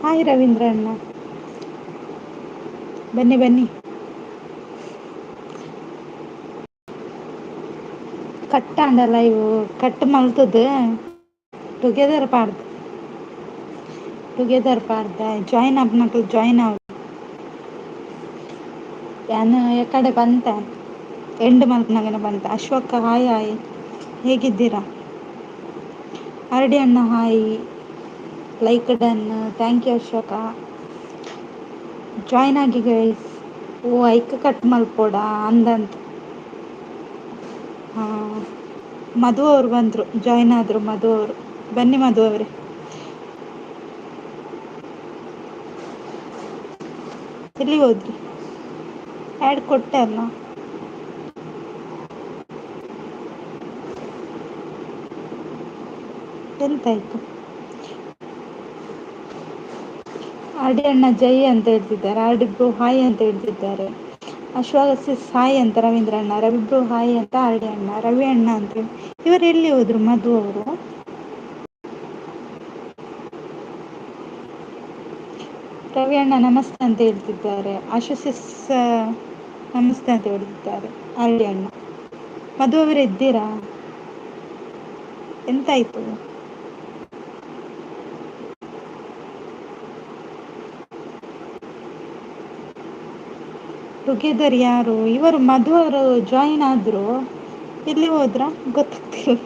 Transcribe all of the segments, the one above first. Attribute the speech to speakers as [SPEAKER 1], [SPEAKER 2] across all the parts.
[SPEAKER 1] Hi Ravindra ಅಣ್ಣ, ಬನ್ನಿ ಬನ್ನಿ. ಕಟ್ಟಾಂಡಲ ಇವು ಕಟ್ ಮಲ್ತದ ಟುಗೆದರ್ ಪಾರ್ದ್ ಟುಗೆದರ್ ಪಾರ್ದ ಜಾಯಿನ್ ಆಪುನಕುಲು ಜಾಯಿನ್ ಆವು. ಯಾನ್ ಎಕಡೆ ಬಂತ ಎಂಡ್ ಮಲ್ಪನಗನ ಬಂತ. ಅಶ್ವಕ್ಕ ಹಾಯ್ ಹಾಯ್, ಹೇಗಿದ್ದೀರಾ? ಅರಡಿ ಅಣ್ಣ hi, like done, thank you Ashoka. Join ಆಗಿ ಗೈಸ್. ಓ ಐಕ್ ಕಟ್ ಮಲ್ಪೋಡ ಅಂದಂತ. ಹಾಂ, ಮಧು ಅವರು ಬಂದರು, ಜಾಯಿನ್ ಆದರು ಮಧು ಅವರು. ಬನ್ನಿ ಮಧು ಅವರೇ. ಎಲ್ಲಿ ಹೋದ್ರಿ? ಆ್ಯಡ್ ಕೊಟ್ಟೆ ಅಲ್ಲ. ಎಂತಾಯ್ತು? ಆರ್ಡಿ ಅಣ್ಣ ಜೈ ಅಂತ ಹೇಳ್ತಿದ್ದಾರೆ. ಆರ್ಡಿ ಬ್ರೋ ಹಾಯ್ ಅಂತ ಹೇಳ್ತಿದ್ದಾರೆ. ಅಶ್ವಾಗ ಸಿಸ್ ಹಾಯ್ ಅಂತ ರವೀಂದ್ರ ಅಣ್ಣ, ರವಿ ಬ್ರೋ ಹಾಯ್ ಅಂತ ಆರ್ಡಿ ಅಣ್ಣ, ರವಿ ಅಣ್ಣ ಅಂತ ಹೇಳಿ. ಇವರು ಎಲ್ಲಿ ಹೋದ್ರು ಮಧು ಅವರು? ರವಿ ಅಣ್ಣ ನಮಸ್ತೆ ಅಂತ ಹೇಳ್ತಿದ್ದಾರೆ. ಆಶು ಸಿಸ್ ನಮಸ್ತೆ ಅಂತ ಹೇಳ್ತಿದ್ದಾರೆ ಆರ್ಡಿ ಅಣ್ಣ. ಮಧು ಅವರು ಇದ್ದೀರಾ? ಎಂತಾಯ್ತು? ಟುಗೆದರ್ ಯಾರು ಇವರು? ಮಧು ಅವರು ಜಾಯಿನ್ ಆದ್ರು, ಎಲ್ಲಿ ಹೋದ್ರ ಗೊತ್ತಾಗ್ತಿಲ್ಲ.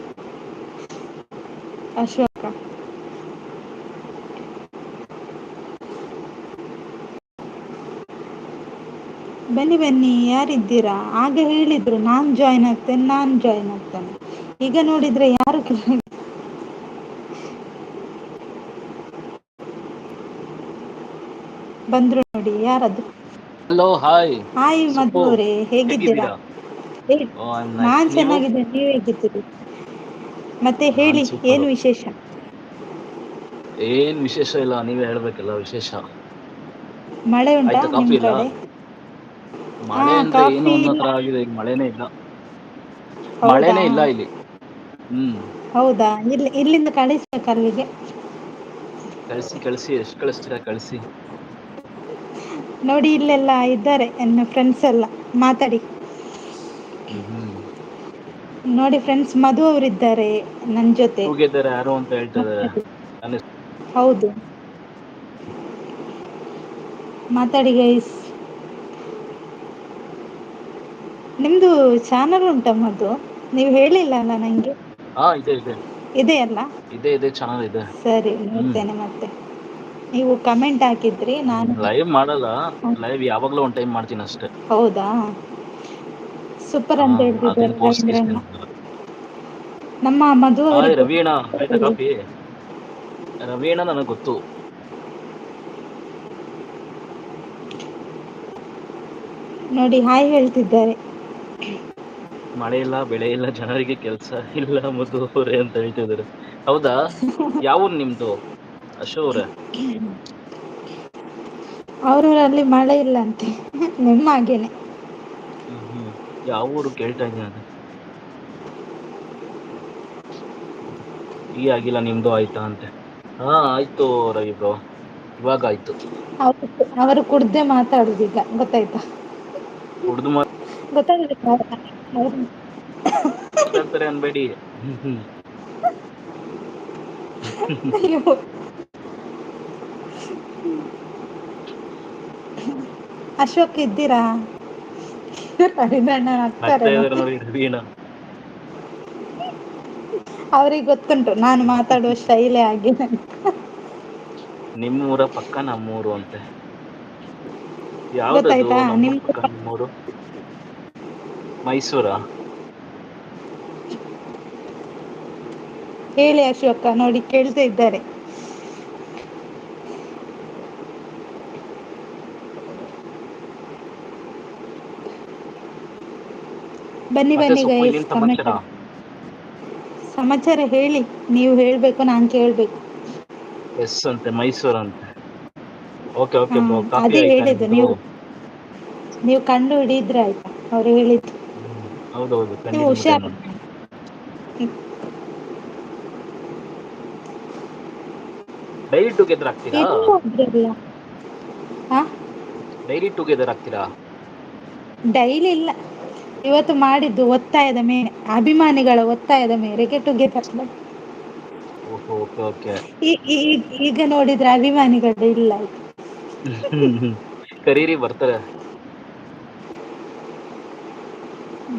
[SPEAKER 1] ಅಶೋಕ ಬನ್ನಿ ಬನ್ನಿ, ಯಾರಿದ್ದೀರಾ? ಆಗ ಹೇಳಿದ್ರು ನಾನ್ ಜಾಯಿನ್ ಆಗ್ತೇನೆ, ನಾನ್ ಜಾಯಿನ್ ಆಗ್ತೇನೆ. ಈಗ ನೋಡಿದ್ರೆ ಯಾರು ಬಂದ್ರು ನೋಡಿ. ಯಾರದು?
[SPEAKER 2] Hello, hi.
[SPEAKER 1] ಹಾಯ್ ಮಧು
[SPEAKER 2] ಸೊಪ್ಪು,
[SPEAKER 1] ಅವರೇ, ಹೇಗಿದ್ದೀರಾ?
[SPEAKER 2] ಹೇಗಿದ್ದೀರಾ? ಓ I am nice.
[SPEAKER 1] ನಾನ್
[SPEAKER 2] ನೀವು?
[SPEAKER 1] ಚೆನ್ನಾಗಿದ್ದೇನೆ, ನೀವ್ ಹೇಗಿದ್ದೀರಿ? ಮತ್ತೆ
[SPEAKER 2] ನಾನ್
[SPEAKER 1] ಹೇಳಿ,
[SPEAKER 2] ಸೂಪರ್.
[SPEAKER 1] ಏನು ವಿಶೇಷ?
[SPEAKER 2] ಏನ್ ವಿಶೇಷ ಇಲ್ಲ, ನೀವೇ ಹೇಳ್ಬೇಕಲ್ಲ ವಿಶೇಷ.
[SPEAKER 1] ಮಳೆ ಉಂಟಾ
[SPEAKER 2] ಆಯ್ತಾ ಕಾಫಿ
[SPEAKER 1] ನಿಮ್
[SPEAKER 2] ಇಲ್ಲ?
[SPEAKER 1] ಕಡೆ? ಹಾ,
[SPEAKER 2] ಮಳೆ ಅಂದ್ರೆ ಏನು
[SPEAKER 1] ಕಾಫಿ
[SPEAKER 2] ಅನ್ನೋ
[SPEAKER 1] ಇಲ್ಲ.
[SPEAKER 2] ತರ ಆಗಿದೆ, ಈಗ ಮಳೆನೇ ಇಲ್ಲ.
[SPEAKER 1] ಹೌದಾ?
[SPEAKER 2] ಮಳೆನೇ ಇಲ್ಲ ಇಲ್ಲಿ. ಹ್ಮ್.
[SPEAKER 1] ಹೌದಾ, ಇಲ್ಲಿ ಇಲ್ಲಿಂದ ಕಳಿಸ್ಬೇಕ ಅಲ್ಲಿಗೆ.
[SPEAKER 2] ಕಳ್ಸಿ ಕಳ್ಸಿ, ಎಷ್ಟು ಕಳಿಸ್ತೀರಾ ಕಳ್ಸಿ.
[SPEAKER 1] ನೋಡಿ ಇಲ್ಲೆಲ್ಲಾ ಇದ್ದಾರೆ ಎನ್ನ ಫ್ರೆಂಡ್ಸ್ ಎಲ್ಲ, ಮಾತಾಡಿ.
[SPEAKER 2] ಹ್ಮ್ ಹ್ಮ್.
[SPEAKER 1] ನೋಡಿ ಫ್ರೆಂಡ್ಸ್, ಮಧು ಅವರಿದ್ದಾರೆ ನನ್ನ ಜೊತೆ.
[SPEAKER 2] ಟುಗೆದರ್ ಯಾರು ಅಂತ ಹೇಳ್ತಾ ಇದಾರೆ.
[SPEAKER 1] ಮಾತಾಡಿ.
[SPEAKER 2] ನನ್ನ
[SPEAKER 1] ಹೌದು, ಮಾತಾಡಿ ಗೈಸ್. ನಿಮ್ದು ಚಾನಲ್ ಉಂಟಾ ಮಧು? ನೀವು ಹೇಳಿಲ್ಲ ಅಲ್ಲ ನಂಗೆ.
[SPEAKER 2] ಹಾ, ಇದೆ ಇದೆ.
[SPEAKER 1] ಇದೆಯಲ್ಲ?
[SPEAKER 2] ಇದೆ ಇದೆ, ಚಾನಲ್ ಇದೆ.
[SPEAKER 1] ಸರಿ,
[SPEAKER 2] ಹ್ಮ್.
[SPEAKER 1] ನೋಡ್ತೇನೆ ಮತ್ತೆ. ನೀವು ಕಮೆಂಟ್ ಹಾಕಿದ್ರಿ, ನಾನು.
[SPEAKER 2] ಲೈವ್ ಮಾಡಲ್ಲ. ಲೈವ್ ಯಾವಾಗ್ಲೂ ಒಂದ್ ಟೈಮ್ ಮಾಡ್ತೀನಿ ಅಷ್ಟೇ.
[SPEAKER 1] ಹೌದಾ, ಸೂಪರ್
[SPEAKER 2] ಹಾ,
[SPEAKER 1] ಅಂತ ಹೇಳ್ತಿದ್ದಾರೆ
[SPEAKER 2] ಅದೇನ್ ಪೋಸ್ಟ್
[SPEAKER 1] ರವೀಂದ್ರಣ್ಣ.
[SPEAKER 2] ಗೀಸ್ಟ್ ಏನಿಲ್ಲ.
[SPEAKER 1] ನಮ್ಮ ಮಧು
[SPEAKER 2] ಹಾಯ್
[SPEAKER 1] ಅವರಿಗೆ
[SPEAKER 2] ರವಿ ಅಣ್ಣ, ಆಯ್ತಾ ಕಾಫಿ? ರವಿ ಅಣ್ಣ ನನಗ್ ಗೊತ್ತು.
[SPEAKER 1] ನೋಡಿ ಹಾಯ್ ಹೇಳ್ತಿದ್ದಾರೆ.
[SPEAKER 2] ಮಳೆ ಇಲ್ಲ, ಬೆಳೆ ಇಲ್ಲ, ಜನರಿಗೆ ಕೆಲ್ಸ ಇಲ್ಲ ಮಧು ಅವರೇ ಅಂತ ಹೇಳ್ತಿದಾರೆ. ಹೌದಾ? ಯಾವ ಊರು ನಿಮ್ದು ಅಶೋ ಅವ್ರೆ?
[SPEAKER 1] ಅವರೂರಲ್ಲಿ ಮಳೆ ಇಲ್ಲ ಅಂತೆ, ನಿಮ್ಮ ಹಾಗೇನೆ.
[SPEAKER 2] ಹ್ಮ್ ಹ್ಮ್. ಯಾವ ಊರು ಕೇಳ್ತಾ ಇದ್ದೀನಿ ಅದೇ. ಟೀ ಆಗಿಲ್ಲ, ನಿಮ್ದು ಆಯ್ತಾ ಅಂತೆ. ಹಾ ಆಯ್ತು ರವಿ ಬ್ರೋ, ಇವಾಗ ಆಯ್ತು.
[SPEAKER 1] ಅವರು ಅವರು ಕುಡ್ದೇ ಮಾತಾಡುದೀಗ, ಗೊತ್ತಾಯ್ತಾ?
[SPEAKER 2] ಕುಡ್ದು
[SPEAKER 1] ಗೊತ್ತಾಗುದಿಲ್ಲ.
[SPEAKER 2] ಮಾತಾಡ್ತಾರೆ ಅನ್ಬೇಡಿ. ಹ್ಮ್ ಹ್ಮ್.
[SPEAKER 1] ಅಯ್ಯೋ. ಅಶೋಕ್ ಇದ್ದೀರಾ? ರವೀಂದ್ರಣ್ಣ
[SPEAKER 2] ನಗ್ತಾ
[SPEAKER 1] ನಗ್ತಾರೆ
[SPEAKER 2] ಇದಾರೆ
[SPEAKER 1] ನೋಡಿ.
[SPEAKER 2] ನೋಡಿ ರವಿ ಅಣ್ಣ.
[SPEAKER 1] ಅವ್ರಿಗೆ ಗೊತ್ತುಂಟು ನಾನು ಮಾತಾಡುವ ಶೈಲಿ ಹಾಗೆ ಅಂತ.
[SPEAKER 2] ನಿಮ್ಮೂರ ಪಕ್ಕ ನಮ್ಮೂರು ಅಂತೆ. ಯಾವ್ದದು
[SPEAKER 1] ಗೊತ್ತಾಯ್ತಾ
[SPEAKER 2] ನಮ್ಮೂರ್
[SPEAKER 1] ನಿಮ್?
[SPEAKER 2] ಪಕ್ಕ ನಿಮ್ಮೂರು? ಮೈಸೂರಾ?
[SPEAKER 1] ಹೇಳಿ ಅಶೋಕ, ನೋಡಿ ಕೇಳ್ತಾ ಇದ್ದಾರೆ. ಬನ್ನಿ
[SPEAKER 2] ಮತ್ತೆ
[SPEAKER 1] ಬನ್ನಿ
[SPEAKER 2] ಸೊಪ್ಪು,
[SPEAKER 1] ಗೈಸ್,
[SPEAKER 2] ಇನ್ನೇನ್
[SPEAKER 1] ಕಮೆಂಟ್.
[SPEAKER 2] ಸಮಾಚಾರ?
[SPEAKER 1] ಸಮಾಚಾರ ಹೇಳಿ, ನೀವು ಹೇಳ್ಬೇಕು ನಾನ್ ಕೇಳ್ಬೇಕು.
[SPEAKER 2] ಎಸ್ ಅಂತೆ, ಮೈಸೂರ್ ಅಂತೆ. ಓಕೆ
[SPEAKER 1] ಹಾ,
[SPEAKER 2] ಓಕೆ ಬ್ರೋ, ಕಾಫಿ
[SPEAKER 1] ಅದೇ
[SPEAKER 2] ಆಯ್ತಾ
[SPEAKER 1] ಹೇಳಿದ್ದು
[SPEAKER 2] ನಿಮ್ದು?
[SPEAKER 1] ನೀವು. ನೀವು ಕಂಡು ಹಿಡಿದ್ರೆ ಆಯ್ತಾ ಅವ್ರು ಹೇಳಿದ್ದು.
[SPEAKER 2] ಹ್ಮ್, ಹೌದೌದು,
[SPEAKER 1] ನೀವು
[SPEAKER 2] ಕಂಡಿಡ್ಬಿಟ್ಟೆ
[SPEAKER 1] ಹುಷಾರ್.
[SPEAKER 2] ನೋಡಿ. ಡೈಲಿ ಟುಗೆದರ್ ಆಗ್ತೀರಾ?
[SPEAKER 1] ಎಲ್ಲಿ ಹೋದ್ರಲ್ಲ? ಹಾ.
[SPEAKER 2] ಡೈಲಿ ಟುಗೆದರ್ ಆಗ್ತೀರಾ?
[SPEAKER 1] ಡೈಲಿ ಇಲ್ಲ, ಇವತ್ತು ಮಾಡಿದ್ದು ಒತ್ತಾಯದ ಮೇಲೆ, ಅಭಿಮಾನಿಗಳ ಒತ್ತಾಯದ ಮೇರೆಗೆ ಟುಗೆದರ್.
[SPEAKER 2] ಓಹೋ, ಓಕೆ ಓಕೆ.
[SPEAKER 1] ಈಗ ನೋಡಿದ್ರೆ ಅಭಿಮಾನಿಗಳು ಇಲ್ಲ ಆಯ್ತು.
[SPEAKER 2] ಹ್ಮ್, ಕರೀರಿ ಬರ್ತಾರೆ.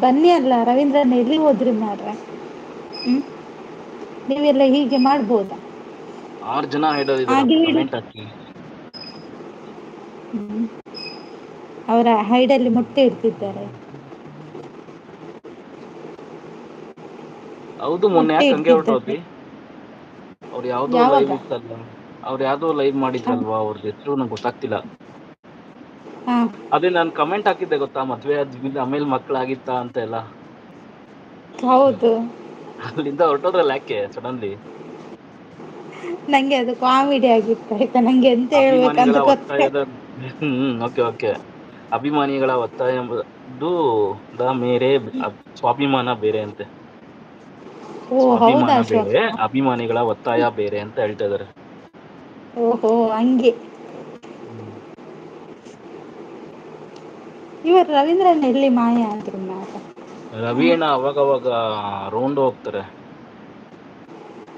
[SPEAKER 1] ಬನ್ನಿ ಅಲ್ಲ ರವೀಂದ್ರನ, ಎಲ್ಲಿ ಹೋದ್ರಿ ಮಾರ್ರೆ? ಹ್ಮ್, ನೀವೆಲ್ಲ ಹೀಗೆ ಮಾಡ್ಬೋದಾ?
[SPEAKER 2] 6 ಜನ ಐಡಲ್
[SPEAKER 1] ಹಾಗೆ
[SPEAKER 2] ಇದಾರಪ್ಪ,
[SPEAKER 1] ಹೇಳಿ.
[SPEAKER 2] Comment hockey.
[SPEAKER 1] ಹ್ಮ್, ಅವರ ಹೈಡಲ್ಲಿ ಮೊಟ್ಟೆ ಇಡ್ತಿದ್ದಾರೆ.
[SPEAKER 2] ಹೌದು, ಮೊನ್ನೆ
[SPEAKER 1] ಮೊಟ್ಟೆ
[SPEAKER 2] ಯಾಕೆ ಹಂಗೆ
[SPEAKER 1] ಇಡ್ತಿದ್ದಾರೆ.
[SPEAKER 2] ಹೊರಟೋದ್ವಿ? ಅವ್ರು ಯಾವ್ದೋ
[SPEAKER 1] ಯಾವಾಗ?
[SPEAKER 2] ಲೈವ್ ಇತ್ತಲ್ಲ, ಅವ್ರು ಯಾವ್ದೋ ಲೈವ್ ಮಾಡಿದ್ರಲ್ವಾ, ಅವ್ರದ್ದು ಹೆಸರು ನಂಗೆ ಗೊತ್ತಾಗ್ತಿಲ್ಲ.
[SPEAKER 1] ಹಾ.
[SPEAKER 2] ಅದೇ ನಾನ್ ಕಮೆಂಟ್ ಹಾಕಿದ್ದೆ ಗೊತ್ತಾ, ಮದ್ವೆ ಆದ್ಮೇಲೆ ಆಮೇಲೆ ಮಕ್ಳಾಗಿತ್ತಾ ಅಂತ ಎಲ್ಲ.
[SPEAKER 1] ಹೌದು.
[SPEAKER 2] ಅಲ್ಲಿಂದ ಹೊರಟೋದ್ರಲ್ಲ ಯಾಕೆ ಸಡನ್ಲಿ?
[SPEAKER 1] ನಂಗೆ ಅದು ಕಾಮಿಡಿ ಆಗಿತ್ತು ಆಯ್ತಾ, ನಂಗೆ ಎಂತ
[SPEAKER 2] ಅಭಿಮಾನಿಗಳ
[SPEAKER 1] ಹೇಳ್ಬೇಕಂತ ಗೊತ್ತೇ.
[SPEAKER 2] ಒತ್ತಾಯದ, ಹ್ಮ್, ಓಕೆ ಓಕೆ. ಅಭಿಮಾನಿಗಳ ಒತ್ತಾಯ ಎಂಬುದು the ಮೇರೆ ಸ್ವಾಭಿಮಾನ ಬೇರೆ ಅಂತೆ.
[SPEAKER 1] ಓ ಹೌದಾ
[SPEAKER 2] ಸ್ವಾಭಿಮಾನ
[SPEAKER 1] ಅಶೋಕ?
[SPEAKER 2] ಬೇರೆ, ಅಭಿಮಾನಿಗಳ ಒತ್ತಾಯ ಬೇರೆ ಅಂತ ಹೇಳ್ತಾ ಇದಾರೆ.
[SPEAKER 1] ಓಹೋ ಹಂಗೆ.
[SPEAKER 2] ಹ್ಮ್.
[SPEAKER 1] ಇವರು ರವೀಂದ್ರನ್ ಎಲ್ಲಿ ಮಾಯ ಆದ್ರು ಮಾರ್ರೆ?
[SPEAKER 2] ರವಿ ಅಣ್ಣ ಅವಾಗವಾಗ ರೌಂಡ್ ಹೋಗ್ತಾರೆ.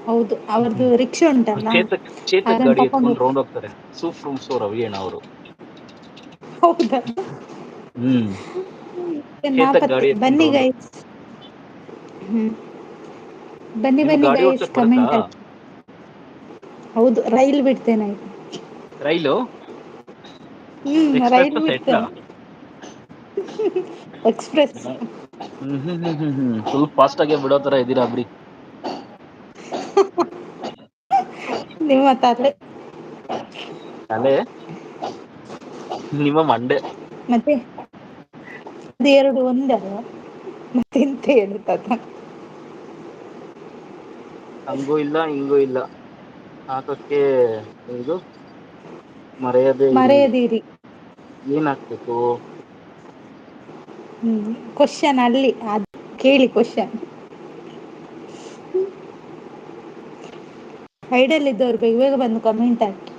[SPEAKER 1] ಹೌದು, ಅವ್ರದ್ದು
[SPEAKER 2] ಹ್ಮ್.
[SPEAKER 1] ರಿಕ್ಷಾ ಉಂಟಲ್ಲ.
[SPEAKER 2] ಚೇತಕ್ ಚೇತಕ್
[SPEAKER 1] ಅದನ್ನು
[SPEAKER 2] ಗಾಡಿ
[SPEAKER 1] ತಕೊಂಡು
[SPEAKER 2] ಎತ್ಕೊಂಡು
[SPEAKER 1] ಹೋಗ್-
[SPEAKER 2] ರೌಂಡ್ ಹೋಗ್ತಾರೆ. ಸೂಫ್ರೂಮ್ ಸೋ ರವಿ ಅಣ್ಣ ಅವರು.
[SPEAKER 1] ಹೌದಾ?
[SPEAKER 2] ಹ್ಮ್. ಚೇತಕ್
[SPEAKER 1] ನಾಪತ್ತೆ.
[SPEAKER 2] ಗಾಡಿ ಎತ್ಕೊಂಡು
[SPEAKER 1] ಬನ್ನಿ
[SPEAKER 2] ರೌಂಡ್
[SPEAKER 1] ಗೈಸ್.
[SPEAKER 2] ಹೋಗ್ತಾರೆ.
[SPEAKER 1] ಹ್ಮ್. ಬನ್ನಿ
[SPEAKER 2] ನಿಮ್ಗೆ
[SPEAKER 1] ಬನ್ನಿ
[SPEAKER 2] ಗಾಡಿ
[SPEAKER 1] ಗೈಸ್,
[SPEAKER 2] ಓಡ್ಸಕ್ ಬರುತ್ತಾ?
[SPEAKER 1] Comment hockey. ಹೌದು, ರೈಲ್ ಬಿಡ್ತೇನೆ ಆಯ್ತು.
[SPEAKER 2] ರೈಲು?
[SPEAKER 1] ಹ್ಮ್,
[SPEAKER 2] ಎಕ್ಸ್ಪ್ರೆಸ್
[SPEAKER 1] ರೈಲ್
[SPEAKER 2] ಸೆಟ್ಲಾ?
[SPEAKER 1] ಬಿಡ್ತೇನೆ. ಎಕ್ಸ್ಪ್ರೆಸ್.
[SPEAKER 2] ಹ್ಮ್ ಹ್ಮ್ ಹ್ಮ್ ಹ್ಮ್ ಹ್ಮ್ ಫುಲ್ ಫಾಸ್ಟ್ ಆಗಿ ಬಿಡೋ ತರ ಇದೀರಾ ಬಿಡಿ.
[SPEAKER 1] ನಿಮ್ಮ ತಲೆ.
[SPEAKER 2] ಅಲ್ಲೇ ನಿಮ್ಮ ಮಂಡೆ.
[SPEAKER 1] ಮತ್ತೆ ಅದು ಎರಡು ಒಂದೇ ಅಲ್ವಾ, ಮತ್ತೆ ಎಂತ ಹೇಳುದದ.
[SPEAKER 2] ಹಂಗೂ ಇಲ್ಲ ಹಿಂಗೂ ಇಲ್ಲ ಹಾಕಕ್ಕೆ ಇದು ಮರೆಯದೇ ಇರಿ.
[SPEAKER 1] ಮರೆಯದಿರಿ.
[SPEAKER 2] ಏನ್ ಹಾಕ್ಬೇಕು?
[SPEAKER 1] ಹ್ಮ್, ಕ್ವಶನ್ ಅಲ್ಲಿ ಅದು ಕೇಳಿ ಕ್ವಶನ್. ಹೈಡಲ್ ಇದ್ದವರು ಬೇಗ ಬೇಗ ಬಂದು ಕಮೆಂಟ್ ಹಾಕಿ.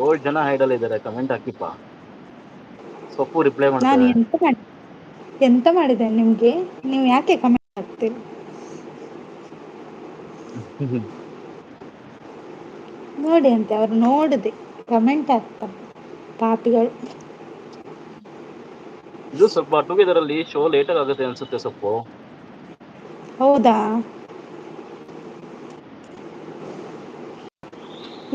[SPEAKER 2] 7 ಜನ ಹೈಡಲ್ ಇದ್ದಾರೆ, ಕಮೆಂಟ್ ಹಾಕಿಪ್ಪಾ. ಸೊಪ್ಪು ರಿಪ್ಲೈ
[SPEAKER 1] ನಾನು
[SPEAKER 2] ಮಾಡ್ತಾರೆ.
[SPEAKER 1] ಎಂತ ಮಾಡಿ ಎಂತ ಮಾಡಿದ್ದೇನೆ ನಿಮ್ಗೆ, ನೀವು ಯಾಕೆ ಕಮೆಂಟ್ ಹಾಕ್ತೀರಿ?
[SPEAKER 2] ಹ್ಮ್.
[SPEAKER 1] ನೋಡಿ ಅಂತೆ ಅವ್ರು ನೋಡದೆ ಕಮೆಂಟ್ ಹಾಕ್ತಾರೆ ಪಾಪಿಗಳು.
[SPEAKER 2] ಇದು ಸ್ವಲ್ಪ ಟುಗೆದರ್ ಅಲ್ಲಿ ಶೋ ಲೇಟ್ ಆಗುತ್ತೆ ಅನ್ಸುತ್ತೆ ಸೊಪ್ಪು.
[SPEAKER 1] ಹೌದಾ?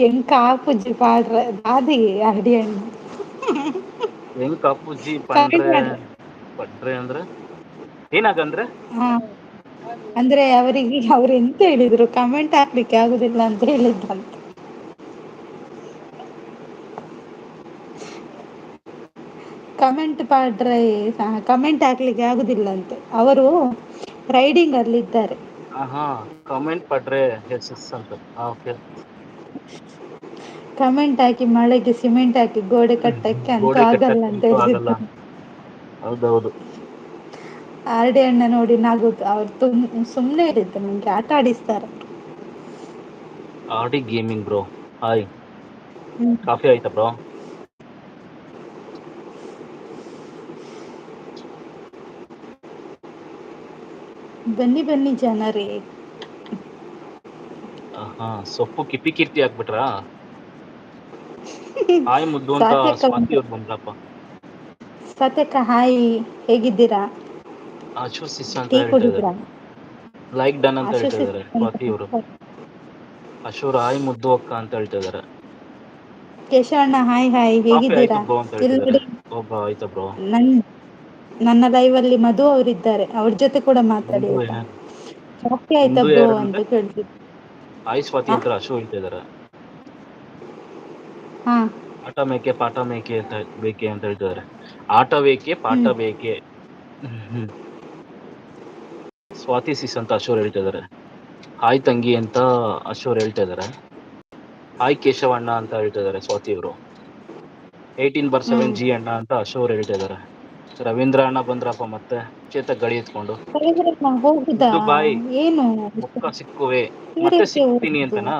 [SPEAKER 1] ಎಂಕ ಆಪುಜಿ ಪಾಡ್ರೆ ದಾದೆಯೇ ಅಡಿಯಣ್ಣ.
[SPEAKER 2] ಹೆಂಗ್ ಕಾಪುಜಿ
[SPEAKER 1] ಕಮೆಂಟ್
[SPEAKER 2] ಪಂಡ್ರೆ?
[SPEAKER 1] ಮಾಡ್ರೆ.
[SPEAKER 2] ಪಡ್ರೆ ಅಂದ್ರೆ ಏನಾಗಂದ್ರೆ?
[SPEAKER 1] ಹಾ, ಅಂದ್ರೆ ಅವರಿಗೆ ಅವ್ರು ಎಂತ ಹೇಳಿದ್ರು, ಕಮೆಂಟ್ ಹಾಕ್ಲಿಕ್ಕೆ ಆಗುದಿಲ್ಲ ಅಂತ ಹೇಳಿದ್ರಂತೆ. ಕಮೆಂಟ್ ಪಾಡ್ರೆ, ಕಮೆಂಟ್ ಹಾಕ್ಲಿಕ್ಕೆ ಆಗುದಿಲ್ಲ ಅಂತೆ, ಅವರು ರೈಡಿಂಗ್ ಅಲ್ಲಿ ಇದ್ದಾರೆ.
[SPEAKER 2] ಹಾ, ಕಮೆಂಟ್ ಪಡ್ರೆ ಎಸ್ ಎಸ್ ಅಂತ. ಓಕೆ.
[SPEAKER 1] ಕಮೆಂಟ್ ಹಾಕಿ ಮಳೆಗೆ ಸಿಮೆಂಟ್ ಹಾಕಿ ಗೋಡೆ ಕಟ್ಟಕ್ಕೆ ಅಂತೂ
[SPEAKER 2] ಗೋಡೆ
[SPEAKER 1] ಆಗಲ್ಲ ಅಂತ
[SPEAKER 2] ಕಟ್ಟಕ್ಕಂತೂ ಆಗಲ್ಲ.
[SPEAKER 1] ಹೇಳಿದ್ರು.
[SPEAKER 2] ಹೌದೌದು.
[SPEAKER 1] ಆರ್ ಡಿ ಅಣ್ಣ ನೋಡಿ ನಗುದು, ಅವ್ರು ಸುಮ್ನೆ ಹೇಳಿದ್ದು, ನನ್ಗೆ ಆಟ ಆಡಿಸ್ತಾರೆ.
[SPEAKER 2] R D gaming bro, hi.
[SPEAKER 1] Hmm.
[SPEAKER 2] Coffee ಆಯ್ತಾ ಬ್ರೋ?
[SPEAKER 1] ಬನ್ನಿ ಬನ್ನಿ ಜನರೇ.
[SPEAKER 2] ಹಾ, ಸೊಪ್ಪು ಕಿಪಿ ಕೀರ್ತಿ ಆಗ್ಬಿಟ್ರಾ? ಹಾಯ್ ಮುದ್ದು ಅಂತ
[SPEAKER 1] ಸ್ವಾತಿ ಅಕ್ಕ
[SPEAKER 2] ಸ್ವಾತಿ ಅವ್ರು ಬಂದ್ರಪ್ಪ.
[SPEAKER 1] ಸ್ವಾತಿ ಅಕ್ಕ ಹಾಯ್, ಹೇಗಿದ್ದೀರಾ?
[SPEAKER 2] ಅಶು ಸಿಸ್ ಅಂತ
[SPEAKER 1] ಟೀ
[SPEAKER 2] ಹೇಳ್ತಾ ಇದಾರೆ.
[SPEAKER 1] ಕುಡಿದ್ರಾ?
[SPEAKER 2] ಲೈಕ್ ಡನ್ ಅಂತ
[SPEAKER 1] ಆಶು
[SPEAKER 2] ಹೇಳ್ತಾ
[SPEAKER 1] ಸಿಸ್
[SPEAKER 2] ಇದಾರೆ ಸ್ವಾತಿ ಅವರು. ಅಶೋರ್ ಹಾಯ್ ಮುದ್ದು ಅಕ್ಕ ಅಂತ ಹೇಳ್ತಾ ಇದಾರೆ.
[SPEAKER 1] ಕೇಶವಣ್ಣ ಹಾಯ್ ಹಾಯ್,
[SPEAKER 2] ಕಾಫಿ ಆಯ್ತು
[SPEAKER 1] ಹೇಗಿದ್ದೀರಾ?
[SPEAKER 2] ಬ್ರೋ ಅಂತ
[SPEAKER 1] ಇಲ್ಲಿ
[SPEAKER 2] ಹೇಳ್ತಿದಾರೆ.
[SPEAKER 1] ನೋಡಿ,
[SPEAKER 2] ಒಬ್ಬ ಆಯ್ತಾ ಬ್ರೋ?
[SPEAKER 1] ನನ್ ನನ್ನ ಲೈವ್ ಅಲ್ಲಿ ಮಧು ಅವರಿದ್ದಾರೆ, ಅವ್ರ ಜೊತೆ ಕೂಡ ಮಾತಾಡಿ
[SPEAKER 2] ನಿಮ್ದು
[SPEAKER 1] ಆಯ್ತಾ. ಕಾಫಿ ಆಯ್ತಾ
[SPEAKER 2] ನಿಮ್ದು
[SPEAKER 1] ಬ್ರೋ
[SPEAKER 2] ಯಾರಂದ್ರೆ?
[SPEAKER 1] ಅಂತ ಕೇಳ್ತಿದ್ದೆ.
[SPEAKER 2] ಹಾಯ್ ಸ್ವಾತಿ
[SPEAKER 1] ಹಾ
[SPEAKER 2] ಅಂತ ಅಶು ಹೇಳ್ತಾ ಇದಾರೆ.
[SPEAKER 1] ಹಾ.
[SPEAKER 2] ಆಟ ಮೇಕೆ ಪಾಠ ಮೇಕೆ ಅಂತ ಬೇಕೆ ಅಂತ ಹೇಳ್ತಿದಾರೆ. ಆಟ ಬೇಕೆ ಪಾಠ
[SPEAKER 1] ಹ್ಮ್.
[SPEAKER 2] ಬೇಕೆ? ಹ್ಮ್. ಸ್ವಾತಿ ಸಿಸ್ ಅಂತ ಅಶೋರ್ ಹೇಳ್ತಾ ಇದಾರೆ. ಹಾಯ್ ತಂಗಿ ಅಂತ ಅಶೋರ್ ಹೇಳ್ತಾ ಇದಾರೆ. ಹಾಯ್ ಕೇಶವಣ್ಣ ಅಂತ ಹೇಳ್ತಾ ಇದಾರೆ ಸ್ವಾತಿ ಅವರು. 18/7
[SPEAKER 1] ಹ್ಮ್.
[SPEAKER 2] ಜಿ ಅಣ್ಣ ಅಂತ ಅಶೋರ್ ಹೇಳ್ತಾ ಇದಾರೆ. ರವೀಂದ್ರ ಅಣ್ಣ ಬಂದ್ರಪ್ಪ ಮತ್ತೆ ಚೇತಕ್ ಗಡಿ ಎತ್ಕೊಂಡು.
[SPEAKER 1] ರವೀಂದ್ರಣ್ಣ ಹೋಗುದಾ?
[SPEAKER 2] ಮುದ್ದು ಬಾಯ್.
[SPEAKER 1] ಏನು?
[SPEAKER 2] ಬೊಕ್ಕ ಸಿಕ್ಕುವೆ, ಮತ್ತೆ
[SPEAKER 1] ಸೀರಿಯಸ್ಲಿ
[SPEAKER 2] ಸಿಗ್ತೀನಿ
[SPEAKER 1] ಹೋಗುದು?
[SPEAKER 2] ಅಂತನಾ?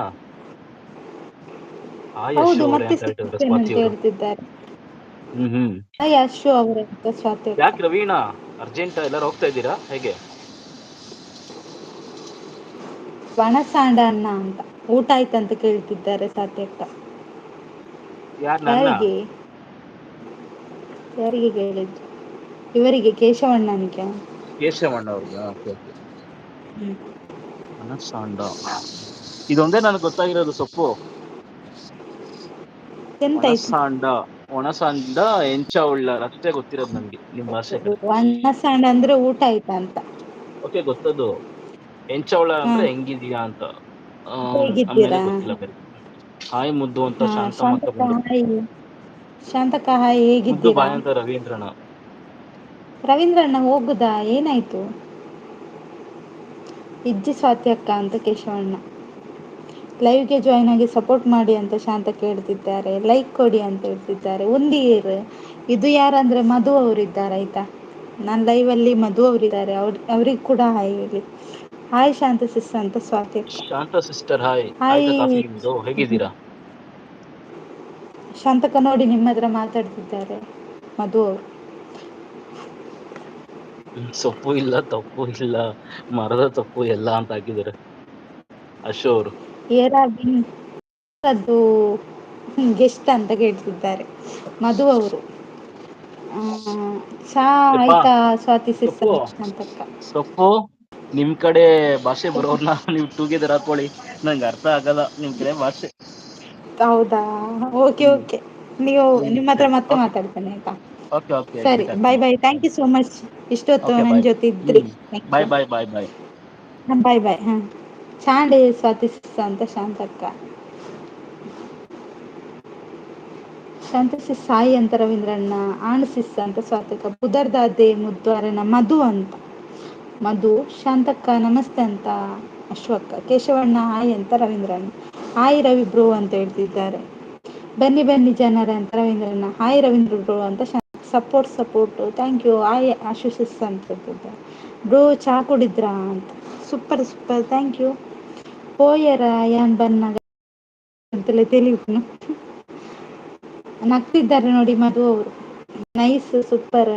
[SPEAKER 2] ಹಾಯ್
[SPEAKER 1] ಹೌದು,
[SPEAKER 2] ಅಶು ಅವರೇ
[SPEAKER 1] ಮತ್ತೆ
[SPEAKER 2] ಅಂತ ಹೇಳ್ತಿದ್ರು
[SPEAKER 1] ಸಿಗ್ತೇನೆ
[SPEAKER 2] ಸ್ವಾತಿ
[SPEAKER 1] ಅಂತ
[SPEAKER 2] ಅವರು.
[SPEAKER 1] ಹೇಳ್ತಿದ್ದಾರೆ.
[SPEAKER 2] ಹ್ಮ್ ಹ್ಮ್
[SPEAKER 1] ಹಾಯ್ ಅಶು ಅವರೇ ಅಂತ ಸ್ವಾತಿ ಅಕ್ಕ.
[SPEAKER 2] ಯಾಕೆ ರವೀಣ, ಅರ್ಜೆಂಟ್ ಎಲ್ಲಾರು ಹೋಗ್ತಾ ಇದ್ದೀರಾ ಹೇಗೆ?
[SPEAKER 1] ವಣಸಾಂಡ ಅಣ್ಣ ಅಂತ ಊಟ ಆಯ್ತಂತ ಕೇಳ್ತಿದ್ದಾರೆ ಸ್ವಾತಿ ಅಕ್ಕ.
[SPEAKER 2] ಯಾರ್ ನನ್ನ?
[SPEAKER 1] ಯಾರಿಗೆ ಯಾರಿಗೆ ಕೇಳಿದ್ದು? ಇವರಿಗೆ, ಕೇಶವಣ್ಣನಿಗೆ.
[SPEAKER 2] ಕೇಶವಣ್ಣ ಅವ್ರಿಗೆ. Okay okay.
[SPEAKER 1] ಹ್ಮ್.
[SPEAKER 2] ಮನಸ್ಸಾಂಡ ಇದೊಂದೇ ನನಗೆ ಗೊತ್ತಾಗಿರೋದು ಸೊಪ್ಪು.
[SPEAKER 1] ಎಂತಾಯ್ತು?
[SPEAKER 2] ಒಣಸಾಂಡ, ಒಣಸಾಂಡ ಎಂಚ ಉಳ್ಳಾರ್ ಅಷ್ಟೇ ಗೊತ್ತಿರೋದು ನನ್ಗೆ ನಿಮ್ ಭಾಷೆ ಕಡೆ.
[SPEAKER 1] ವಣಸಾಂಡ ಅಂದ್ರೆ ಊಟ ಆಯ್ತಾ ಅಂತ.
[SPEAKER 2] ಓಕೆ, ಗೊತ್ತದು. ಎಂಚ ಉಳ್ಳಾರ್
[SPEAKER 1] ಹಾ,
[SPEAKER 2] ಅಂದ್ರೆ ಹೆಂಗಿದೀಯಾ ಅಂತ. ಆಮೇಲೆ
[SPEAKER 1] ಹೇಗಿದ್ದೀರಾ?
[SPEAKER 2] ಗೊತ್ತಿಲ್ಲ ಬೇರೆ. ಹಾಯ್ ಮುದ್ದು ಅಂತ
[SPEAKER 1] ಹಾ,
[SPEAKER 2] ಶಾಂತಮ್ಮಕ್ಕ
[SPEAKER 1] ಶಾಂತಕ್ಕ
[SPEAKER 2] ಬಂದ್ರು.
[SPEAKER 1] ಹಾಯ್. ಶಾಂತಕ್ಕ ಹಾಯ್,
[SPEAKER 2] ಮುದ್ದು
[SPEAKER 1] ಹೇಗಿದ್ದೀರಾ?
[SPEAKER 2] ಬಾಯ್ ಅಂತ ರವೀಂದ್ರಣ್ಣ.
[SPEAKER 1] ರವೀಂದ್ರಣ್ಣ ಹೋಗುದಾ? ಏನಾಯ್ತು? ಇಜ್ಜಿ ಸ್ವಾತಿ ಅಕ್ಕ ಅಂತ ಕೇಶವಣ್ಣ. ಲೈವ್ಗೆ ಜಾಯಿನ್ ಆಗಿ ಸಪೋರ್ಟ್ ಮಾಡಿ ಅಂತ ಶಾಂತ ಕೇಳ್ತಿದ್ದಾರೆ. ಲೈಕ್ ಕೊಡಿ ಅಂತ ಹೇಳ್ತಿದ್ದಾರೆ. ಉಂದಿಯೇರ್ ಇದು ಯಾರಂದ್ರೆ ಮಧು ಅವರಿದ್ದಾರೆ ಆಯ್ತಾ? ನನ್ನ ಲೈವಲ್ಲಿ ಮಧು ಅವರಿದ್ದಾರೆ, ಅವ್ರಿಗೆ ಕೂಡ ಹಾಯ್ ಹೇಳಿ. ಹಾಯ್ ಶಾಂತ ಸಿಸ್ ಅಂತ ಸ್ವಾತಿ ಅಕ್ಕ.
[SPEAKER 2] ಶಾಂತ ಸಿಸ್ಟರ್ ಹಾಯ್.
[SPEAKER 1] ಹಾಯ್
[SPEAKER 2] ಆಯ್ತಾ ಕಾಫಿ ನಿಮ್ದು? ಹೇಗಿದ್ದೀರಾ?
[SPEAKER 1] ಶಾಂತಕ್ಕ ನೋಡಿ ನಿಮ್ಮ ಹತ್ರ ಮಾತಾಡ್ತಿದ್ದಾರೆ ಮಧು ಅವರು.
[SPEAKER 2] ಸೊಪ್ಪು ಇಲ್ಲ, ತಪ್ಪು ಇಲ್ಲ, ಮರದ ತಪ್ಪು ಎಲ್ಲ ಅಂತ ಹಾಕಿದ್ದಾರೆ ಅಶೋ ಅವರು.
[SPEAKER 1] ಏರಾಬಿನ್ ಅದು ಗೆಸ್ಟ್ ಅಂತ ಕೇಳ್ತಿದ್ದಾರೆ ಮಧು ಅವರು. ಚಾ
[SPEAKER 2] ಯಪ್ಪಾ,
[SPEAKER 1] ಆಯ್ತಾ ಸ್ವಾತಿ ಸಿಸ್
[SPEAKER 2] ಸೊಪ್ಪು
[SPEAKER 1] ಅಂತ ಶಾಂತಕ್ಕ.
[SPEAKER 2] ಸೊಪ್ಪು, ನಿಮ್ ಕಡೆ ಭಾಷೆ ಬರೋರ್ನ ನೀವು ಟುಗೆದರ್ ಹಾಕೊಳ್ಳಿ, ನಂಗೆ ಅರ್ಥ ಆಗಲ್ಲ ನಿಮ್ ಕಡೆ ಭಾಷೆ.
[SPEAKER 1] ಹೌದಾ? ಓಕೆ
[SPEAKER 2] ಹ್ಮ್
[SPEAKER 1] ಓಕೆ, ನೀವು
[SPEAKER 2] ಹ್ಮ್
[SPEAKER 1] ನಿಮ್ಮ ಹತ್ರ
[SPEAKER 2] ಸರಿ,
[SPEAKER 1] ಮತ್ತೆ
[SPEAKER 2] ಓಕೆ
[SPEAKER 1] ಮಾತಾಡ್ತೇನೆ ಆಯ್ತಾ?
[SPEAKER 2] ಓಕೆ ಓಕೆ,
[SPEAKER 1] ಸರಿ,
[SPEAKER 2] ಮೀಟ್
[SPEAKER 1] ಬಾಯ್
[SPEAKER 2] ಆಗ್ತೀನಿ.
[SPEAKER 1] Bye, thank you so much ಇಷ್ಟೊತ್ತು
[SPEAKER 2] ಓಕೆ
[SPEAKER 1] ನನ್ನ
[SPEAKER 2] ಬಾಯ್.
[SPEAKER 1] ಜೊತೆ ಇದ್ರಿ.
[SPEAKER 2] ಹ್ಮ್
[SPEAKER 1] thank
[SPEAKER 2] bye
[SPEAKER 1] you.
[SPEAKER 2] Bye bye bye.
[SPEAKER 1] Bye bye. ಹಾಂ, ಚಾಂಡೆ ಸ್ವಾತಿ ಸಿಸ್ ಅಂತ ಶಾಂತಕ್ಕ. ಶಾಂತ ಸಿಸ್ ಸಾಯಿ ಅಂತ ರವೀಂದ್ರಣ್ಣ. ಆಣ್ ಸಿಸ್ ಅಂತ ಸ್ವಾತಿಕ. ಪುದರ್ದಾದೆ ಮುದ್ವಾರನ ಮಧು ಅಂತ ಮಧು. ಶಾಂತಕ್ಕ ನಮಸ್ತೆ ಅಂತ ಅಶ್ವಕ್ಕ. ಕೇಶವಣ್ಣ ಹಾಯ್ ಅಂತ ರವೀಂದ್ರಣ್ಣ. ಹಾಯ್ ರವಿ ಬ್ರೋ ಅಂತ ಹೇಳ್ತಿದ್ದಾರೆ. ಬನ್ನಿ ಬನ್ನಿ ಜನರ ಅಂತ ರವೀಂದ್ರಣ್ಣ. ಹಾಯ್ ರವೀಂದ್ರ ಬ್ರೋ ಅಂತ. Support support, thank you. Hi Ashu sis ಅಂತ ಹೇಳ್ತಿದ್ದಾರೆ. ಬ್ರೋ ಚಾ ಕುಡಿದ್ರಾ ಅಂತ. Super super, thank you. ಪೋಯರ ಯಾನ್ ಬನ್ನಾಗ ಅಂತಲೇ ತಿಳಿಯುನು. ನಗ್ತಿದ್ದಾರೆ ನೋಡಿ ಮಧು ಅವರು. ನೈಸ್ ಸೂಪರ್,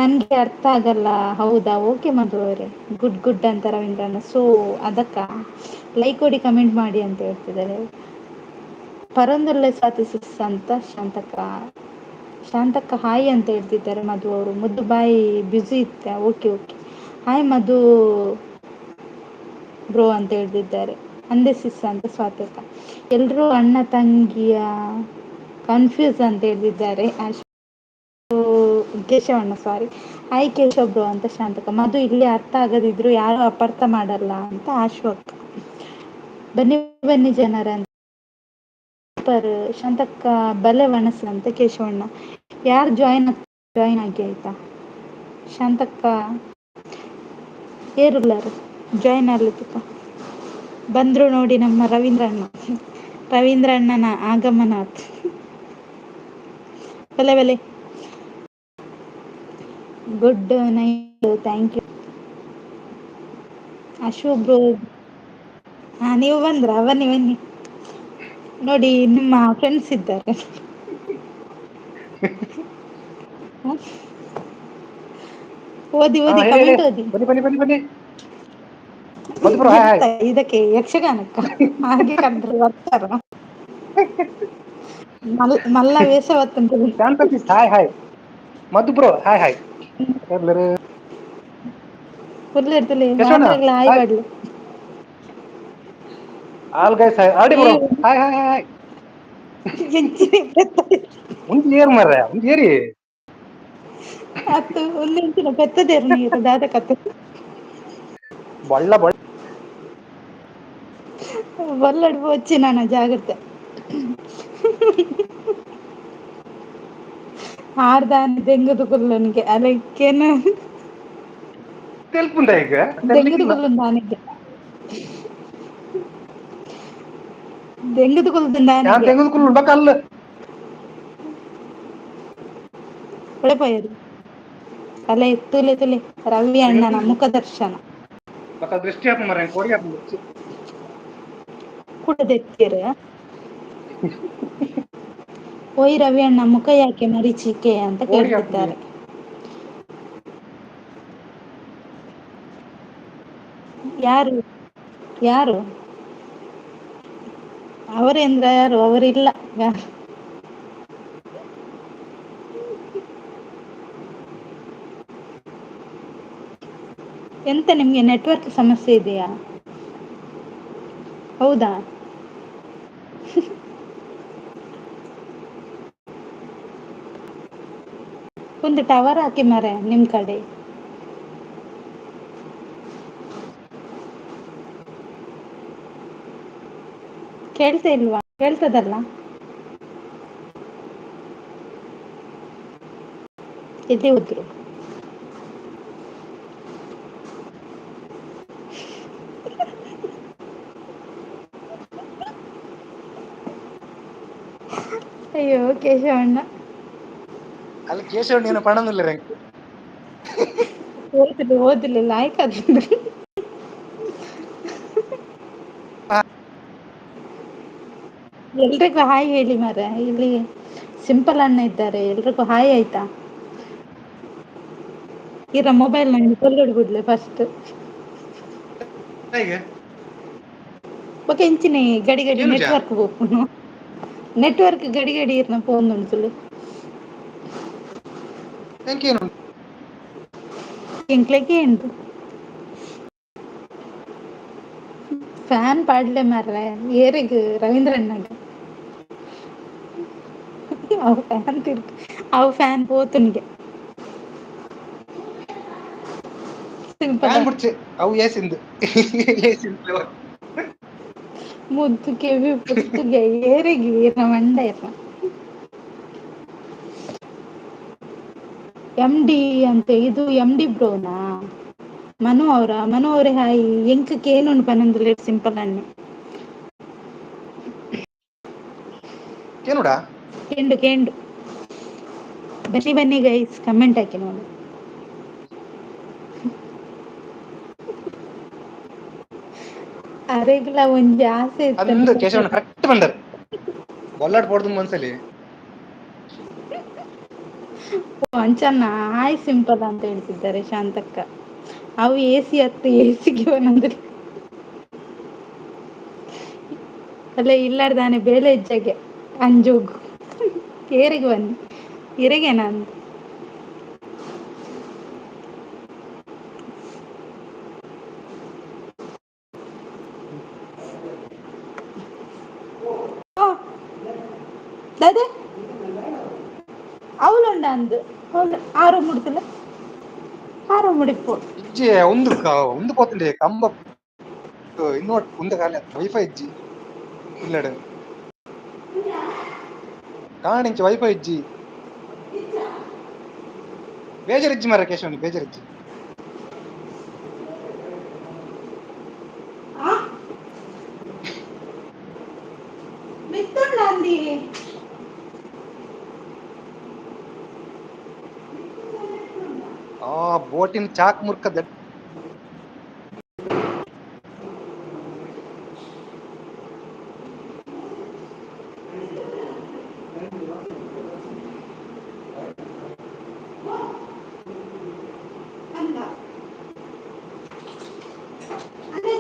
[SPEAKER 1] ನನ್ಗೆ ಅರ್ಥ ಆಗಲ್ಲ. ಹೌದಾ? ಓಕೆ ಮಧು ಅವರೇ, ಗುಡ್ ಗುಡ್ ಅಂತ ರವೀಂದ್ರಣ್ಣ. ಸೊ ಅದಕ್ಕ ಲೈಕ್ ಕೊಡಿ, ಕಮೆಂಟ್ ಮಾಡಿ ಅಂತ ಹೇಳ್ತಿದ್ದಾರೆ. ಪರಂದುಲ್ಲೆ ಸ್ವಾತಿ ಸಿಸ್ ಅಂತ ಶಾಂತಕ್ಕ. ಶಾಂತಕ್ಕ ಹಾಯ್ ಅಂತ ಹೇಳ್ತಿದ್ದಾರೆ ಮಧು ಅವರು. ಮುದ್ದು ಬಾಯ್ ಬ್ಯುಸಿ ಇತ್ತ? Okay okay, hi Madhu bro ಅಂತ ಹೇಳ್ತಿದ್ದಾರೆ. ಅಂದೆ ಸಿಸ್ ಅಂತ ಸ್ವಾತಿಕ. ಎಲ್ಲರೂ ಅಣ್ಣ ತಂಗಿಯ ಕನ್ಫ್ಯೂಸ್ ಅಂತ ಹೇಳ್ತಿದ್ದಾರೆ ಕೇಶವಣ್ಣ. ಸಾರಿ, ಹಾಯ್ ಕೇಶವ್ ಬ್ರೋ ಅಂತ ಶಾಂತಕ್ಕ. ಮಧು ಇಲ್ಲಿ ಅರ್ಥ ಆಗದಿದ್ರು ಯಾರು ಅಪಾರ್ಥ ಮಾಡಲ್ಲ ಅಂತ ಅಶ್ವಕ್. ಬನ್ನಿ ಬನ್ನಿ ಜನರ ಅಂತ ಸೂಪರ್. ಶಾಂತಕ್ಕ ಬಲೆ ಒಣಸ ಅಂತ ಕೇಶವಣ್ಣ. ಯಾರು ಜಾಯಿನ್ ಜಾಯಿನ್ ಆಗಿ ಆಯ್ತಾ? ಶಾಂತಕ್ಕ ಏರುಲ್ಲರು ಜಾಯಿನ್ ಆಗ್ಲಿಕ್ಕ ಬಂದ್ರು ನೋಡಿ ನಮ್ಮ ರವೀಂದ್ರಣ್ಣ. ರವೀಂದ್ರಣ್ಣನ ಆಗಮನ ಆತು. ಬಲೆ ಬಲೆ, good night, thank you Ashu bro. ಹಾ, ನೀವು ಬಂದ್ರಾ? ಬನ್ನಿ ಬನ್ನಿ, ನೋಡಿ ನಿಮ್ಮ ಫ್ರೆಂಡ್ಸ್ ಇದ್ದಾರೆ. ಹ? ಓದಿ
[SPEAKER 3] ಹಾ
[SPEAKER 1] ಓದಿ,
[SPEAKER 3] ಹೇಳಿ ಹೇಳಿ,
[SPEAKER 1] ಕಮೆಂಟ್ ಓದಿ.
[SPEAKER 3] ಬನ್ನಿ ಬನ್ನಿ ಬನ್ನಿ ಬನ್ನಿ. ಮಧು ಬ್ರೋ ಹಾಯ್
[SPEAKER 1] ಎಂತ
[SPEAKER 3] ಹಾಯ್.
[SPEAKER 1] ಇದಕ್ಕೆ ಯಕ್ಷಗಾನಕ್ಕ ಹಾಗೆ ಕರೆದ್ರೆ ಬರ್ತಾರ? ಮಲ್ಲ ವೇಷ ಬತ್ತಂತ.
[SPEAKER 3] Shanta sis hi hi. Madhu bro hi hi. ಎಲ್ಲರೂ
[SPEAKER 1] ಫುಲ್ ಇರ್ತಲೆ
[SPEAKER 3] ಕೇಶವಣ್ಣ
[SPEAKER 1] ಮಾತ್ರೆಗಳ ಹಾಯ್
[SPEAKER 3] ಹಾಯ್.
[SPEAKER 1] ಬಾಡ್ಲು.
[SPEAKER 3] All guys hi. ಆಡಿ
[SPEAKER 1] ಏ
[SPEAKER 3] bro hi hi hi hi.
[SPEAKER 1] ಎಂಚಿನ ಪೆತ್ತ
[SPEAKER 3] ಒಂದು ಏರ್ ಮಾರ್ರೆ, ಒಂದು ಏರಿ.
[SPEAKER 1] ಅತ್ತು ಒಂದೆಂಚಿನ ಪೆತ್ತದೇರು ನೀರು ದಾದ ಕತೆ.
[SPEAKER 3] ಬಳ್ಳ ಬಳ್ಳ
[SPEAKER 1] ಬಲ್ಲಡ್ ಪೋಚಿ ನಾನು ಜಾಗ್ರತೆ. ಆರ್ದಾನೆ ದೆಂಗದ ಕುಲ್ಲನಿಗೆ ಅಲಕ್ಕೇನ
[SPEAKER 3] ತೆಲ್ಪುಂದ ಈಗ
[SPEAKER 1] ದೆಂಗದ
[SPEAKER 3] ತೆರ್ಲಿಕ್ಕಿಲ್ಲ.
[SPEAKER 1] ಕುಲ್ಲನ್ ದಾನಿಗೆ ದೆಂಗದ ಕುಲ್ಲನ್
[SPEAKER 3] ಯಾನ್
[SPEAKER 1] ದಾನಿಗೆ
[SPEAKER 3] ತೆಂಗದ ಕುಲ್ಲು ಕಲ್ಲು.
[SPEAKER 1] ಒಳೆ ಪೋಯರು. ಅಲೆ ತುಲೆ ತುಲೆ ರವಿ ಅಣ್ಣನ ಮುಖ ದರ್ಶನ.
[SPEAKER 3] ಬೊಕ ದೃಷ್ಟಿ ಆಪುಂಡು ಮಾರ್ರೆ ಕೋಡಿ ಆಪುಂಡು.
[SPEAKER 1] ಕುಡದೆತ್ತೀರ. ಓಯ್ ರವಿ ಅಣ್ಣ ಮುಖ ಯಾಕೆ ಮರೀಚಿಕೆ ಅಂತ
[SPEAKER 3] ಕೋಡಿ ಆಪುಂಡು.
[SPEAKER 1] ಕೇಳ್ತಿದ್ದಾರೆ. ಯಾರು ಯಾರು ಅವರೇಂದ್ರ ಯಾರು ಅವರಿಲ್ಲ ಯಾರು? ಎಂತ ನಿಮ್ಗೆ ನೆಟ್ವರ್ಕ್ ಸಮಸ್ಯೆ ಇದೆಯಾ? ಹೌದಾ? ಒಂದು ಟವರ್ ಹಾಕಿ ಮಾರ್ರೆ ನಿಮ್ ಕಡೆ. ಕೇಳ್ತಾ ಇಲ್ವಾ? ಕೇಳ್ತದಲ್ಲ? ಎಲ್ಲಿ ಹೋದ್ರು? ಅಯ್ಯೋ ಕೇಶವಣ್ಣ.
[SPEAKER 3] ಅಲ್ಲಿ ಕೇಶವಣ್ಣ ಏನೋ ಪಣಂದಿಲ್ಲ ರಂಕ್.
[SPEAKER 1] ಓದ್ಲಿ ಓದ್ಲಿ ಲಾಯ್ಕ್ ಆದ್ರೆ. ಎಲ್ರಿಗೂ ಹಾಯ್ ಹೇಳಿ ಮಾರ್ರೆ. ಇಲ್ಲಿ ಸಿಂಪಲ್ ಅಣ್ಣ ಇದ್ದಾರೆ, ಎಲ್ರಿಗೂ ಹಾಯ್ ಆಯ್ತಾ? ಇರ ಮೊಬೈಲ್ ನಂಗೆ ಕೊಲ್ಲೊಡ್ಗುಡ್ಲೆ ಫಸ್ಟ್.
[SPEAKER 3] ಹೇಗೆ?
[SPEAKER 1] ಓಕೆ ಇಂಚಿನೆ ಗಡಿ ಗಡಿ
[SPEAKER 3] ಕೇನುಜಾ?
[SPEAKER 1] ನೆಟ್ವರ್ಕ್ ಬೋಪುನು. ನೆಟ್ವರ್ಕ್ ಗಡಿ ಗಡಿ ಇರ್ನ ಫೋನ್ ಉಂಟುಲೆ.
[SPEAKER 3] ಎಂಕೇನು?
[SPEAKER 1] ಎಂಕ್ಲೆಗೆ ಉಂಟು. ಫ್ಯಾನ್ ಪಾಡ್ಲೆ ಮಾರ್ರೆ ಏರೆಗ್ ರವೀಂದ್ರಣ್ಣಗ್. ಅವು ಫ್ಯಾನ್ ತಿರ್ಗ್ ಅವು ಫ್ಯಾನ್ ಪೋತುನ್ಗೆ. ಸಿಂಪಲ್.
[SPEAKER 3] ಫ್ಯಾನ್ ಬುಡ್ಚೆ ಅವು ಏಸಿಂದು ಏಸಿಂದು.
[SPEAKER 1] ಮುದ್ದು ಕೆವಿ ಪುತ್ತುಗೆ ಏರೆಗ್ ಇರ್ನ ಮಂಡ ಇರ್ನ. ಎಂ ಡಿ ಅಂತೆ ಇದು ಎಂ ಡಿ ಬ್ರೋನಾ? ಮನು ಅವರ ಮನು ಅವರೇ ಹಾಯ್. ಎಂಕ್ ಕೇನುಂಡು ಪನೊಂದುಲ್ಲೆರ್ ಸಿಂಪಲ್ ಅಣ್ಣೆ.
[SPEAKER 3] ಕೇನುಡಾ?
[SPEAKER 1] ಕೇಂಡು ಕೇಂಡು. ಬನ್ನಿ ಬನ್ನಿ ಗೈಸ್ ಕಮೆಂಟ್ ಹಾಕಿ ನೋಡಿ. ಅರೆಗ್ಲ ಒಂಜಿ ಆಸೆ
[SPEAKER 3] ಅಂದು
[SPEAKER 1] ಇತ್ತು.
[SPEAKER 3] ಕೇಶವಣ್ಣ ಕರೆಕ್ಟ್ ಬಂದರ್. ಬೊಲ್ಲಾಡ್ ಪೋಡ್ದು ಒಂದ್ಸಲಿ.
[SPEAKER 1] ಅಂಚನ್ನ ಹಾಯ್ ಸಿಂಪಲ್ ಅಂತ ಹೇಳ್ತಿದ್ದಾರೆ ಶಾಂತಕ್ಕ. ಅವು ಎ ಸಿ ಹತ್ತು ಎ ಸಿಗೆ ಒಂದೊಂದು. ಅಲ್ಲ ಇಲ್ಲಾರ್ದಾನೆ ಬೇಲೆ ಇಜ್ಜಗೆ ಅಂಜೋಗು ಏರಿಗೆ ಬನ್ನಿ ಇರೆಗೆ ನಾನು. ಓ ದಾದೆ ಅವಳುಂಡ ಅಂದು ಅವಳು ಆರು ಮುಡ್ತಿಲ್ಲ ಆರು ಮುಡಿಪು.
[SPEAKER 3] ಇಜ್ಜೆ ಒಂದು ಒಂದು ಪೋತುಂಡೆ ಕಂಬ ಇನ್ನು ಒಂದು ಕಾಲ ವೈಫೈ ಇಜ್ಜಿ ಇಲ್ಲಡೆ ಕಾಣಿಂಚ ವೈಫೈ ಇಜ್ಜಿ. ಬೇಜಾರಿಜ್ಜಿ ಮಾರ್ರೆ ಕೇಶವಣ್ಣ ಬೇಜಾರಿಜ್ಜಿ.
[SPEAKER 1] ಮಿತ್ತುಂಡ ಅಂದಿ.
[SPEAKER 3] ಆ ಬೋಟಿನ ಚಾಕ್ ಮುರ್ಕ
[SPEAKER 1] ಅಂತ ಅದೇ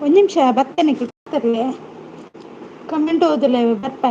[SPEAKER 1] ಒಂದು ನಿಮಿಷ ಬತ್ತನೆ ಕೊಡ್ತಾರೆ. ಕಮೆಂಟ್ ಓದಿಲ್ಲ ಬರ್ಪ.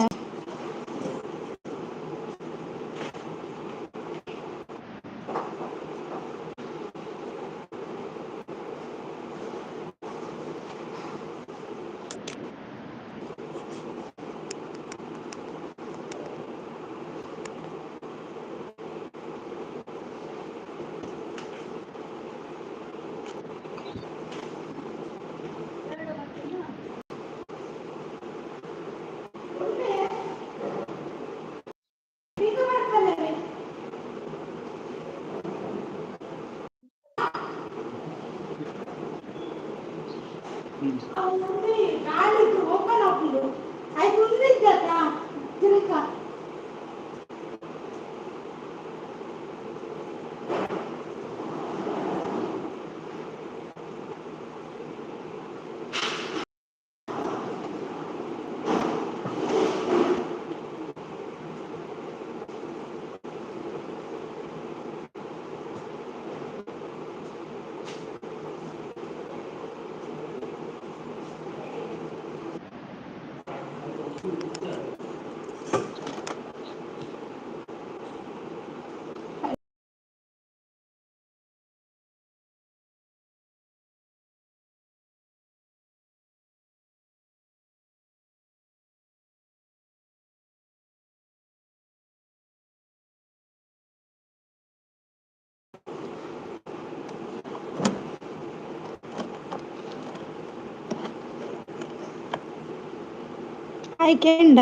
[SPEAKER 1] ಹಾಯ್ ಕೇಂಡ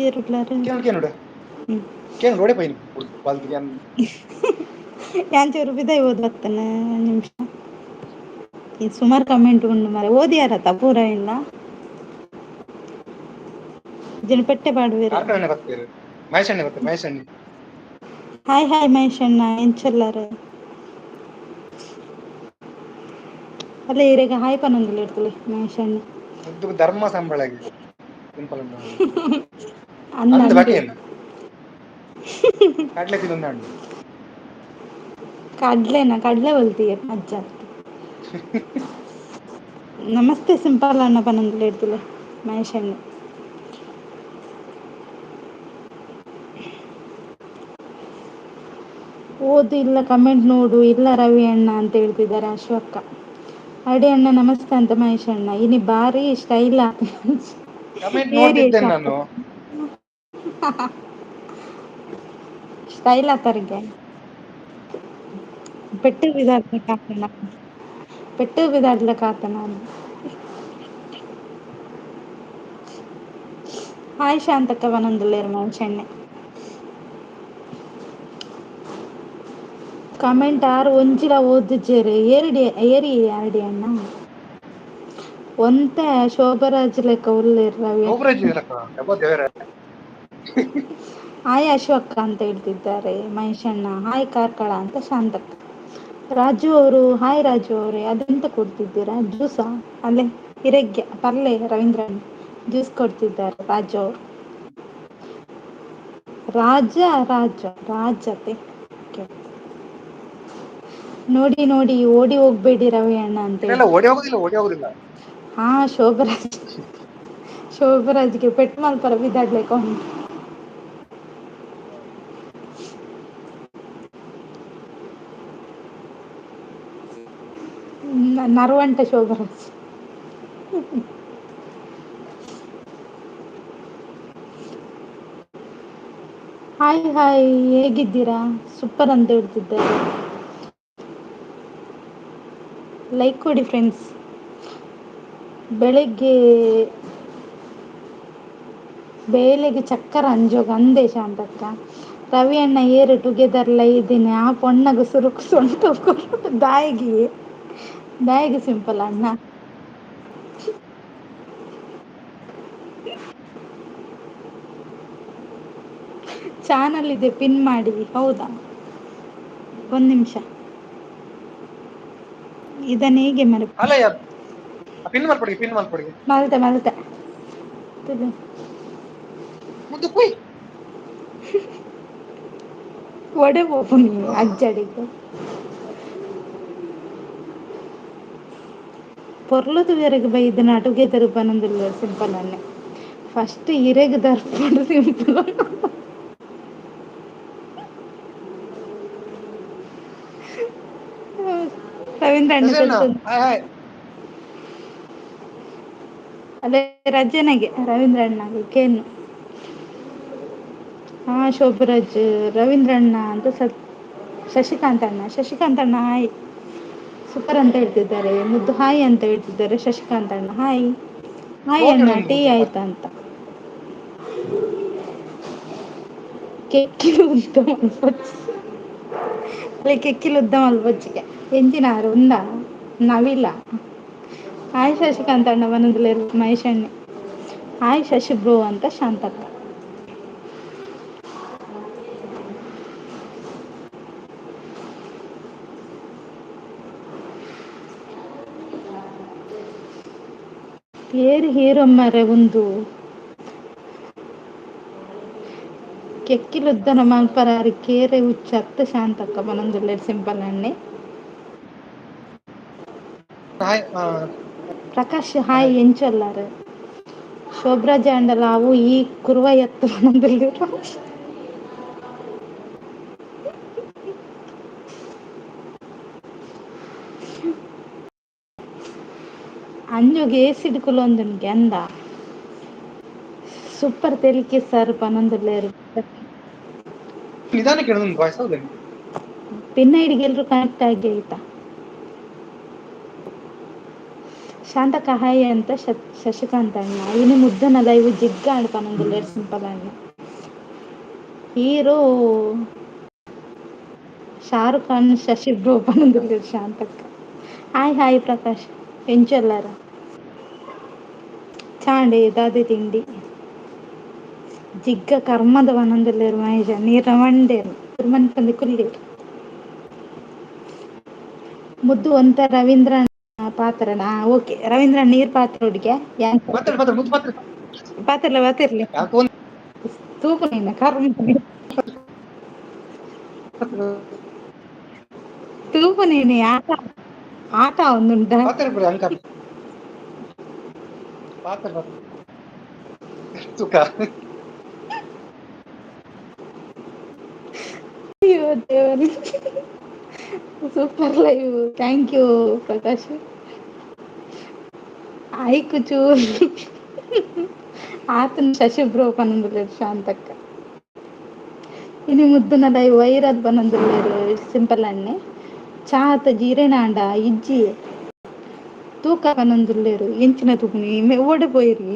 [SPEAKER 1] ಏರುಗ್ಲಾರು.
[SPEAKER 3] ಕೇಳು ಕೇಳು.
[SPEAKER 1] ಹ್ಮ್.
[SPEAKER 3] ಕೇಳು ನೋಡೆ ಪೈನ್ ಬಾಲ್ತಿಗೆ.
[SPEAKER 1] ಯಾನ್ ಚೂರು ಬಿದೈ ಓದ್ ಬತ್ತನ ಒಂದ್ ನಿಮಿಷ. ಈ ಸುಮಾರು ಕಮೆಂಟ್ ಉಂಡು ಮರೆ ಓದಿಯಾರತ್ತ ಪೂರ ಇಲ್ಲ ಜನಪಟ್ಟೆ ಪಾಡುವೆರು.
[SPEAKER 3] ಕಾರ್ಕಳನೆ ಬರ್ತೀರಿ, ಮಹೇಶಣ್ಣೆ ಬರ್ತಾರೆ, ಮಹೇಶಣ್ಣೆ.
[SPEAKER 1] Hi hi ಮಹೇಶಣ್ಣ, ಎಂಚಲ್ಲಾರು? ಅಲ್ಲ ಇರೆಗ ಹಾಯ್ ಪನೊಂದುಲ್ಲ ಇರ್ತಲೆ ಮಹೇಶಣ್ಣ.
[SPEAKER 3] ಮುದ್ದು ಧರ್ಮ ಸಂಬಳಗೆ ಸಿಂಪಲ್.
[SPEAKER 1] ಅಂದ
[SPEAKER 3] ಅಂದ ಬಗೆ ಏನು ಕಡ್ಲೆ ತಿನ್ನೊಂದು.
[SPEAKER 1] ಕಡ್ಲೆನಾ? ಕಡ್ಲೆ ಒಲ್ತಿಗೆ ಅಜ್ಜ. ನಮಸ್ತೆ ಸಿಂಪಲ್ ಅಣ್ಣ ಪನೊಂದುಲ್ಲ ಇರ್ತಲೆ ಮಹೇಶಣ್ಣ. ಓದು ಇಲ್ಲ ಕಮೆಂಟ್ ನೋಡು ಇಲ್ಲ ರವಿ ಅಣ್ಣ ಅಂತ ಹೇಳ್ತಿದ್ದಾರೆ ಅಶ್ವಕ್ಕ. ಅಡಿ ಅಣ್ಣ ನಮಸ್ತೆ ಅಂತ ಮಹೇಶ್ ಅಣ್ಣ. ಇನಿ ಬಾರಿ ಸ್ಟೈಲ್.
[SPEAKER 3] ಕಮೆಂಟ್ ನೋಡ್ತಿದ್ದೇನೆ ನಾನು.
[SPEAKER 1] ಸ್ಟೈಲ್ ಆತರಿಗೆ ಪೆಟ್ಟು ಬಿದಾಡ್ಲ ಕಾತನ, ಪೆಟ್ಟು ಬಿದಾಡ್ಲ ಕಾತನ. ಹಾಯ್ ಶಾಂತಕ್ಕ ಬನೊಂದುಲ್ಲೆರ್ ಮಹೇಶ್ ಅಣ್ಣೆ. ಕಮೆಂಟ್ ಆರ್ ಒಂಜಿಲ ಓದಿಜೆರ್ ಏರ್ಡಿ ಏರಿ ಆರ್ಡಿ ಅಣ್ಣ. ಒಂತೆ ಶೋಭರಾಜ್ ಲೆಕ್ಕ ಉಲ್ಲೆರ್ ರವಿ.
[SPEAKER 3] ಶೋಭರಾಜ್ ಇರಕ್ಕ ಡಬ್ಬ ದೇವರ.
[SPEAKER 1] ಹಾಯ್ ಅಶ್ವಕ್ಕ ಅಂತ ಹೇಳ್ತಿದ್ದಾರೆ ಮಹೇಶಣ್ಣ. ಹಾಯ್ ಕಾರ್ಕಳ ಅಂತ ಶಾಂತಕ್ಕ. ರಾಜು ಅವರು ಹಾಯ್ ರಾಜು ಅವರೇ. ಅದೆಂತ ಕೊಡ್ತಿದ್ದೀರಾ? ಜ್ಯೂಸಾ? ಅಲ್ಲೇ ಹಿರಗ್ಯ ಪರ್ಲೆ ರವೀಂದ್ರನ್ ಜ್ಯೂಸ್ ಕೊಡ್ತಿದ್ದಾರೆ ರಾಜು ಅವರು. ರಾಜ ರಾಜ ರಾಜತೆ ನೋಡಿ ನೋಡಿ ಓಡಿ ಹೋಗ್ಬೇಡಿ ರವಿ ಅಣ್ಣ ಅಂತ
[SPEAKER 3] ಇಲ್ಲ ಓಡಿ ಹೋಗುದಿಲ್ಲ, ಓಡಿ ಹೋಗುದಿಲ್ಲ.
[SPEAKER 1] ಹಾ ಶೋಭರಾಜ್, ಶೋಭರಾಜ್ಗೆ ಪೆಟ್ ಮಲ್ಪರ ಬಿದ್ದಾಡ್ಲಿಕ್ಕೆ ಉಂಟು. ನರುವಂಟ ಶೋಭರಾಜ್. ಹಾಯ್ ಹಾಯ್ ಹೇಗಿದ್ದೀರಾ? ಸೂಪರ್ ಅಂತ ಹೇಳ್ತಿದ್ದಾರೆ. ಲೈಕ್ ಕೊಡಿ ಫ್ರೆಂಡ್ಸ್. ಬೆಳಗ್ಗೆ ಬೇಲೆಗೆ ಚಕ್ಕರ ಅಂಜೋಗ ಅಂದೆ ಶಾಂತಕ್ಕ. ರವಿ ಅಣ್ಣ ಏರು ಟುಗೆದರ್ ಇದ್ದೀನಿ ಆ ಪೊಣ್ಣಗು ಸುರುಕು ಸೊಂಟ ದಾಯಿಗೆ ದಾಯಿಗೆ ಸಿಂಪಲ್ ಅಣ್ಣ. ಚಾನಲ್ ಇದೆ ಪಿನ್ ಮಾಡಿ. ಹೌದಾ? ಒಂದು ನಿಮಿಷ, ಇದನ್ನ ಹೇಗೆ ಮರೆ
[SPEAKER 3] ಅಲ್ಲ ಪಿನ್ ಮಲ್ಪಡಿ, ಪಿನ್ ಮಲ್ಪಡಿ.
[SPEAKER 1] ಮಲ್ತೆ ಮಲ್ತೆ
[SPEAKER 3] ಮುದ್ದು ಕುಯ್
[SPEAKER 1] ಒಡೆ ಪೋಪು ನೀನು ಅಜ್ಜಡಿಗೆ ಪೊರ್ಲುದು ಬೇರೆಗೆ ಬೈದಿನ ಟುಗೆದರ್ ಪನೊಂದುಲ್ಲೆರ್ ಸಿಂಪಲ್ ಅಣ್ಣೆ. ಫಸ್ಟ್ ಇರೆಗ್ ದರ್ಪೊಡು ಸಿಂಪಲ್. ರವೀಂದ್ರ ಅಣ್ಣ
[SPEAKER 3] ಶಶಿ ಅಣ್ಣ
[SPEAKER 1] ತೆಲ್ತೊಂದು
[SPEAKER 3] ಹಾಯ್ ಹಾಯ್.
[SPEAKER 1] ಅದೇ ರಜನೆಗೆ ರವೀಂದ್ರ ಅಣ್ಣಗೆ ಕೇನು. ಹಾ ಶೋಭರಾಜ್, ರವೀಂದ್ರ ಅಣ್ಣ ಅಂತ ಶಶಿಕಾಂತ್ ಅಣ್ಣ, ಶಶಿಕಾಂತ್ ಅಣ್ಣ ಹಾಯ್, ಸೂಪರ್ ಅಂತ ಹೇಳ್ತಿದ್ದಾರೆ. ಮುದ್ದು ಹಾಯ್ ಅಂತ ಹೇಳ್ತಿದ್ದಾರೆ ಶಶಿಕಾಂತ್ ಅಣ್ಣ. ಹಾಯ್ ಹಾಯ್
[SPEAKER 3] ಫೋನ್
[SPEAKER 1] ಅಣ್ಣ,
[SPEAKER 3] ಹಿಡಿದು
[SPEAKER 1] ಟೀ
[SPEAKER 3] ಮುದ್ದು
[SPEAKER 1] ಆಯ್ತಾ ಅಂತ. ಕೆಕ್ಕಿಲು ಉದ್ದ ಮಲ್ಪೊಚ್ಚಿ, ಅಲ್ಲ ಕೆಕ್ಕಿಲು ಉದ್ದ ಮಲ್ಪೊಚ್ಚಿಗೆ ಎಂಚಿನಾರು ಉಂದ ನವಿಲ. ಹಾಯ್ ಶಶಿಕಾಂತ್ ಅಣ್ಣ ಬನಂದುಲ್ಲೇರ್ ಮಹೇಶ್ ಅಣ್ಣೆ. ಹಾಯ್ ಶಶಿ ಬ್ರೋ ಅಂತ ಶಾಂತಕ್ಕ. ಏರ್ ಹೀರೋ ಮಾರ್ರೆ ಉಂದು ಕೆಕ್ಕಿಲುದ್ದನ ಮಲ್ಪರಾರಿ ಕೇರೆ ಹುಚ್ಚತ್ತ ಶಾಂತಕ್ಕ ಪನೊಂದುಲ್ಲೆರ್ ಸಿಂಪಲ್ ಅಣ್ಣೆ.
[SPEAKER 3] ಹಾಯ್.
[SPEAKER 1] ಪ್ರಕಾಶ್ ಹಾಯ್, ಎಂಚೊಲ್ಲಾರ್ ಶೋಭರಾಜ್ ಆಂಡಲ ಅವು ಈ ಕುರುವ ಎತ್ತು ಪನೊಂದುಲ್ಲೆರ್. ಅಂಜುಗ್ ಏಸಿಡ್ ಕುಲೊಂದುಂಡು ಅಂದ. ಸೂಪರ್ ತೆಲಿಕೆ ಸರ್ ಪನೊಂದುಲ್ಲೆರ್.
[SPEAKER 3] ನಿಧಾನಕ್ಕೆ ಕೇಳೋದು ವಾಯ್ಸ್ ಹೌದಾ?
[SPEAKER 1] ಪಿನ್ನ ಹಿಡಿಗೆ ಎಲ್ರು ಕನೆಕ್ಟ್ ಆಗಿ ಆಯ್ತಾ. ಶಾಂತಕ್ಕ ಹಾಯ್ ಅಂತ ಶಶಿಕಾಂತ್ ಅಣ್ಣ. ಇನಿ ಮುದ್ದನ ಲೈವ್ ಜಿಗ್ಗ ಅಂಡ್ ಪನೊಂದುಲ್ಲೆರ್ ಸಿಂಪಲ್ ಅಣ್ಣ. ಹೀರೋ ಶಾರುಖ್ ಖಾನ್ ಶಶಿ ಬ್ರೋ ಪನೊಂದುಲ್ಲೆರ್ ಶಾಂತಕ್ಕ. ಹಾಯ್ ಹಾಯ್ ಪ್ರಕಾಶ್, ಎಂಚೊಲ್ಲಾರ್ ಚಾಂಡಿ ದಾದೆ ತಿಂಡಿ ಜಿಗ್ಗ ಕರ್ಮದ ಪನೊಂದುಲ್ಲೆರ್ ಮಹೇಶ ನೀರ್ನ ಮಂಡೇರ್ ಮನ್ಪಂದೆ ಕುಲ್ಲೆರ್. ಮುದ್ದು ಒಂತ ರವೀಂದ್ರ ಪಾತ್ರನ? ಓಕೆ ರವೀಂದ್ರ ನೀರ್ ಪಾತ್ರ ಹುಡುಗೆ.
[SPEAKER 3] ಮಾತಾಡು ಮಾತಾಡು ಮುದ್ದು ಪಾತ್ರ.
[SPEAKER 1] ಪಾತಿರ್ಲ ಪಾತಿರ್ಲಿ.
[SPEAKER 3] ಯಾಕೆ ಒಂದು
[SPEAKER 1] ತೂಪುನ ಕರ್ಮ ತೂಪುನೇನೆ ಆಟ ಆಟ ಒಂದುಂಟ.
[SPEAKER 3] ಪಾತ್ರ ಅಂಕ ಪಾತ್ರ ಪಾತ್ರ ಸುಖ.
[SPEAKER 1] ಅಯ್ಯೋ ದೇವರೇ, super live, thank you Prakash. ಐಕ್ ಚೂರು ಆತನ ಶಶಿ ಬ್ರೋ ಪನೊಂದುಲ್ಲೆರ್ ಶಾಂತಕ್ಕ. ಇನಿ ಮುದ್ದುನ ಲೈವ್ ವೈರಲ್ ಪನೊಂದುಲ್ಲೆರ್ ಸಿಂಪಲ್ ಅಣ್ಣೆ. ಚಾತ ಜೀರೆನ ಆಂಡ ಇಜ್ಜಿ ತೂಕ ಪನೊಂದುಲ್ಲೆರ್. ಎಂಚಿನ ತೂಕುನಿ ಓಡೆ ಪೋಯಿರಿ?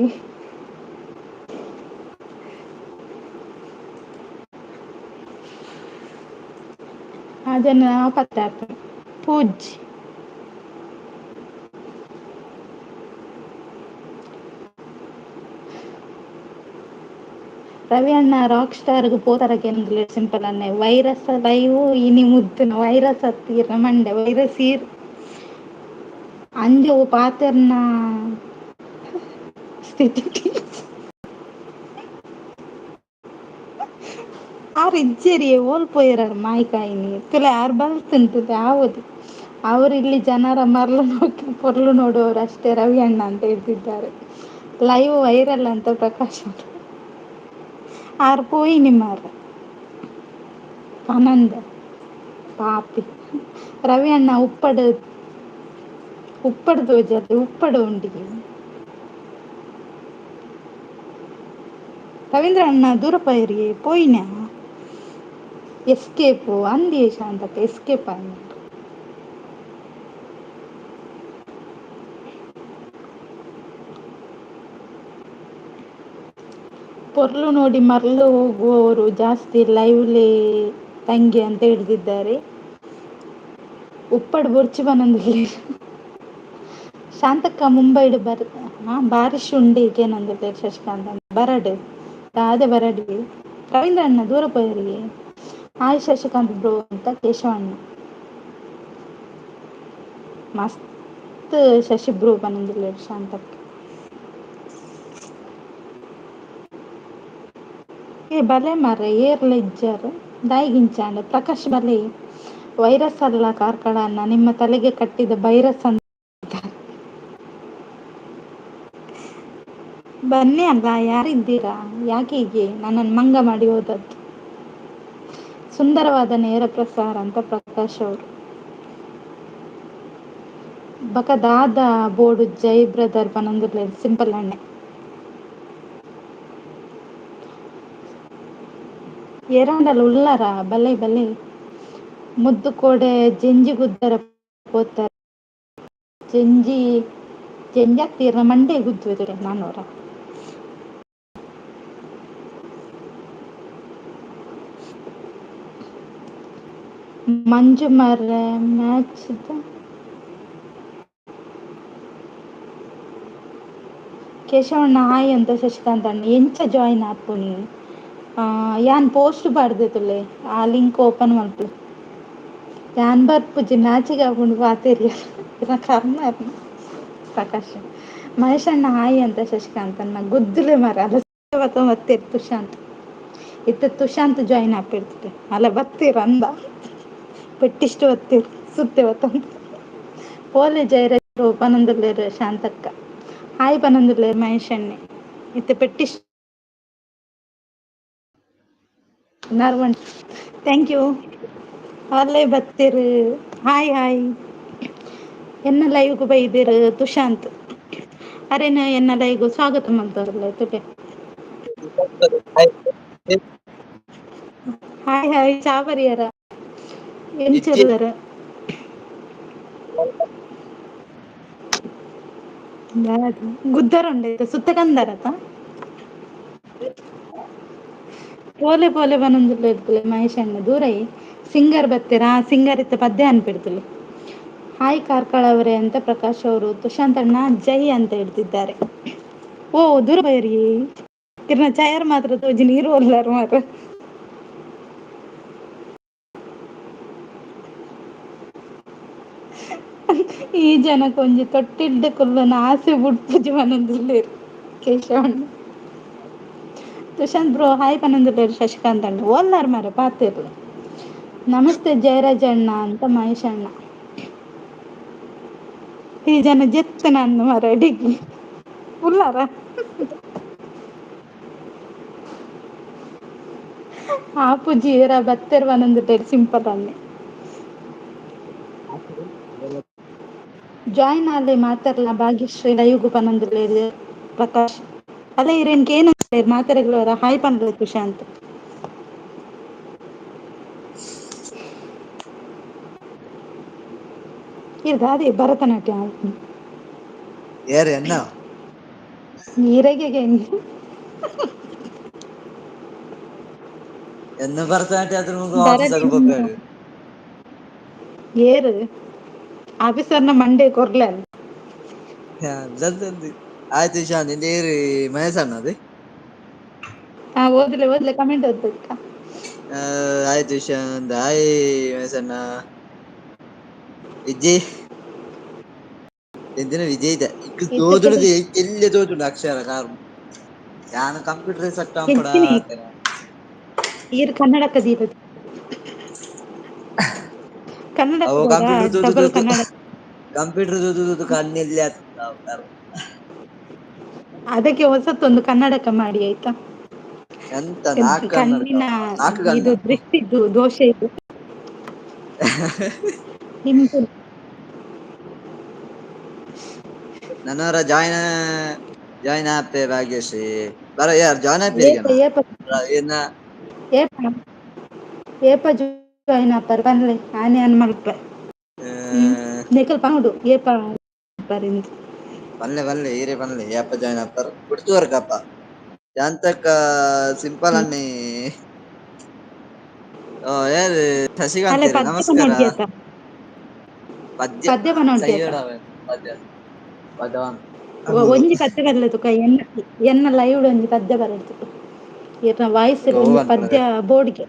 [SPEAKER 1] ಅದನ್ನ ಪತ್ತೆ ಪೂಜ್ ರವಿ ಅಣ್ಣ ರಾಕ್ ಸ್ಟಾರ್ಗ್ ಪೋತರಕ್ಕೆ ಸಿಂಪಲ್ ಅಣ್ಣೆ. ವೈರಸ್ ಲೈವ್ ಇನಿ ಮುದ್ದುನ ವೈರಸ್ ಅತ್ತೀರ್ನ ಮಂಡೆ ವೈರಸ್ ಈರ್ ಅಂಜೊವು ಪಾತೆರ್ನ ಸ್ಥಿತಿ ಆರ್ ಇಜ್ಜೆರಿಯೇ ಓಲ್ ಪೋಯೆರಾರ್ ಮಾಯಿಕಾಯಿನಿ ತುಲೆ ಆರ್ ಬಲ್ತುಂಡು ಆವದು ಅವರು ಇಲ್ಲಿ ಜನರ ಮರ್ಲು ನೋಕಿ ಪೊರ್ಲು ನೋಡುವವರು ಅಷ್ಟೇ ರವಿ ಅಣ್ಣ ಅಂತ ಹೇಳ್ತಿದ್ದಾರೆ. ಲೈವ್ ವೈರಲ್ ಅಂತ ಪ್ರಕಾಶ್ ಅವರು. ಆರ್ ಪೋಯಿನಿ ಮಾರ್ರೆ ಪನಂದ ಪಾಪಿ. ರವಿ ಅಣ್ಣ ಉಪ್ಪಡ್ ಉಪ್ಪಡ್ ತೋಜಾರೆ ಉಪ್ಪಡ್ ಉಂಡಿಗೆ. ರವೀಂದ್ರ ಅಣ್ಣ ದೂರ ಪೈರಿ ಪೋಯಿನ ಎಸ್ಕೇಪ್ ಅಂದಿ ಶಾಂತಕ್ಕ ಎಸ್ಕೇಪ್ ಆಯ್ನ. ಪೊರ್ಲು ನೋಡಿ ಮರ್ಲು ಹೋಗುವವರು ಜಾಸ್ತಿ ಲೈವ್ಲಿ ತಂಗಿ ಅಂತ ಹಿಡಿದಿದ್ದಾರೆ. ಉಪ್ಪಡ್ ಬೊರ್ಚಿ ಬನೊಂದುಲ್ಲೆರ್. ಶಾಂತಕ್ಕ ಮುಂಬೈಡ್ ಬರ್ ಬಾರಿಶ್ ಉಂಡೆ ಕೇನೊಂದುಲ್ಲೆರ್ ಶಶಿಕಾಂತ್ ಅಣ್ಣ. ಬರಡ್ ದಾದೆ ಬರಡಿ. ರವೀಂದ್ರ ಅಣ್ಣ ದೂರ ಪೋಯೆರಿಗೆ. ಹಾಯ್ ಶಶಿಕಾಂತ್ ಬ್ರೋ ಅಂತ ಕೇಶವ ಅಣ್ಣ. ಮಸ್ತ್ ಶಶಿ ಬ್ರೋ ಪನೊಂದುಲ್ಲೆರ್ ಶಾಂತಕ್ಕ. ಏ ಬಲೆ ಮಾರ್ರೆ ಏರ್ಲ ಇಜ್ಜಾರ್ ದಾಯಿಗಿಂಚಾಂಡ್ ಪ್ರಕಾಶ್ ಬಲೆ. ವೈರಸ್ ಅಲ್ಲ ಕಾರ್ಕಳ ಅಣ್ಣ, ನಿಮ್ಮ ತಲೆಗೆ ಕಟ್ಟಿದ ಬೈರಸ್ ಅಂತ. ಬನ್ನಿ ಅಲ್ಲ, ಯಾರಿದ್ದೀರಾ? ಯಾಕೆ ಹೀಗೆ ನನ್ನನ್ನು ಮಂಗ ಮಾಡಿ ಹೋದದ್ದು? ಸುಂದರವಾದ ನೇರ ಪ್ರಸಾರ ಅಂತ ಪ್ರಕಾಶ್ ಅವರು. ಬಕದಾದ ಬೋರ್ಡು ಜೈ ಬ್ರದರ್ ಪನೊಂದುಲ್ಲೆರ್ ಸಿಂಪಲ್ ಅಣ್ಣೆ. ಏರಾಂಡಲ ಉಲ್ಲರ ಬಲೆ ಬಲೆ. ಮುದ್ದು ಕೋಡೆ ಜೆಂಜಿ ಗುದ್ದರ ಪೋತರ. ಜೆಂಜಿ ಜೆಂಜತ್ತೀರ್ನ ಮಂಡೆ ಗುದ್ದುವೆದುರೆ ನಾನೋರ. ಮಂಜು ಮಾರ್ರೆ ಮ್ಯಾಚ್ ಕೇಶವಣ್ಣ ಹಾಯ್ ಅಂತ ಶಶಿಕಾಂತ್ ಅಣ್ಣ. ಎಂಚ ಜಾಯಿನ್ ಆಪುನಿ? ಯಾನ್ ಪೋಸ್ಟ್ ಪಾಡ್ದೆ ಆ ಲಿಂಕ್ ಓಪನ್ ಮಲ್ಪುಲೆ. ಯಾನ್ ಬರ್ಪುಜಿ, ನಾಚಿಗೆ ಆಪುಂಡು ಪಾತೆರಿಯರೆ. ಕರ್ಮ ಪ್ರಕಾಶ್. ಮಹೇಶ್ ಅಣ್ಣ ಹಾಯ್ ಅಂತ ಶಶಿಕಾಂತ್ ಅಣ್ಣ. ಗುದ್ದುಲೆ ಮಾರ್ರೆ ಅಲ್ಲ ಬತ್ತೇರ್ ತುಶಾಂತ್. ಇತ್ತೆ ತುಶಾಂತ್ ಜಾಯಿನ್ ಆಪಿರ್ತದೆ ಅಲ್ಲ ಬತ್ತೀರ ಅಂದ ಪೆಟ್ಟಿಷ್ಟು ಬತ್ತೀರ್ ಸುತ್ತೆ ಬತ್ತಂತ. ಪೋಲೆ ಜೈರಾಜ್ ಪನೊಂದುಲ್ಲೆರ್ ಶಾಂತಕ್ಕ. ಹಾಯ್ ಪನೊಂದುಲ್ಲೆರ್ ಮಹೇಶ್ ಅಣ್ಣೆ. ಇತ್ತೆ ಪೆಟ್ಟಿಶ್ ನರ್ವಣ್ thank you. ಅಲ್ಲೇ ಬತ್ತೀರ್. Hi hi. ಎನ್ನ ಲೈವ್ಗ್ ಬೈದೆರ್ ತುಶಾಂತ್. ಅರೆನ ಎನ್ನ ಲೈವ್ಗ್ ಸ್ವಾಗತ ಮಲ್ತೊಂದುಲ್ಲೆ ತುಲೆ. ಹಾಯ್ ಹಾಯ್ ಚಾ ಪರಿಯರ. ಎಂಚ ಉಲ್ಲೆರ್? ಗುದ್ದರ ಉಂಡೈತೆ ಸುತ್ತ ಕಂದರತ. ಪೋಲೆ ಪೋಲೆ ಪನೊಂದುಲ್ಲೆರ್ ಮಹೇಶ್ ಅಣ್ಣ ದೂರೈ. ಸಿಂಗರ್ ಬತ್ತೆರಾ? ಸಿಂಗರ್ ಇತ್ತ ಪದ್ಯ ಅನ್ಪಿಡ್ತಲೆ. ಹಾಯ್ ಕಾರ್ಕಳ ಅವರೇ ಅಂತ ಪ್ರಕಾಶ್ ಅವರು. ತುಶಾಂತ್ ಅಣ್ಣ ಜೈ ಅಂತ ಹೇಳ್ತಿದ್ದಾರೆ. ಓ ದೂರ ಬೈರಿ. ಕಿರಣ ಚಾಯರ್ ಮಾತ್ರ ತೋಜಿ ನೀರು ಒಲ್ಲಾರು ಮಾತ್ರ. ಈ ಜನಕ್ಕೆ ಒಂಜಿ ತೊಟ್ಟಿಡ್ಡೆ ಕುಲ್ಲುನ ಆಸೆ ಬುಡ್ಪುಜಿ ಪನೊಂದುಲ್ಲೆರ್ ಕೇಶವಣ್ಣ. ತುಶಾಂತ್ ಬ್ರೋ ಹಾಯ್ ಪನೊಂದುಲ್ಲೆರ್ ಶಶಿಕಾಂತ್ ಅಣ್ಣ. ಓಲ್ಲಾರ್ ಮಾರ್ರೆ ಪಾತೆರ್ಲೆ. ನಮಸ್ತೆ ಜಯರಾಜ್ ಅಣ್ಣ ಅಂತ ಮಹೇಶ್ ಅಣ್ಣ. ಈ ಜನ ಜೆತ್ತು ನಂದು ಮಾರ್ರೆ ಅಡಿಗೆ ಉಲ್ಲಾರ. ಆಪುಜಿ ಏರ ಬತ್ತೆರ್ ಪನೊಂದುಲ್ಲೆರ್ ಸಿಂಪಲ್ ಅಣ್ಣೆ. ಜಾಯಿನ್ ಆಲೆ ಮಾತೆರ್ಲ ಭಾಗ್ಯಶ್ರೀ ಲೈವ್ಗ್ ಪನೊಂದುಲ್ಲೆರ್ ಪ್ರಕಾಶ್. ಅಲ್ಲ ಇರೆನ್ ಕೇನೊಂದುಲ್ಲೆರ್ ಮಾತೆರೆಗ್ಲ ಒರ ಹಾಯ್ ಪನ್ಲೆ ತುಶಾಂತ್. ಈರ್ ದಾದೆ ಭರತನಾಟ್ಯ
[SPEAKER 4] ಏರ್ ಎನ್ನ
[SPEAKER 1] ಈರೆಗೆ
[SPEAKER 4] ಎನ್ನ ಭರತನಾಟ್ಯ ಆದ್ರೆ ಆಫೀಸ್
[SPEAKER 1] ಭರತ ಏರು ಆಫೀಸರ್ನ ಮಂಡೆ ಕೊರ್ಲೆ.
[SPEAKER 4] ಆಯ್ತು ಇಶಾನ್, ನಿಂದ ಏರು ಮಹೇಶ್ ಅಣ್ಣ ಅದೇ?
[SPEAKER 1] ಹಾ ಓದ್ಲೆ ಓದ್ಲೆ ಕಮೆಂಟ್ ಓದ್ಬೇಕ.
[SPEAKER 4] ಆಯ್ತು ಇಶಾಂತ್, ಹಾಯ್ ಮಹೇಶ್ ಅಣ್ಣ. ವಿಜಯ್ ಎಂದಿನ ವಿಜಯ್ ಇಕ್ ತೋಜುಂಡು ಎಲ್ಲಿ ತೋಜುಂಡು ಅಕ್ಷರ ಕಾರ್ ಯಾನ್ ಕಂಪ್ಯೂಟರ್ ಸೆಟ್ ಆಂಪಡ.
[SPEAKER 1] ಈರ್ ಕನ್ನಡ ಕದೀರ ಕನ್ನಡ
[SPEAKER 4] ಅವು ಕಂಪ್ಯೂಟರ್ ತೂದು
[SPEAKER 1] ಡಬಲ್
[SPEAKER 4] ತೂದು
[SPEAKER 1] ಕನ್ನಡ.
[SPEAKER 4] ಕಂಪ್ಯೂಟರ್ ತೂದು ತೂದು ಕಣ್ಣೆಲ್ಲಿ ಆತುಂಡು.
[SPEAKER 1] ಅದಕ್ಕೆ ಹೊಸತೊಂದು ಕನ್ನಡಕ ಮಾಡಿ ಆಯ್ತಾ?
[SPEAKER 4] ಎಂತ ನಾಲ್ಕು ಕನ್ನಡಕ
[SPEAKER 1] ಕಣ್ಣಿನ
[SPEAKER 4] ನಾಲ್ಕು ಕಣ್ಣ
[SPEAKER 1] ಇದು ದೃಷ್ಟಿದ್ದು ದೋಷ ಇದು. ನಿಮ್ದು
[SPEAKER 4] ನನವರ ಜಾಯಿನ್ ಜಾಯಿನ್ ಆಪೆ ಭಾಗ್ಯಶ್ರೀ ಬರ ಯಾರು ಜಾಯಿನ್
[SPEAKER 1] ಏಪ
[SPEAKER 4] ಆಪೇರಿಗೆನಾ
[SPEAKER 1] ಏಪ
[SPEAKER 4] ಏನ
[SPEAKER 1] ಏಪ ಏಪ ಜಾಯಿನ್ ಆಪರ್ ಪನ್ಲೆ ಆನೆ ಅನ್ ಮಲ್ಪೆ. ನಿಕಲ್ ಪನೊಡು ಏಪ ಆಪರಿಂದ್.
[SPEAKER 4] ಪನ್ಲೆ ಪನ್ಲೆ ಈರೆ ಪನ್ಲೆ ಏಪ ಜಾಯಿನ್ ಆಪರ್ ಗುಡ್ತುವರ್ಕಪ್ಪ ಶಾಂತಕ್ಕ ಸಿಂಪಲ್ ಅನ್ನಿ. ಓ ಯಾರು ಶಶಿಕಾಂತ್
[SPEAKER 1] ಅಲ್ಲ
[SPEAKER 4] ಇರೆ,
[SPEAKER 1] ಪದ್ಯ
[SPEAKER 4] ನಮಸ್ಕಾರ.
[SPEAKER 1] ಪನೊಡ್ಡಿ ಆತ.
[SPEAKER 4] ಪದ್ಯ
[SPEAKER 1] ಪದ್ಯ ಪನೊಡ್ಡಿ ಆತ.
[SPEAKER 4] ಪದ್ಯ ಪದವಾನ್
[SPEAKER 1] ಒಂಜಿ ಪದ್ಯ ಬರಲೆ ತುಕ ಎನ್ನ ಎನ್ನ ಲೈವ್ ಒಂಜಿ ಪದ್ಯ ಬರಡ್ ತುಕ. ಈರ್ನ ವಾಯ್ಸ್ ಒಂಜಿ ಪದ್ಯ ಬೋರ್ಡ್ಗೆ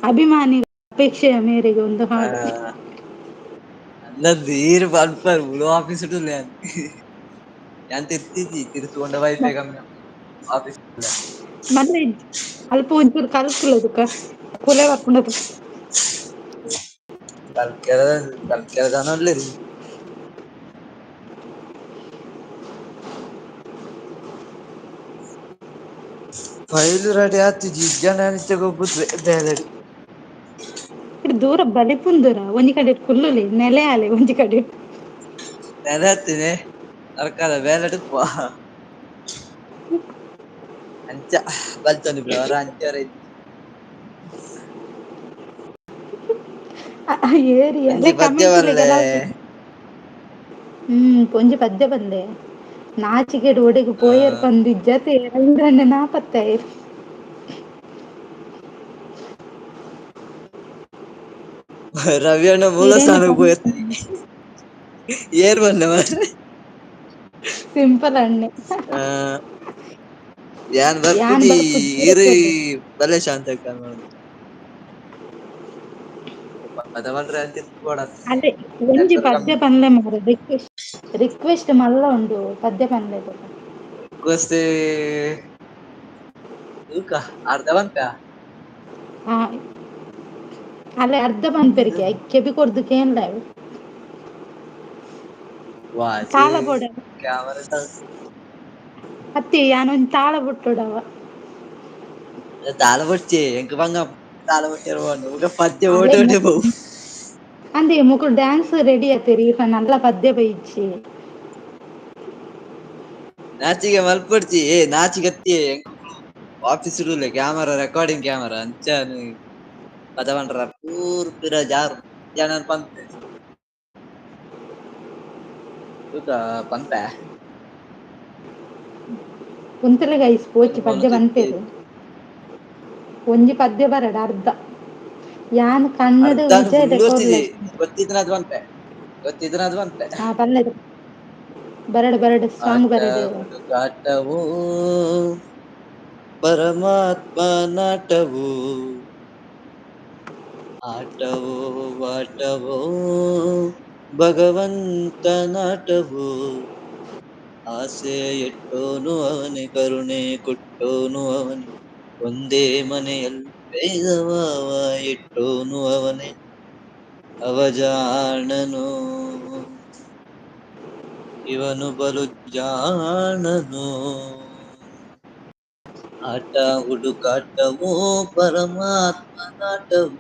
[SPEAKER 1] ಅಭಿಮಾನಿ ಅಪೇಕ್ಷೆಯ ಮೇರೆಗೆ ಒಂದು ಹಾಡು.
[SPEAKER 4] ಅಲ್ಲದ್ದು ಈರು ಪನ್ಪರ್ ಮುಳು ಆಫೀಸ್ ಉಲ್ಲ ಯಾನ್ ತಿರ್ತಿಜಿ ತಿರ್ತುಕೊಂಡ ವೈಫೈ ಕಮ್ಮಿ ಆಫೀಸ್.
[SPEAKER 1] ಮಲ್ಲೆ ಅಲ್ಪ ಒಂಚೂರು ಕಲ್ಕುಲೆ ತುಕ ಕುಲೆ ಬರ್ಪುಂಡು ತುಕ.
[SPEAKER 4] ಕಲ್ಕೆರ ಕಲ್ಕೆರ ಜನ ಉಲ್ಲೆರ್. File ready ಆತಿಜಿ ಇಜ್ಜಂಡ ಅನಿತೆ ಗೊಬ್ಬುದು ಬೇಲೆಡ್.
[SPEAKER 1] ಇಡೆ ದೂರ ಬಲಿಪುಂದುರ ಒಂಜಿ ಕಡೆ ಕುಲ್ಲುಲಿ ನೆಲೆ ಆಲೆ ಒಂಜಿ ಕಡೆ.
[SPEAKER 4] ನೆಲೆ ಆತಿನಿ ಅರ್ಕದ ಬೇಲೆಡ್ ಪೋ. ಅಂಚ ಬಲ್ತೊಂದು ಬಿಡ ಹೊರ ಅಂಚ ಇಜ್ಜಿ.
[SPEAKER 1] ಏರಿ
[SPEAKER 4] ಒಂಜಿ
[SPEAKER 1] ಅದೇ
[SPEAKER 4] ಪದ್ಯ
[SPEAKER 1] ಕಮೆಂಟ್
[SPEAKER 4] ಬಲ್ಲೆ.
[SPEAKER 1] ಹ್ಮ್ ಒಂಜಿ ಪದ್ಯ ಬಂದೆ ನಾಚಿಕೆಡ್ ಒಡೆಗ್
[SPEAKER 4] ಆ,
[SPEAKER 1] ಪೋಯರ್ ಪಂದ್ ಇಜ್ಜತೆ ರವೀಂದ್ರಣ್ಣ ನಾಪತ್ತೆ ಆಯೆರ್.
[SPEAKER 4] ರವಿ ಅಣ್ಣ ಮೂಲ
[SPEAKER 1] ಇರೇನ
[SPEAKER 4] ಸ್ಥಾನಕ್ಕೆ ಪೋಯೆರ್. ಏರ್ ಬಲ್ಲೆ ಮಾರ್ರೆ.
[SPEAKER 1] ಸಿಂಪಲ್ ಅಣ್ಣೆ.
[SPEAKER 4] ಆ, ಯಾನ್
[SPEAKER 1] ಯಾನ್
[SPEAKER 4] ಬರ್ಪುಜಿ
[SPEAKER 1] ಬರ್ಪುಜಿ
[SPEAKER 4] ಈರ್ ಬಲ್ಲೆ ಶಾಂತಕ್ಕ ಪದ ಪಂಡ್ರೆ ಅಂಚಿತ್ ಬೋಡಾತ್.
[SPEAKER 1] ಅದೇ ಒಂಜಿ
[SPEAKER 4] ನೆಟ್ವರ್ಕ್
[SPEAKER 1] ಪದ್ಯ
[SPEAKER 4] ಕಮ್ಮಿ.
[SPEAKER 1] ಪನ್ಲೆ ಮಾರ್ರೆ ರಿಕ್ವೆಸ್ಟ್ ರಿಕ್ವೆಸ್ಟ್ ಮಲ್ಲ ಉಂಡು ಪದ್ಯ ಪನ್ಲೆ ಬೊಕ.
[SPEAKER 4] ರಿಕ್ವೆಸ್ಟ್ ತೂಕ ಅರ್ಧ ಪನ್ಪ.
[SPEAKER 1] ಹಾ ಅಲ್ಲೇ ಅರ್ಧ ಪನ್ಪೆರ್ಗೆ ಐಕ್ ಕೆಬಿ ಕೊರ್ದು ಕೇನ್ಲೆ ಅವ್.
[SPEAKER 4] ವಾಚ್
[SPEAKER 1] ತಾಳ ಬೋಡ
[SPEAKER 4] ಕ್ಯಾಮರಾ
[SPEAKER 1] ಅತ್ತಿ ಯಾನೊಂಜಿ ತಾಳ ಬೊಟ್ಟೊಡವ.
[SPEAKER 4] ತಾಳ ಬೊಡ್ಚಿ ಎಂಕ್ ಬಂಗ ತಾಳ ಬೊಟ್ಟಿರ ಪೋಂಡು ಬೊಕ ಪದ್ಯ
[SPEAKER 1] ಅಲೆ
[SPEAKER 4] ಓಟೆ ಓಟೆ ಪೋವು.
[SPEAKER 1] ಅಂದೆ ಮೊಕುಲು ಡ್ಯಾನ್ಸ್ ರೆಡಿ ಆತೆರ್ ಈರ್ನ ಮಲ್ಲ ಪದ್ಯ ಬೈಜಿ.
[SPEAKER 4] ನಾಚಿಗೆ ಮಲ್ಪೊಡ್ಚಿ ಏ ನಾಚಿಗತ್ತಿ ಎಂಕುಲು ಆಫೀಸ್ ಉಲ್ಲೆ ಕ್ಯಾಮರಾ ರೆಕಾರ್ಡಿಂಗ್ ಕ್ಯಾಮರಾ ಅಂಚ ಪದ ಪಂಡ್ರ ಪೂರ್ ಪಿರ ಜಾರು ಜನನ್ ಪನ್ಪೆ. ತೂಕ ಪನ್ಪೆ.
[SPEAKER 1] ಉಂತುಲೆ ಗೈಸ್ ಪೋಚಿ
[SPEAKER 4] ಫೋನ್
[SPEAKER 1] ಪದ್ಯ
[SPEAKER 4] ತಿರ್ತಿ
[SPEAKER 1] ಪನ್ಪೆರ್. ಒಂಜಿ ಪದ್ಯ ಬರಡ್ ಅರ್ಧ. ಯಾನ್ ಕಣ್ಣುಡು
[SPEAKER 4] ಅರ್ಧ
[SPEAKER 1] ವಿಜಯ್
[SPEAKER 4] ಫುಲ್
[SPEAKER 1] ರೆಕಾರ್ಡ್
[SPEAKER 4] ಗೊತ್ತಿಜಿ ಗೊತ್ತಿತ್ತನ ಅದು ಪನ್ಪೆ ಗೊತ್ತಿತ್ತನ ಅದು ಪನ್ಪೆ.
[SPEAKER 1] ಹಾ ಪನ್ಲೆ ಬರಡ್ ಬರಡ್ ಸಾಂಗ್
[SPEAKER 4] ಆಟ
[SPEAKER 1] ಬರಡ್.
[SPEAKER 4] ಹುಡುಗಾಟವೋ ಪರಮಾತ್ಮ ನಾಟವೋ ಆಟವೋ ಆಟವೋ ಭಗವಂತ ನಾಟವೋ ಆಸೆ ಎಟ್ಟೋನು ಅವನೇ ಕರುಣೆ ಕೊಟ್ಟೋನು ಅವನೇ ಒಂದೇ ಮನೆಯಲ್ಲಿ ಭೇದಭಾವ ಇಟ್ಟೋನು ಅವನೇ ಅವಜಾಣನು ಇವನು ಬಲು ಜಾಣನು ಆಟ ಹುಡುಕಾಟವೋ ಪರಮಾತ್ಮ ನಾಟವೋ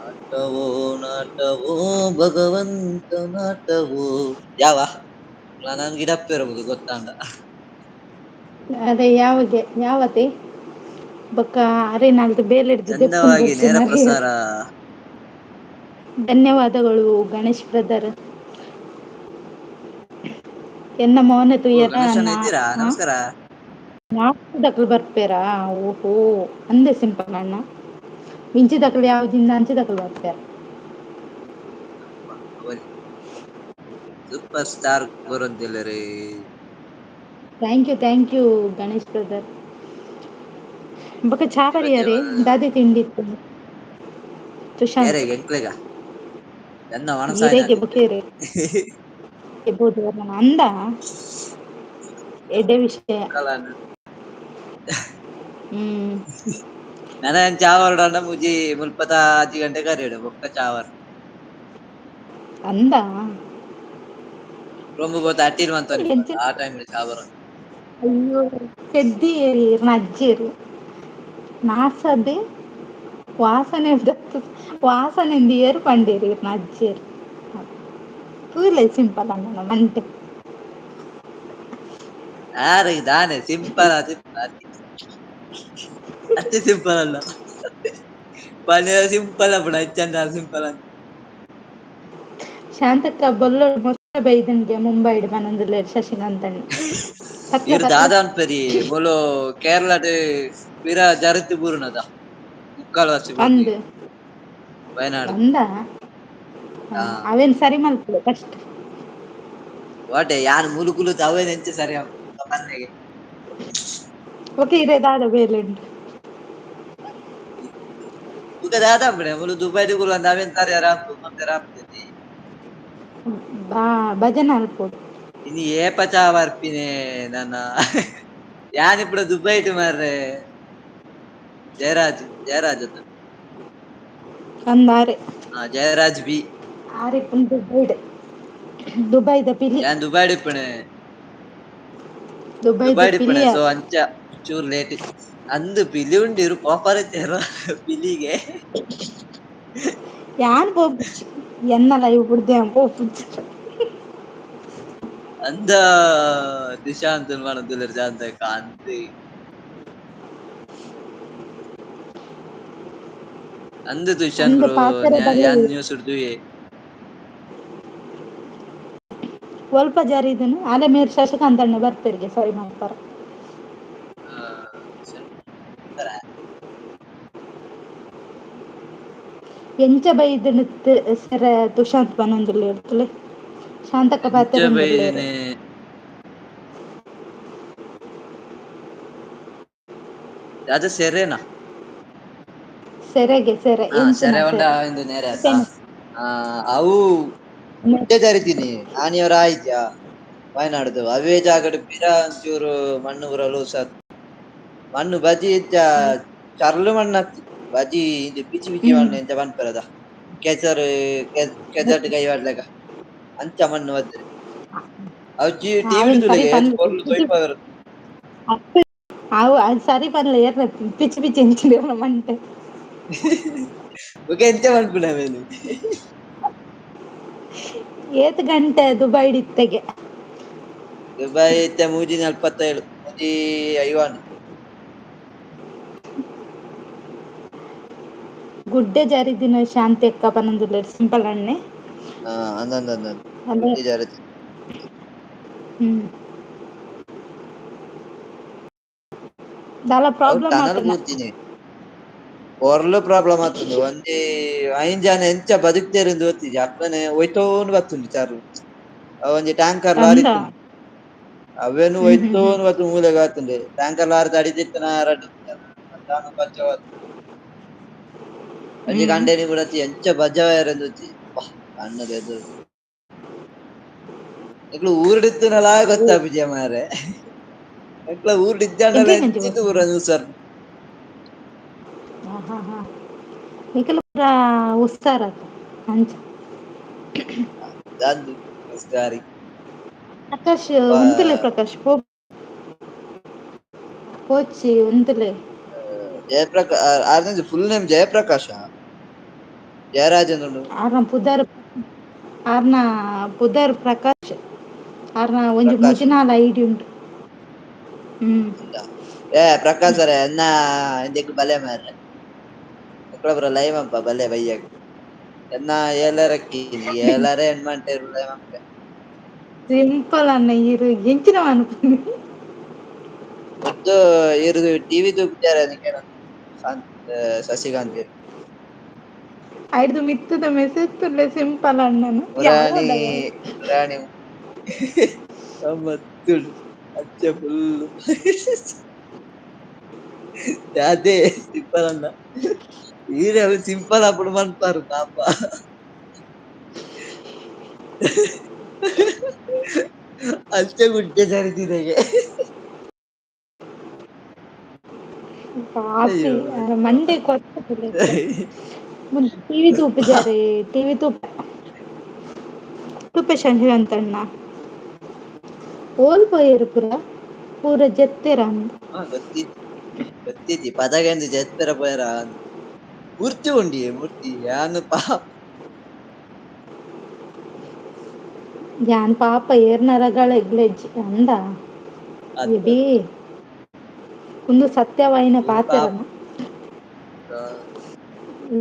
[SPEAKER 4] ಆಟವೋ ನಾಟವೋ ಭಗವಂತ ನಾಟವೋ ಯಾವ ನನ್ಗೆ ಗಿಡಪ್ಪ ಇರಬಹುದು ಗೊತ್ತಾಂಡ.
[SPEAKER 1] ಅದೇ ಯಾವಗೆ ಯಾವತಿ ಬೊಕ್ಕ ಅರೆನಲ್ತು ಬೇಲೆ ಹಿಡ್ದು ದೆಪ್ಪುನು
[SPEAKER 4] ಚಂದವಾಗಿ
[SPEAKER 1] ಬೊರ್ಚಿ
[SPEAKER 4] ನೇರ
[SPEAKER 1] ಮಾರ್ರೆ.
[SPEAKER 4] ಪ್ರಸಾರ.
[SPEAKER 1] ಧನ್ಯವಾದಗಳು ಗಣೇಶ್ ಬ್ರದರ್. ಎನ್ನ ಮೋನೆ
[SPEAKER 4] ಓ
[SPEAKER 1] ತೂಯರ
[SPEAKER 4] ಗಣೇಶಣ್ಣ
[SPEAKER 1] ನಾ
[SPEAKER 4] ಇದ್ದೀರಾ
[SPEAKER 1] ಆ
[SPEAKER 4] ನಮಸ್ಕಾರ.
[SPEAKER 1] ನಾಲ್ಕು ಬರ್ಪೇರಾ ಓಹೋ ಅಂದೆ ಸಿಂಪಲ್ ಅಣ್ಣ ಮಿಂಚಿದಕಲು ಯಾವ್ದಿಂದ ಅಂಚಿದಕಲು ಬರ್ಪೇರ.
[SPEAKER 4] ಸೂಪರ್ ಸ್ಟಾರ್ ಬರೋದಿಲ್ಲ ರೀ.
[SPEAKER 1] Thank you thank you Ganesh brother. ಬೊಕ ಚಾ ಪರಿಯರೆ ದಾದೆ ತಿಂಡಿ ಇತ್ತು. ಸುಶಾಂತ್.
[SPEAKER 4] ಏರೆಗ್ ಎಂಕ್ಲೆಗ ಎನ್ನ
[SPEAKER 1] ಈರೆಗೆ
[SPEAKER 4] ಮನಸಾಯ್ನಾಥ್
[SPEAKER 1] ಬೊಕೇರೆ ಇರ್ಬೋದು ಅಂದ ಎಡ್ಡೆ ವಿಷಯ. ಹ್ಮ್
[SPEAKER 4] ನನ ಚಾವರ್ಡಂಡ ಮುಜಿ ಮುಲ್ಪದ 5 ಗಂಟೆ ಕರಿಯಡು ಬೊಕ್ಕ ಚಾವರ್.
[SPEAKER 1] ಅಂದ
[SPEAKER 4] ರೊಂಬು ಬೋತ ಅಟ್ಟಿಲ್ ಮಂತೊಂದು
[SPEAKER 1] ಎಂಚ
[SPEAKER 4] ಆ ಟೈಮ್ ಚಾವರ್.
[SPEAKER 1] ಅಯ್ಯೋ ಪೆದ್ದಿ ಇರ್ನ ಅಜ್ಜಿಯರು ನಾಸದೆ ವಾಸನೆ ವಾಸನೆ ಏರ್ ಪಂಡೇರಿ ಇರ್ನ ಅಜ್ಜಿಯರ್. ತೂಲೆ ಸಿಂಪಲ್ ಅಣ್ಣ ಮಂತೆ.
[SPEAKER 4] ಯಾರು ದಾನೆ ಸಿಂಪಲ್ ಅತಿ ಸಿಂಪಲ್ ಅಲ್ಲ ಪಲ್ಯ ಸಿಂಪಲ್ ಅಪುಡ ಇಚ್ಚಂಡ ಸಿಂಪಲ್ ಅಂತ.
[SPEAKER 1] ಶಾಂತಕ್ಕ ಬೊಲ್ಲೋಡ್ ಮೊತ್ತ ಬೈದಂಗೆ ಮುಂಬೈಡ್ ಪನೊಂದುಲ್ಲೆರ್ ಶಶಿಕಾಂತ್ ಅಣ್ಣ. ಪತ್ಲೆ
[SPEAKER 4] ಇರ್
[SPEAKER 1] ಪತ್ಲೆ
[SPEAKER 4] ದಾದ ಅನ್ಪರಿ ಮೊಲು ಕೇರಳಡ್ ಪಿರ ಜರತ್ ಬೂರುನದ ಮುಕ್ಕಾಲ್ ವರ್ಷ ಬೂರ್ನಿ
[SPEAKER 1] ಅಂದ್
[SPEAKER 4] ವಯನಾಡ್
[SPEAKER 1] ಅಂದ
[SPEAKER 4] ಹಾ
[SPEAKER 1] ಅವೇನ್ ಸರಿ ಮಲ್ಪಲೆ ಫಸ್ಟ್.
[SPEAKER 4] What ಯಾನ್ ಮುಲು ಕುಲ್ಲುದು ಅವೇನ್ ಎಂಚ ಸರಿ ಪನ್ನೆಗೆ
[SPEAKER 1] ಓಕೆ ಇರೆ ದಾದ ಬೇಲೆ ಉಂಡು.
[SPEAKER 4] ಬುಕ ದಾದ ಆಪುಣೆ ಮುಲು ದುಬೈಡ್ ಕುಲ್ಲಂದ ಅವೇನ್ ಸರಿ ಆಪುಜಿ.
[SPEAKER 1] ಬಾ ಭಜನೆ ಅನ್ಪೊಡು.
[SPEAKER 4] ಇನಿ ಏಪ ಚಾ ಪರ್ಪಿನೆ ನನ ಯಾನ್ ಇಪುನ ದುಬೈಟ್ ಮಾರ್ರೆ. ಜಯರಾಜ್ ಜಯರಾಜ್ ಅತ್ತ.
[SPEAKER 1] ಅಂದಾರೆ
[SPEAKER 4] ಹಾ ಜಯರಾಜ್ ಬಿ.
[SPEAKER 1] ಆರ್ ಇಪ್ಪುನ್ ದುಬೈಡ್ ದುಬೈದ ಪಿಲಿ.
[SPEAKER 4] ಯಾನ್ ದುಬೈಡ್ ಇಪ್ಪುನೆ.
[SPEAKER 1] ದುಬೈದ
[SPEAKER 4] ದುಬೈಡ್ ಇಪ್ಪುನೆ
[SPEAKER 1] ಪಿಲಿಯ
[SPEAKER 4] ಸೊ ಅಂಚ ಚೂರು ಲೇಟ್ ಅಂದು ಪಿಲಿ ಉಂಡಿರು ಪೋಪರ ಪಿಲಿಗೆ
[SPEAKER 1] ಯಾನ್ ಪೋಪುಜಿ ಎನ್ನ ಲೈವ್ ಬುಡ್ದೆ ಯಾನ್ ಪೋಪುಜಿ.
[SPEAKER 4] ಅಂದ ನಿಶಾಂತ್ ಪನೊಂದುಲ್ಲೆರ್ ಶಾಂತಕ್ಕ ಅಂದ್ ಅಂದ್ ತುಷಾನ್
[SPEAKER 1] ಅಂದ್
[SPEAKER 4] ಬ್ರೋ
[SPEAKER 1] ಪಾತೆರ
[SPEAKER 4] ಯಾನ್
[SPEAKER 1] ಬಲೆ
[SPEAKER 4] ನ್ಯೂಸ್ ಡ್ ತೂಯೆ.
[SPEAKER 1] ಒಲ್ಪ ಜಾರಿದನು ಆಲೆ ಮೇರ್ ಶಶಿಕಾಂತ್ ಅಣ್ಣೆ ಬರ್ಪೆರ್ಗೆ ಸರಿ ಮಲ್ಪರ. ಎಂಚ ಬೈದ್ಂಡ್ ಸೆರೆ ತುಷಾಂತ್ ಪನೊಂದುಲ್ಲೆರ್ ತೂಲೆ. ಶಾಂತಕ್ಕ
[SPEAKER 4] ಎಂಚ
[SPEAKER 1] ಪಾತೆರೊಂದುಲ್ಲೆರ್.
[SPEAKER 4] ಬೈದಿನಿ ದಾದ ಸೆರೆನಾ?
[SPEAKER 1] ಸೆರೆಗೆ ಸೆರೆ
[SPEAKER 4] ಹಾ
[SPEAKER 1] ಎಂಚಿನ
[SPEAKER 4] ಸೆರೆ ಪಂಡ
[SPEAKER 1] ಸೆರೆ
[SPEAKER 4] ಇಂದು ನೇರೆ ಆತ
[SPEAKER 1] ಉಪೇನ್
[SPEAKER 4] ಆ ಅವು ಗುಡ್ಡೆ ಜರಿದಿನಿ ಆನಿಯವರ ಆಯಿಜಾ ವಯನಾಡ್ದು ಅವೇ ಜಾಗಡ್ ಪಿರ ಒಂಚೂರು ಮಣ್ಣು ಪೂರ ಲೂಸ್ ಆತ್ ಮಣ್ಣು ಬಜಿ ಇಜ್ಜ ಚರ್ಲು ಮಣ್ಣು ಅತ್ತ್ ಬಜಿ ಇಂದು ಪಿಚಿ ಪಿಚಿ
[SPEAKER 1] ಹ್ಮ್
[SPEAKER 4] ಮಣ್ಣು ಎಂಚ ಪನ್ಪೆರದ ಕೆಸರು ಕೆಸರ್ಡ್ ಕೈ ಪಾಡ್ಲೆಕ ಅಂಚ ಮಣ್ಣು ಬತ್ತುದ್ ಅವು ಟಿವಿಡ್
[SPEAKER 1] ಅವೆನ್ ಸರಿ
[SPEAKER 4] ತೂಲೆಗ ಏತ್
[SPEAKER 1] ಪನ್ಲೆ
[SPEAKER 4] ಪೊರ್ಲು ತೋಯಿಪಾವೆರ್.
[SPEAKER 1] ಅತ್ ಅವು ಅದು ಸರಿ ಪನ್ಲೆ ಏರ್ನ ಪಿಚಿ ಪಿಚಿ ಎಂಚಿನ ಮಂಡೆ.
[SPEAKER 4] ಬೊಕ ಎಂಚ ಪನ್ಪುನ ಅವೆನ್.
[SPEAKER 1] ಏತ್ ಗಂಟೆ ದುಬೈಡ್ ಇತ್ತೆಗೆ.
[SPEAKER 4] ದುಬೈ ಇತ್ತೆ 3:47 3:50 ಆಂಡ್.
[SPEAKER 1] ಗುಡ್ಡೆ ಜಾರಿದಿನ ಶಾಂತಿ ಅಕ್ಕ ಪನೊಂದುಲ್ಲೆರ್ ಸಿಂಪಲ್ ಅಣ್ಣೆ.
[SPEAKER 4] ಹಾ ಅಂದಂದಂದ
[SPEAKER 1] ಅದೇ
[SPEAKER 4] ಗುಡ್ಡೆ ಜಾರಿದಿ
[SPEAKER 1] ಹ್ಮ್ ದಾಲ
[SPEAKER 4] ಅವು
[SPEAKER 1] ಪ್ರಾಬ್ಲಮ್
[SPEAKER 4] ಟನಲ್
[SPEAKER 1] ಆತುಂಡ.
[SPEAKER 4] ಬೂರ್ದಿನಿ ಪೊರ್ಲು ಪ್ರಾಬ್ಲಮ್ ಆತುಂಡು ಒಂಜಿ ಐನ್ ಜನ ಎಂಚ ಬದುಕ್ತೆರ್ ಇಂದ್ ಗೊತ್ತಿಜ್ಜಿ ಅಕ್ಲೆನೆ ಒಯ್ತೋಂದು ಬತ್ತುಂಡು ಚಾರ್ಲು ಅವ್ ಒಂಜಿ ಟ್ಯಾಂಕರ್ ಲಾರಿ
[SPEAKER 1] ಅಂದ
[SPEAKER 4] ಇತ್ತುಂಡು ಅವೆನ್
[SPEAKER 1] ಹ್ಮ್ ಹ್ಮ್ ಹ್ಮ್
[SPEAKER 4] ಒಯ್ತೊಂದು ಬತ್ತ್ ಮೂಲೆಗ್ ಆತುಂಡು ಟ್ಯಾಂಕರ್ ಲಾರಿದ ಅಡಿಟ್ ಇತ್ತಿನ ರಡ್ಡ್ ಬಚಾವ್ ಒಂಜಿ
[SPEAKER 1] ಹ್ಮ್
[SPEAKER 4] ಕಂಡನಿ ಬುಡತಿ ಎಂಚ ಬಜಾವಯೆರ್ ಗೊತ್ತಿಜ್ಜಿ ಅಬ್ಬಾ ಕಣ್ಣುದ ಎದುರು. ನಿಕ್ಲು ಊರುಡು ಇತ್ತಿನಲಾ ಗೊತ್ತಾಪುಜಿ ಮಾರ್ರೆ. ಎಂಕ್ಲ ಊರುಡು ಇಜ್ಜಾಂಡಲ
[SPEAKER 1] ಎಂಕ್ಲೆಗ್
[SPEAKER 4] ಎಂಚಿತ್ ಪೂರ ನ್ಯೂಸ್
[SPEAKER 1] ಹಾ ಹಾ ಹಾ ನಿಕುಲು ಪೂರ ಉಸ್ತಾರತ ಅಂಚ.
[SPEAKER 4] ದಾಂದ್ ಉಸ್ತಾರಿ.
[SPEAKER 1] ಪ್ರಕಾಶ್ ಉಂತುಲೆ ಪ್ರಕಾಶ್ ಪೋ ಪೋಚಿ ಉಂತುಲೆ.
[SPEAKER 4] ಜಯಪ್ರಕಾ ಆರ್ನ ಫುಲ್ ನೇಮ್ ಜಯಪ್ರಕಾಶ. ಜಯರಾಜನ್ ಉಂಡು.
[SPEAKER 1] ಆರ್ನ ಪುದರ್ ಆರ್ನ ಪುದರ್ ಪ್ರಕಾಶ್. ಆರ್ನ ಒಂಜಿ
[SPEAKER 4] ಪ್ರಕಾಶ್
[SPEAKER 1] ಮೂಜಿ ನಾಲ್ ಐಡಿ ಉಂಡು. ಹ್ಮ್
[SPEAKER 4] ಉಂದಾ ಏ ಪ್ರಕಾಶ್ ಅವರೇ ಎನ್ನ ಇಂದೆಕ್ ಬಲೆ ಮಾರ್ರೆ. ನಿಕುಲ್ನ ಪುರ ಲೈವ್ ಅಪ್ಪ ಬಲ್ಲೆ ಬಯ್ಯಗ್ ಎನ್ನ ಏಲರಕ್ಕಿ ಏಲರೆ ಎಣ್ಮಂಟೆ
[SPEAKER 1] ಸಿಂಪಲ್ ಅಣ್ಣ ಈರ್ ಎಂಚಿನ ಮನ್ಪುನಿ.
[SPEAKER 4] ಮುದ್ದು ಇರ್ ಟಿವಿ ತೂಪುಜರ ಶಾಂತ್ ಶಶಿಕಾಂತ್ ಸರ್.
[SPEAKER 1] ಐರ್ದ ಮಿತ್ತುದ ಮೆಸೇಜ್ ತೂಲೆ ಸಿಂಪಲ್ ಅಣ್ಣನ
[SPEAKER 4] ಮುರಾಣಿ
[SPEAKER 1] ಯಾವದವ
[SPEAKER 4] ಮುರಾಣಿ ಗಮ್ಮತ್ತುಂಡು ಅಚ್ಚ ಫುಲ್ ಅದೇ ಸಿಂಪಲ್ ಅಣ್ಣ ಈರ್ ಅವ್ ಸಿಂಪಲ್ ಆಪುಂಡು ಪನ್ಪರ್ ಪಾಪ. ಅಂಚ ಗುಡ್ಡೆ ಸರಿತಿದೆಗೆ.
[SPEAKER 1] ಪಾಪಿ
[SPEAKER 4] ಅಯ್ಯೋ
[SPEAKER 1] ಮಂಡೆ ಟಿವಿ ತೂಪುಜಾರೆ ಟಿವಿ ತೂಪ ತೂಪೆ ಶಶಿಕಾಂತ್ ಅಣ್ಣ ಓಲ್ ಪೋಯೆರ್ ಪುರ ಪೂರ ಜತ್ತೆರ
[SPEAKER 4] ಹಾ ಗೊತ್ತಿಜ್ಜಿ ಗೊತ್ತಿಜ್ಜಿ ಪದಗೆಂದು ಜೆತ್ತರ ಪೋಯೆರ ಮೂರ್ತಿ ಉಂಡಿಯೇ ಮೂರ್ತಿ ಯಾನ್ ಪಾಪ
[SPEAKER 1] ಯಾನ್ ಪಾಪ ಏರ್ನ ರಗಳ ಇಗ್ಲಜ್ಜಿ ಅಂದ
[SPEAKER 4] ಅತ್ತ
[SPEAKER 1] ಇಡೀ ಉಂದು ಸತ್ಯವಾಹಿನ
[SPEAKER 4] ಇವ್ರು ಪಾಪ
[SPEAKER 1] ಪಾತೆರನ.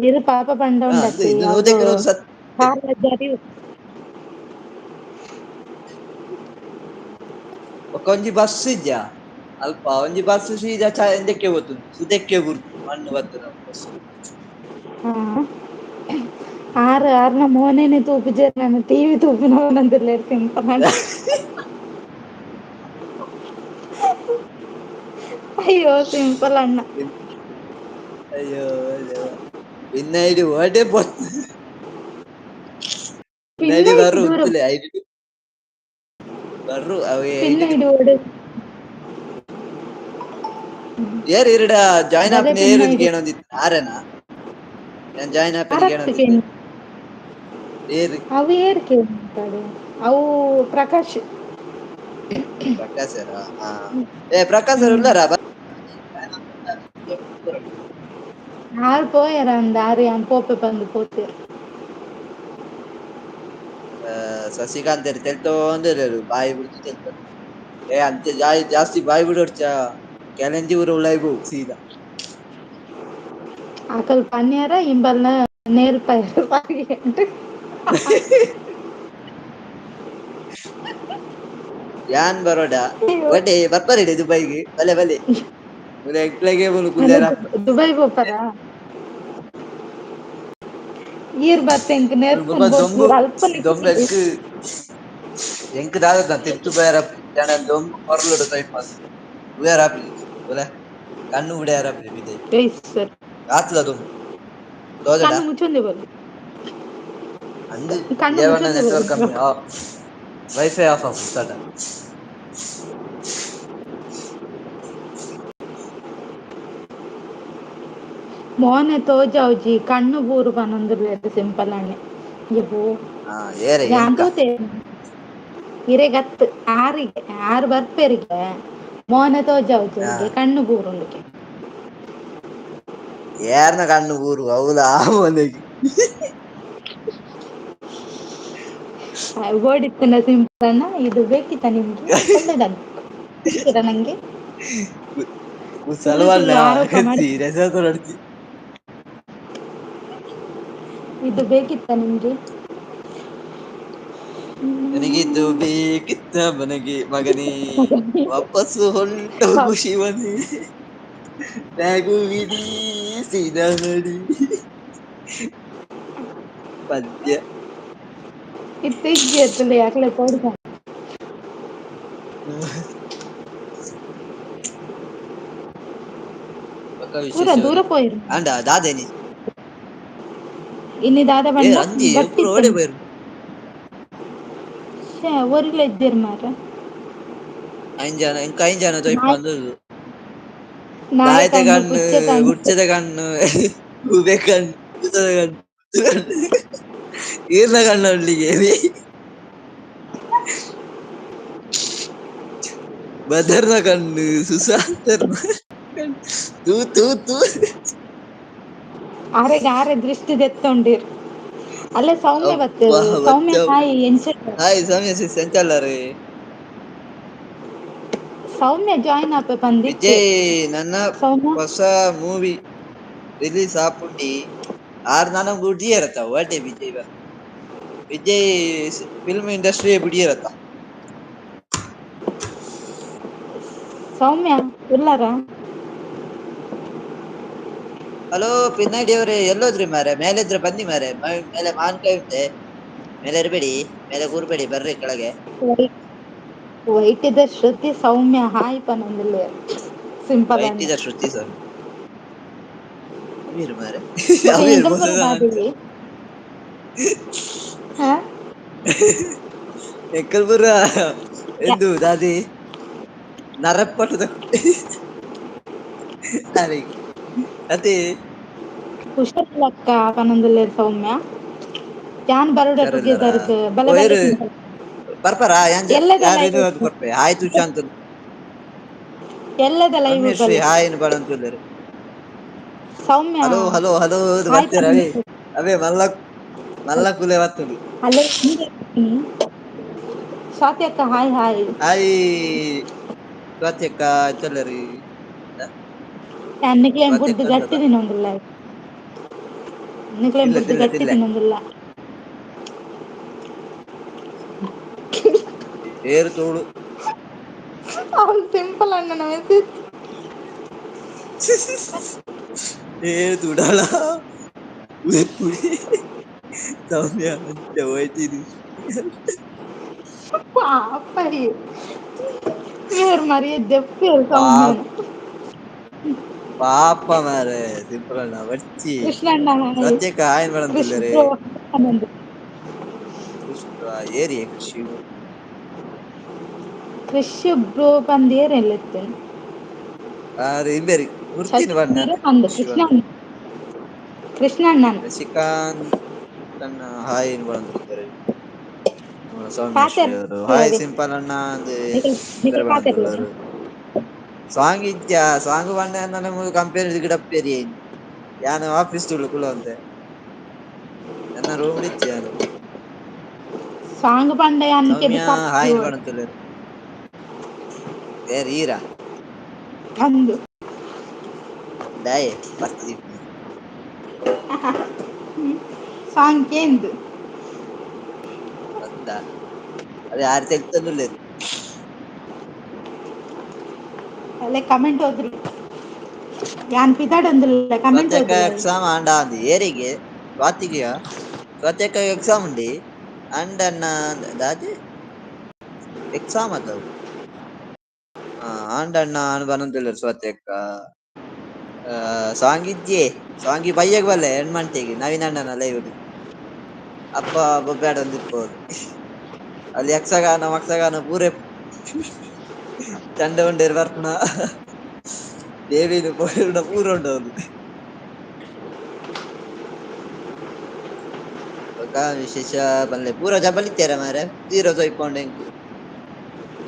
[SPEAKER 1] ಇರ್ ಪಾಪ ಪಂಡ
[SPEAKER 4] ಅಂದು
[SPEAKER 1] ಉಂಡತ್ತಿ
[SPEAKER 4] ಇದು
[SPEAKER 1] ಅವು
[SPEAKER 4] ನೂತಕ್ಕೆ ನೂರು ಸತ್ಯ
[SPEAKER 1] ಕಾರ್ಲ ಜರಿ
[SPEAKER 4] ಬೊಕ್ಕ ಒಂಜಿ ಬಸ್ ಇಜ್ಜಾ ಅಲ್ಪ ಒಂಜಿ ಬಸ್ ಸೀದಾ ಚ ಎಂದಕ್ಕೆ ಪೋತುಂಡು ಸುದೆಕ್ಕೆ ಬುರ್ದು ಮಣ್ಣು ಬತ್ತದ ಬಸ್.
[SPEAKER 1] ಹಾ ಆರ್ ಆರ್ನ ಮೋನೇನೆ ತೂಪುಜೆರ್ ನನ ಟಿವಿ ತೂಪಿನ ಸಿಂಪಲ್ ಅಣ್ಣ. ಅಯ್ಯೋ ಸಿಂಪಲ್ ಅಣ್ಣ.
[SPEAKER 4] ಅಯ್ಯೋ ದೇವ ಇನ್ನ ಇಡಿ ಓಡೆ ಪೋ
[SPEAKER 1] ಪಿನ್
[SPEAKER 4] ಇನ್ನ
[SPEAKER 1] ಐಟ್
[SPEAKER 4] ಬರು
[SPEAKER 1] ದೂರ
[SPEAKER 4] ಉಂತುಲೆ ಐಡಿ ಬರು ಅವೆ
[SPEAKER 1] ಪಿನ್
[SPEAKER 4] ಐಡಿ
[SPEAKER 1] ಐಡಿ ಓಡೆ
[SPEAKER 4] ಏರ್ ಇರಡ ಜಾಯಿನ್
[SPEAKER 1] ಬಲೆ
[SPEAKER 4] ಆಪಿನ
[SPEAKER 1] ಪಿನ್
[SPEAKER 4] ಏರ್
[SPEAKER 1] ಐಡಿ
[SPEAKER 4] ಕೇನೊಂದಿತ್ತು ಆರೆನಾ ಯಾನ್ ಜಾಯಿನ್ ಆಪಿನ
[SPEAKER 1] ಆರತ್ತ್
[SPEAKER 4] ಕೇನೊಂದಿತ್ತೆ
[SPEAKER 1] ಕೇನ್
[SPEAKER 4] ಏರ್
[SPEAKER 1] ಅವು ಏರ್ ಕೇಂತಾಡೆ ಅವು ಪ್ರಕಾಶ್.
[SPEAKER 4] ಪ್ರಕಾಶ್ ಸರ್, ಹಾ. ಏ ಪ್ರಕಾಶ್ ಸರ್ ಉಲ್ಲಾರ?
[SPEAKER 1] ಆರ್ ಪೋಯೆರ ಅಂದ್ ಆರ್ ಯಾನ್ ಪೋಪೆ ಪಂದ್ ಪೋತೆರ್.
[SPEAKER 4] ಶಶಿಕಾಂತ್ ತೆಲ್ತೊಂದು ಬಾಯಿ ಬುಡ್ದು ತೆಲ್ಪೊಂದು. ಏ ಅಂಚ ಜಾಸ್ತಿ ಬಾಯಿ ಬುಡೊಡ್ಚ ಕೆಲಂಜಿ ಪೂರ ಉಲಾಯಿ ಪೋ ಸೀದಾ.
[SPEAKER 1] ಅಕಲ್ ಪನ್ಯಾರ ಇಂಬಲ್ನ ನೇರ್ಪಯರ್.
[SPEAKER 4] ಯಾನ್ ಬರೋಡ ಒಟ್ಟೆ ಬರ್ಪರೆಡೆ ದುಬೈಗೆ ಬಲೆ ಬಲೆ ಎಂಕ್ಲೆಗೆ ಮೂಲು ಕುಲ್ಯರ.
[SPEAKER 1] ದುಬೈ ಪೋಪರ ಈರ್ ಬತ್ತೆ ಎಂಕ್
[SPEAKER 4] ಮುಲ್ಪ
[SPEAKER 1] ನೆರ್ಪುನ್
[SPEAKER 4] ದೊಂಬು
[SPEAKER 1] ಬೊಕ್ಕ ಅಲ್ಪ
[SPEAKER 4] ದೊಂಬು
[SPEAKER 1] ನಿಕ್ಕುಜಿ.
[SPEAKER 4] ಎಂಕ್ ಎಂಕ್ ದಾದ ತಿರ್ತ್ ಪೋಯೆರ ದೊಂಬು ಪೊರ್ಲುಡು ತೋಯಿಪಾದ್ ತೂಯೆರೆ ಆಪುಜಿ ಒಲೆ ಕಣ್ಣು ಬುಡಿಯೆರೆ ಆಪುಜಿ ಪಿದಯಿ.
[SPEAKER 1] ಸರ್.
[SPEAKER 4] ಆತ್ಲ ದೊಂಬು ತೋಜಡ.
[SPEAKER 1] ಕಣ್ಣು ಮುಚ್ಚೊಂದೆ ಬಲ್ಲಿ.
[SPEAKER 4] ಅಂದ್
[SPEAKER 1] ಕಣ್ಣು
[SPEAKER 4] ಏವನ
[SPEAKER 1] ಮುಚ್ಚೊಂದೆ
[SPEAKER 4] ನೆಟ್ವರ್ಕ್
[SPEAKER 1] ಬಲ್ಲಿ.
[SPEAKER 4] ಕಮ್ಮಿ ವೈಫೈ ಆಫ್ ಆಪುಂಡು ತಡ.
[SPEAKER 1] ಮೋನೆ ತೋಜಾವ್ಜಿ ಕಣ್ಣು ಬೂರು ಪನೊಂದುಲ್ಲೆರ್ ಸಿಂಪಲ್ ಅಣ್ಣೆ ಯಬೋ.
[SPEAKER 4] ಹಾ ಏರೆ
[SPEAKER 1] ಯಾನ್
[SPEAKER 4] ಎಂಕ
[SPEAKER 1] ತೂತೆ. ಇರೆಗತ್ ಆರಿಗೆ ಆರ್ ಬರ್ಪೆರಿಗೆ ಮೋನೆ
[SPEAKER 4] ಹಾ
[SPEAKER 1] ತೋಜಾವುಜೆರ್ಗೆ ಕಣ್ಣು ಬೂರುಂಡುಗೆ.
[SPEAKER 4] ಏರ್ನ ಕಣ್ಣು ಬೂರು ಅವ್ಲ ಮೋನೆಗ್.
[SPEAKER 1] ಬೋಡಿತ್ತುನ ಸಿಂಪಲ್ಣ ಇದು ಬೇಕಿತ್ತ ನಿಮ್ಗೆ ಒಳ್ಳೇದಾಗ ಕೊಡ್ತೀರಾ ನಂಗೆ? ಸುಳ್ಳು
[SPEAKER 4] ಕುಸಲ್ವಲ್ಲ
[SPEAKER 1] ಸುಳ್ಳು ಆರೋಪ ಮಾಡಿ
[SPEAKER 4] ಸೀರಿಯಸ್ ಆಗಿ
[SPEAKER 1] ಇದು ಬೇಕಿತ್ತ ನಿಮ್ಗೆ?
[SPEAKER 4] ನನಗಿದು ಬೇಕಿತ್ತ ಮನಗೆ ಮಗನೇ ವಾಪಸ್ಸು ಹೊಂಟೋಗು ಶಿವನೇ ಬ್ಯಾಗು ಬಿಡಿ ಸೀದಾ ನಡಿ ಪದ್ಯ.
[SPEAKER 1] ಇತ್ತೆ ಇಜ್ಜಿ ಅತ್ತಂಡ ಯಾಕ್ಲೆ ಪೋಡ್ದ.
[SPEAKER 4] ಬೊಕ
[SPEAKER 1] ಪೂರ
[SPEAKER 4] ವಿಶೇಷ
[SPEAKER 1] ದೂರ ಪೋಯಿರ್
[SPEAKER 4] ಆಂಡ ದಾದೆನಿ
[SPEAKER 1] ಇನಿ ದಾದ
[SPEAKER 4] ಏ
[SPEAKER 1] ಪಂಡ
[SPEAKER 4] ಅಂಜಿ ಪೂರ ಓಡೆ
[SPEAKER 1] ಬಟ್ಟಿತ್ತುಂಡು.
[SPEAKER 4] ಪೋಯೆರ್.
[SPEAKER 1] ಶೇ ಒರಿಲ ಇಜ್ಜೆರ್ ಮಾರ್ರೆ.
[SPEAKER 4] ಐನ್ ಜನ ಎಂಕ್ ಐನ್ ಜನ
[SPEAKER 1] ನಾಯಿ
[SPEAKER 4] ತೋಯಿಪಾಂದ್
[SPEAKER 1] ನಾಯಿ
[SPEAKER 4] ದಾಯೆತ ಕಣ್ಣು
[SPEAKER 1] ಪುಚ್ಚೆ ಕಣ್ಣು
[SPEAKER 4] ಪುಚ್ಚೆದ ಕಣ್ಣು ಗೂಬೆ ಕಣ್ಣು ಭೂತದ ಕಣ್ಣು ಈರ್ನ ಕಣ್ಣೊಳ್ಳಿಗೆ ಬದರ್ನ ಕಣ್ಣು ಸುಸಾಂತರ್ನ ಕಣ್ಣು ತೂ ತೂ ತೂ.
[SPEAKER 1] ಆರೆಗ್ ಆರೆ ದೃಷ್ಟಿ ದೆತ್ತೊಂಡಿರ್. ಅಲ್ಲೇ ಸೌಮ್ಯ
[SPEAKER 4] ಅಬ್ಬಾ
[SPEAKER 1] ಬತ್ತೆರ್ ಸೌಮ್ಯ
[SPEAKER 4] ಬಚ್ಚ
[SPEAKER 1] ಹಾಯ್ ಎಂಚ
[SPEAKER 4] ಹಾಯ್ ಸೌಮ್ಯ ಸಿಸ್ ಎಂಚಲ್ಲರಿ.
[SPEAKER 1] ಸೌಮ್ಯ ಜಾಯಿನ್ ಆಪೆ ಪಂದಿತ್ತೆ
[SPEAKER 4] ವಿಜಯ್ ನನ್ನ
[SPEAKER 1] ಸೌಮ್ಯ.
[SPEAKER 4] ಹೊಸ ಮೂವಿ ರಿಲೀಸ್ ಆಪುಂಡಿ ಆರ್ ನನ ಬುಡಿಯರತ ಒಡ್ಡೆ ವಿಜಯ್ ವಿಜಯ್ ಫಿಲ್ಮ್ ಇಂಡಸ್ಟ್ರಿ ಬುಡಿಯರತ.
[SPEAKER 1] ಸೌಮ್ಯ ಉಲ್ಲರಾ?
[SPEAKER 4] ಹಲೋ ಪಿನ್ನಾಡಿ ಅವ್ರೆ ಎಲ್ಲೋದ್ರಿ ಮಾರೆ ಮೇಲೆದ್ರೆ ಬನ್ನಿ ಮಾರೆ ಮೇಲೆ ಮಾನ್ಕಾಯಿ ಉಂಟೆ ಮೇಲೆ ಇರ್ಬೇಡಿ ಮೇಲೆ ಕೂರ್ಬೇಡಿ ಬರ್ರಿ ಕೆಳಗೆ.
[SPEAKER 1] ವೈಟ್ ಇದ ಶ್ರುತಿ ಸೌಮ್ಯ ಹಾಯ್ ಪನೊಂದುಲ್ಲೆರ್. ಸಿಂಪಲ್
[SPEAKER 4] ವೈಟ್
[SPEAKER 1] ಅಣ್ಣ
[SPEAKER 4] ಇದ ಶ್ರುತಿ ಸ್ವಾಮಿ ಅಮೀರ್ ಮಾರೆ
[SPEAKER 1] ಬೊಕ
[SPEAKER 4] ಅಮೀರ್
[SPEAKER 1] ಎಂಕಲ್ ಪೂರ
[SPEAKER 4] ಮೋಸದ ಅಂಚ
[SPEAKER 1] ದಾದೆಯೇ ಹಾ
[SPEAKER 4] ಎಂಕಲ್ ಪೂರ ಎಂದು ದಾದಿ ನರಪಟದ ಅರೆ ಅದೇ
[SPEAKER 1] ಹುಷಾರಿಲ್ಲಕ್ಕ ಪನೊಂದುಲ್ಲೆರ್ ಸೌಮ್ಯ. ಯಾನ್ ಬರೋಡ
[SPEAKER 4] ಹುಷಾರಿಲ್ಲಾರಾ
[SPEAKER 1] ಟುಗೆದರ್ಗ್ ಬಲೆ
[SPEAKER 4] ಓ
[SPEAKER 1] ಬಲೆ
[SPEAKER 4] ಏರು
[SPEAKER 1] ಸಿಂಪಲ್
[SPEAKER 4] ಬರ್ಪಾರಾ ಯಾನ್
[SPEAKER 1] ಎಲ್ಲದ
[SPEAKER 4] ಯಾರು
[SPEAKER 1] ಲೈವ್
[SPEAKER 4] ಏನು ಬರ್ಪೆ ಆಯ್ತು ಸುಶಾಂತ್.
[SPEAKER 1] ಎಲ್ಲದ ಲೈವ್
[SPEAKER 4] ರಮ್ಯಶ್ರೀ
[SPEAKER 1] ಬಲೆ
[SPEAKER 4] ಹಾಯ್ ನು ಬರಂತುಲ್ಲೆರ್.
[SPEAKER 1] ಸೌಮ್ಯ
[SPEAKER 4] ಹಲೋ ಹಲೋ ಹಲೋ
[SPEAKER 1] ಹಾಯ್
[SPEAKER 4] ಬರ್ತೀರ ಅವೇ ಅವೇ ಮಲ್ಲ ಮಲ್ಲ ಕುಲೆ ಬರ್ತುಂಡು.
[SPEAKER 1] ಹಲೋ ಸ್ವಾತಿ ಅಕ್ಕ ಹಾಯ್ ಹಾಯ್.
[SPEAKER 4] ಹಾಯ್ ಸ್ವಾತಿ ಅಕ್ಕ ಎಂಚ ಉಲ್ಲರ್.
[SPEAKER 1] ಯಾನ್ ನಿಕ್ಲೆನ್
[SPEAKER 4] ಸ್ವಾತಿ
[SPEAKER 1] ಬುಡ್ದು
[SPEAKER 4] ಅಕ್ಕ
[SPEAKER 1] ಗಟ್ಟಿ
[SPEAKER 4] ಉಲ್ಲರಾ?
[SPEAKER 1] ತಿನೊಂದುಲ್ಲೆ. ನಿಕ್ಲೆನ್
[SPEAKER 4] ತಿಲ್ಲೆ
[SPEAKER 1] ಬುಡ್ದು
[SPEAKER 4] ತಿಲ್ಲೆ
[SPEAKER 1] ಗಟ್ಟಿ
[SPEAKER 4] ತಿಲ್ಲೆ
[SPEAKER 1] ತಿನೊಂದುಲ್ಲ.
[SPEAKER 4] ಏರು ತೋಡು
[SPEAKER 1] ಅವ್ಳು ಸಿಂಪಲ್ ಅಣ್ಣನ ಮೆಸೇಜ್.
[SPEAKER 4] ಏ ತುಡಾಲ ಸೌಮ್ಯ ಅಂಚ ಹೋಯ್ತಿನಿ.
[SPEAKER 1] ಪಾಪ ಮೇರ್ ಮರ್ಯಾದಿ ದೆಪ್ಪುವೆರ್
[SPEAKER 4] ಪಾಪ
[SPEAKER 1] ಸೌಮ್ಯನ್.
[SPEAKER 4] ಪಾಪ ಮಾರೆ ಸಿಂಪಲ್ ಅಣ್ಣ ಬಚ್ಚಿ
[SPEAKER 1] ಕೃಷ್ಣಣ್ಣ ಹಾಯ್
[SPEAKER 4] ಸ್ವಾತಿ ಅಕ್ಕ ಹಾಯ್
[SPEAKER 1] ಕೃಷ್
[SPEAKER 4] ಮೇಡಮ್
[SPEAKER 1] ಬ್ರೋ ಪನೊಂದು.
[SPEAKER 4] ಕೃಷ್ ಏರಿಯೆ ಕೃಷಿ
[SPEAKER 1] ಕ್ರಿಶ್ ಬ್ರೋ ಪಂದ್ ಏರೆನ್ ಲೆತ್ತೆ.
[SPEAKER 4] ಆರ್ ಇಂಬೆರಿ ಗುರ್ತಿನ
[SPEAKER 1] ಶಶಿ
[SPEAKER 4] ಬಣ್ಣ
[SPEAKER 1] ಪಂದ್
[SPEAKER 4] ಕೃಷಿ
[SPEAKER 1] ಕೃಷ್ಣ
[SPEAKER 4] ಬಂದು
[SPEAKER 1] ಕೃಷ್ಣಣ್ಣನ್.
[SPEAKER 4] ಶಶಿಕಾಂತ್ ಅಣ್ಣ ಹಾಯ್. ಸೌಮ್ಯಶ್ರೀ ಅವರು ಹಾಯ್
[SPEAKER 1] ಪಾತೆರ್ಲೆ
[SPEAKER 4] ಸಿಂಪಲ್ ಅಣ್ಣ ಅಂದ್
[SPEAKER 1] ನಿಕಲ್ ನಿಕಲ್ ಪಾತೆರ್ಲೆ
[SPEAKER 4] ಬರಬಂದುಳ್ಳರು. ಸಾಂಗ್ ಇಜ್ಜ ಸಾಂಗ್ ಪಂಡ ನನ ಕಂಪೆನಿ ಗಿಡಪ್ಪೇರಿ ಯಾನ್ ಆಫೀಸ್ ತುಳು ಕುಲೋಂದೆ ಎನ್ನ ರೂಮ್ ಇಜ್ಜಿ ಯಾನ್.
[SPEAKER 1] ಸಾಂಗ್ ಪಂಡ ಯಾನ್
[SPEAKER 4] ಸೌಮ್ಯ
[SPEAKER 1] ಕೆಬಿ
[SPEAKER 4] ಹಾಯ್
[SPEAKER 1] ಕರ್ಪುವಡ್
[SPEAKER 4] ಪನೊಂದುಲ್ಲೆರ್. ಏರ್ ಈರಾ?
[SPEAKER 1] ಅಂದ್.
[SPEAKER 4] ದಾಯೆ ಪರ್ತ್ ದೀಪಿನಿ.
[SPEAKER 1] ಸಾಂಗ್ ಕೇಂದ್.
[SPEAKER 4] ಅಂದಾ ಅದೇ ಆರ್ ತೆಗ್ತಂದುಲ್ಲೆರ್.
[SPEAKER 1] ಅಲ್ಲೇ ಕಮೆಂಟ್ ಹೋದ್ರಿ ಯಾನ್ ಪಿದಾಡೊಂದುಲ್ಲೆ ಕಮೆಂಟ್
[SPEAKER 4] ಸ್ವಾತಿ ಅಕ್ಕ
[SPEAKER 1] ಓದುಲೆ.
[SPEAKER 4] ಎಕ್ಸಾಮ್ ಆಂಡ ಅಂದ್ ಏರಿಗೆ ಸ್ವಾತಿಗೆಯ ಸ್ವಾತಿ ಅಕ್ಕ ಎಕ್ಸಾಮ್ ಉಂಡಿ ಅಂಡನ್ನ ದಾದೆ ಎಕ್ಸಾಮ್ ಅದವು. ಹಾ ಆಂಡಣ್ಣ ಅ ಬನ್ನೊಂದುಲ್ಲೆರ್ ಸ್ವಾತಿ ಅಕ್ಕ. ಆ ಸಾಂಗ್ ಇಜ್ಜೆ ಸಾಂಗ್ ಬಯ್ಯಾಗ ಬಲ್ಲೆ ಹೆಣ್ಮಂಟೆಗೆ ನವೀನ್ ಅಣ್ಣನ ಲೈವ್ಡ್. ಅಪ್ಪ ಬೊಬ್ಬ್ಯಾಡ ಒಂದಿಪ್ಪುವರು ಅಲ್ಲಿ ಯಕ್ಷಗಾನ ಮಕ್ಷಗಾನ ಪೂರೆ ಚಂಡೆ ಉಂಡೇರ್ ಬರ್ಪನ ದೇವಿದು ಪೂರ ಉಂಡು ಅವ್ಲು. ಬೊಕ ವಿಶೇಷ ಪನ್ಲೆ ಪೂರ ಜಬಲಿತ್ತೀರ ಮಾರೆ ತೀರ ಸೋಯ್ಪೊಂಡ್ ಎಂಕ್.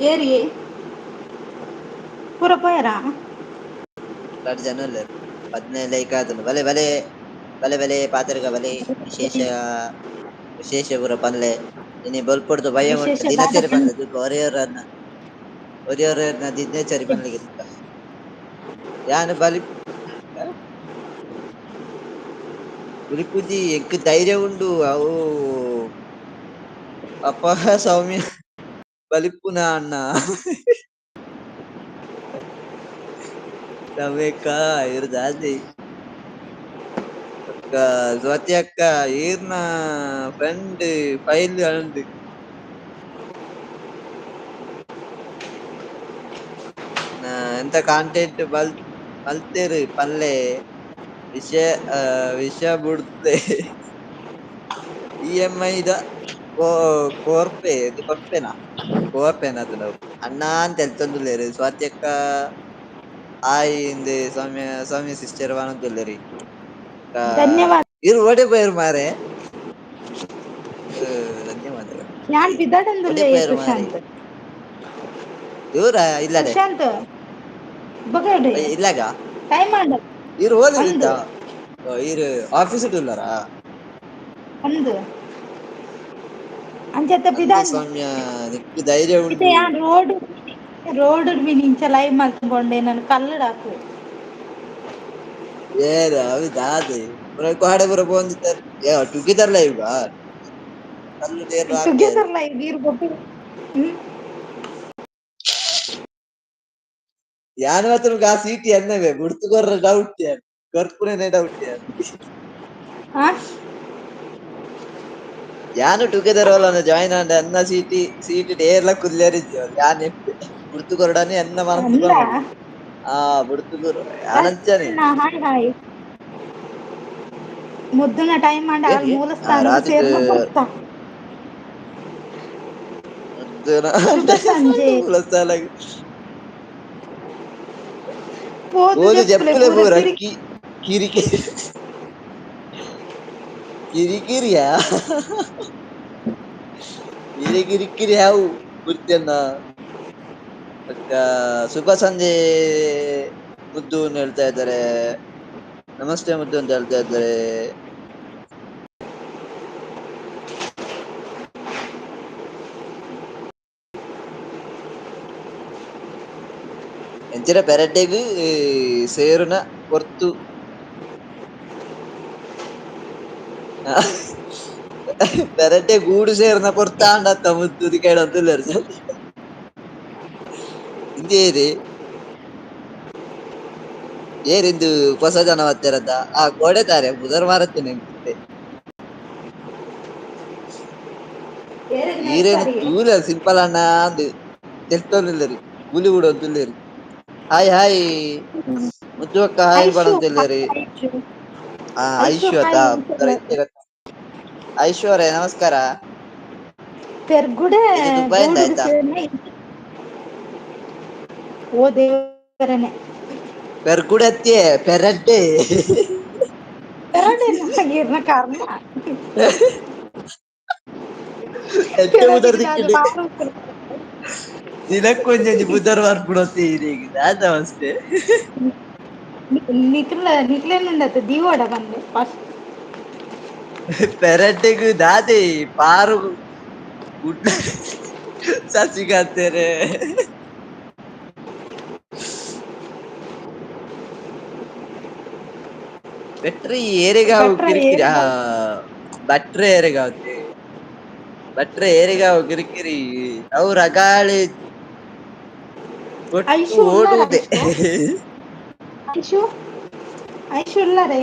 [SPEAKER 1] ಏರಿಯೇ ಪೂರ ಪೋಯರಾ?
[SPEAKER 4] ರಡ್ಡ್ ಜನ ಉಲ್ಲೆರ್ 15 ಲೈಕ್ ಆತುಂಡು ಬಲೆ ಬಲೆ ಬಲೆ ಬಲೆ ಪಾತೆರ್ಗ ಬಲೆ ವಿಶೇಷ ವಿಶೇಷ ಪೂರ ಪನ್ಲೆ ಇನಿ ಬೊಲ್ಪುರ್ದು ಬಯ್ಯ
[SPEAKER 1] ವಿಶೇಷ
[SPEAKER 4] ಮುಟ್ಟ
[SPEAKER 1] ದಾದ
[SPEAKER 4] ದಿನಚರಿ
[SPEAKER 1] ಪನ್
[SPEAKER 4] ಪನ್ಲೆ ತೂಕ ಒರಿಯೊರನ್ನ ಒರಿಯೊರೆರ್ನ ದಿನಚರಿ ಪನ್ಲೆ ತುಕ. ಯಾನ್ ಬಲಿ ಬುಲಿಪುಜಿ ಎಂಕ್ ಧೈರ್ಯ ಉಂಡು ಅವು ಅಪ್ಪ ಸೌಮ್ಯ ಬಲಿಪುನ ಅಣ್ಣ. ಸೌಮ್ಯಕ್ಕ ಇರ್ ದಾದೆ ಅಕ್ಕ ಸ್ವಾತಿ ಅಕ್ಕ ಈರ್ನ ಫ್ರೆಂಡ್ ಫೈಲ್ ಅಂಡ್. ಎಂತ ಕಾಂಟೆಂಟ್ ಬಲ್ ಬಲ್ತೆರ್ ಪನ್ಲೆ ವಿಷಯ ವಿಷ ಬುಡ್ಲೆ. ಇ ಎಂ ಐ ದ ಕೋ ಕೋರ್ಪೆ ಇದು ಕೊರ್ಪೆನಾ ಕೋರ್ಪೆನಾ ಅತುಂಡ ಅವು ಅಣ್ಣಾ ಅಂತ ತೆಲ್ತೊಂದುಲ್ಲೆರ್ ಸ್ವಾತಿ ಅಕ್ಕ ಹಾಯ್ ಇಂದ್ ಸೌಮ್ಯ ಸೌಮ್ಯ ಸಿಸ್ಟರ್ ಪನೊಂದುಲ್ಲೆರ್.
[SPEAKER 1] ಧನ್ಯವಾದ
[SPEAKER 4] ಇರ್ ಓಡೆ ಪೋಯೆರ್ ಮಾರೆ. ಧನ್ಯವಾದಗಳು.
[SPEAKER 1] ಯಾನ್
[SPEAKER 4] ಒಡೆ
[SPEAKER 1] ಪಿದಾಡೊಂದುಲ್ಲೆ
[SPEAKER 4] ಪೋಯೆರ್ ಮಾರೆ
[SPEAKER 1] ಸುಶಾಂತ್.
[SPEAKER 4] ದೂರ ಇಲ್ಲಡೆ
[SPEAKER 1] ಸುಶಾಂತ್ ಬೊಗಡೆ
[SPEAKER 4] ಇಲ್ಲಗ
[SPEAKER 1] ಟೈಮ್ ಆಂಡ್
[SPEAKER 4] ಇರ್
[SPEAKER 1] ಅಂದ್
[SPEAKER 4] ಓಲುದಿತ್ತ ಇರ್ ಆಫೀಸ್ ಉಲ್ಲರಾ?
[SPEAKER 1] ಅಂದ್ ಅಂಚತ್ತ
[SPEAKER 4] ಅಂದ್
[SPEAKER 1] ಪಿದಾಡ್ನ
[SPEAKER 4] ಸೌಮ್ಯ ನಿಕ್ಕ್ ಧೈರ್ಯ
[SPEAKER 1] ಇತ್ತೆ
[SPEAKER 4] ಉಂಡು.
[SPEAKER 1] ಯಾನ್ ರೋಡ್ ರೋಡ್ ಮಿನಿ ಇಂಚ ಲೈವ್ ಮಲ್ತ್ ಕೊಂಡೆ ನನ್ ಕಲ್ಲುಡು ಆಕುವೆ.
[SPEAKER 4] ಏರ್ ಅವು ದಾದೆ ಪುರ ಕೋಡೆ ಪೂರ ಪೋವೊಂದಿತ್ತೆರ್ ಟುಗೆದರ್ ಲೈವ್ ಆ. ಕಲ್ಲು ಏರ್ಲ ಹಾಕೇರ್
[SPEAKER 1] ಟುಗೆದರ್ ಲೈವ್ ಈರ್ ಬೊಕ್ಕ ಹ್ಮ್.
[SPEAKER 4] ಯಾನ್ ಮಾತ್ರ ಆ ಸೀಟಿ ಎನ್ನವೇ ಬುಡ್ತು ಕೊರ್ರ ಡೌಟ್ ಯಾನ್ ಕೊರ್ಪುನನೆ ಡೌಟ್ ಯಾನ್.
[SPEAKER 1] ಆ
[SPEAKER 4] ಯಾನ್ ಟುಗೆದರ್ ಓಲಾಂಡ ಜಾಯಿನ್ ಆಂಡ ಎನ್ನ ಸೀಟಿ ಸೀಟ್ ಏರ್ಲ ಕುಲ್ಲೆರೆ ಇಜ್ಜಿ ಅವ್ಲು ಯಾನ್ ಇಪ್ಪೆ ಬುಡ್ತು ಕೊರಡನೆ ಎನ್ನ ಮನಸ್
[SPEAKER 1] ಅಂದ
[SPEAKER 4] ಪನೊಡು. ಆ ಬುಡ್ತು ಕೊರು ಯಾನಂಚನೆ.
[SPEAKER 1] ಹಾಯ್ ಹಾಯ್ ಮುದ್ದುನ ಟೈಮ್ ಆಂಡ ಆಲ್
[SPEAKER 4] ಏರಿ
[SPEAKER 1] ಮೂಲ ಸ್ಥಾನಗ್
[SPEAKER 4] ರಾತ್ರಿಟ್
[SPEAKER 1] ಸೇರ್ನ ಪೊರ್ತಾ. ಶುಭ ಸಂಜೆ
[SPEAKER 4] ಮೂಲಸ್ಥಾನಗ್
[SPEAKER 1] ಪೋದು
[SPEAKER 4] ಪೋದು
[SPEAKER 1] ಜೆಪ್ಪುಲೆ
[SPEAKER 4] ಜೆಪ್ಪುಲೆ
[SPEAKER 1] ಪೂರ
[SPEAKER 4] ಪೂರ
[SPEAKER 1] ಕಿರಿ
[SPEAKER 4] ಕಿ ಕಿರಿಕಿ ಕಿರಿಕಿರಿಯಾ ಇರೆ ಕಿರಿಕಿರಿ ಯಾವು ಬುಡ್ತೆನ್ನ ಅಕ್ಕ ಶುಭ ಸಂಜೆ ಮುದ್ದು ಅಂತ ಹೇಳ್ತಾ ಇದ್ದಾರೆ. ನಮಸ್ತೆ ಮುದ್ದು ಅಂತ ಹೇಳ್ತಾ ಇದ್ದಾರೆ. ಎಂಚಿನ ಪೆರಡೆಗ್ ಸೇರುನ ಪೊರ್ತು. ಪೆರಡೆ ಗೂಡು ಸೇರುನ ಪೊರ್ತಾಂಡತ್ತ ಮುದ್ದು ಕೇಳೊಂದುಲ್ಲೆರ್ ಇಂದೇರಿ ಏರಿಂದು ಪೊಸ ಜನ ಬತ್ತೆರತ್ತ ಆ ಕೋಡೆ ತಾರೆ ಪುದರ್ ಮಾರತ್ತೇನೆ ಎಂಕುತ್ತೆ.
[SPEAKER 1] ಏರೆಗ್
[SPEAKER 4] ಈರೇನು
[SPEAKER 1] ನೈಸರಿಗೆ
[SPEAKER 4] ತೂಲೆ ಸಿಂಪಲ್ ಅಣ್ಣ ಅಂದ್ ತೆಲ್ತೊಂದುಲ್ಲೆರ್ ಕೂಲಿ ಬುಡೊಂದುಲ್ಲೆರ್. ಹಾಯ್ ಹಾಯ್ ಮುದ್ದು ಅಕ್ಕ ಹಾಯ್
[SPEAKER 1] ಐಶು
[SPEAKER 4] ಪನೊಂದುಲ್ಲೆರ್.
[SPEAKER 1] ಐಶು
[SPEAKER 4] ಆ
[SPEAKER 1] ಐಶು
[SPEAKER 4] ಐಶು ಅತ್ತ
[SPEAKER 1] ಹಾಯ್
[SPEAKER 4] ಪುದರ್ ಇತ್ತೆ ಗೊತ್ತ ಐಶು ಅವರೇ ನಮಸ್ಕಾರ.
[SPEAKER 1] ಪೆರ್ಗುಡೆ
[SPEAKER 4] ಇದು ದುಬೈಯಿಂದ
[SPEAKER 1] ಗೂಡುಗು
[SPEAKER 4] ಆಯ್ತಾ?
[SPEAKER 1] ಸೇರ್ನ ಓ ದೇವರನೆ.
[SPEAKER 4] ಪೆರ್ಗುಡತ್ಯೆ ಪೆರಡ್ಡೆ.
[SPEAKER 1] ಪೆರಡೆನ ಈರ್ನ ಕರ್ಮ.
[SPEAKER 4] ಎಡ್ಡೆ ಪುದರ್
[SPEAKER 1] ಕೆಲವರಿಗೆ ದಾದ
[SPEAKER 4] ತಿಕ್ಕಿಂಡ್.
[SPEAKER 1] ಬಾರ ಉಪ್ಪುನು.
[SPEAKER 4] ದಿನಕ್ಕೊಂಜೊಂಜಿ ಪುದರ್ ಬರ್ಪುನತ್ತೆ ಇರೆಗ್ ದಾದ ಅವಸ್ಥೆ.
[SPEAKER 1] ನಿಕ್ಲ ನಿಕ್ಲೆನ ಉಂಡತ್ತ ದೀವಡ ಪಂದ್ ಫಸ್ಟ್.
[SPEAKER 4] ಪೆರಡೆಗ್ ದಾದೆ ಪಾರು ಕುಡ್ಲ ಸಸಿಕಾಂತೆರೆ. ಬೆಟ್ರಿ ಏರೆಗಾವು
[SPEAKER 1] ಭಟ್ರ
[SPEAKER 4] ಕಿರಿಕಿರಿ ಆ
[SPEAKER 1] ಏರೆಗಾವ್
[SPEAKER 4] ಭಟ್ರೆ ಏರೆಗಾವತ್ತೆ ಭಟ್ರೆ ಏರೆಗಾವು ಕಿರಿಕಿರಿ ಅವು ರಗಾಳೆ ಒಟ್ಟು
[SPEAKER 1] ಐಶು ಉಲ್ಲರ
[SPEAKER 4] ಓಡುವುದೇ.
[SPEAKER 1] ಐಶು ಐಶು ಐಶು ಉಲ್ಲರೆ.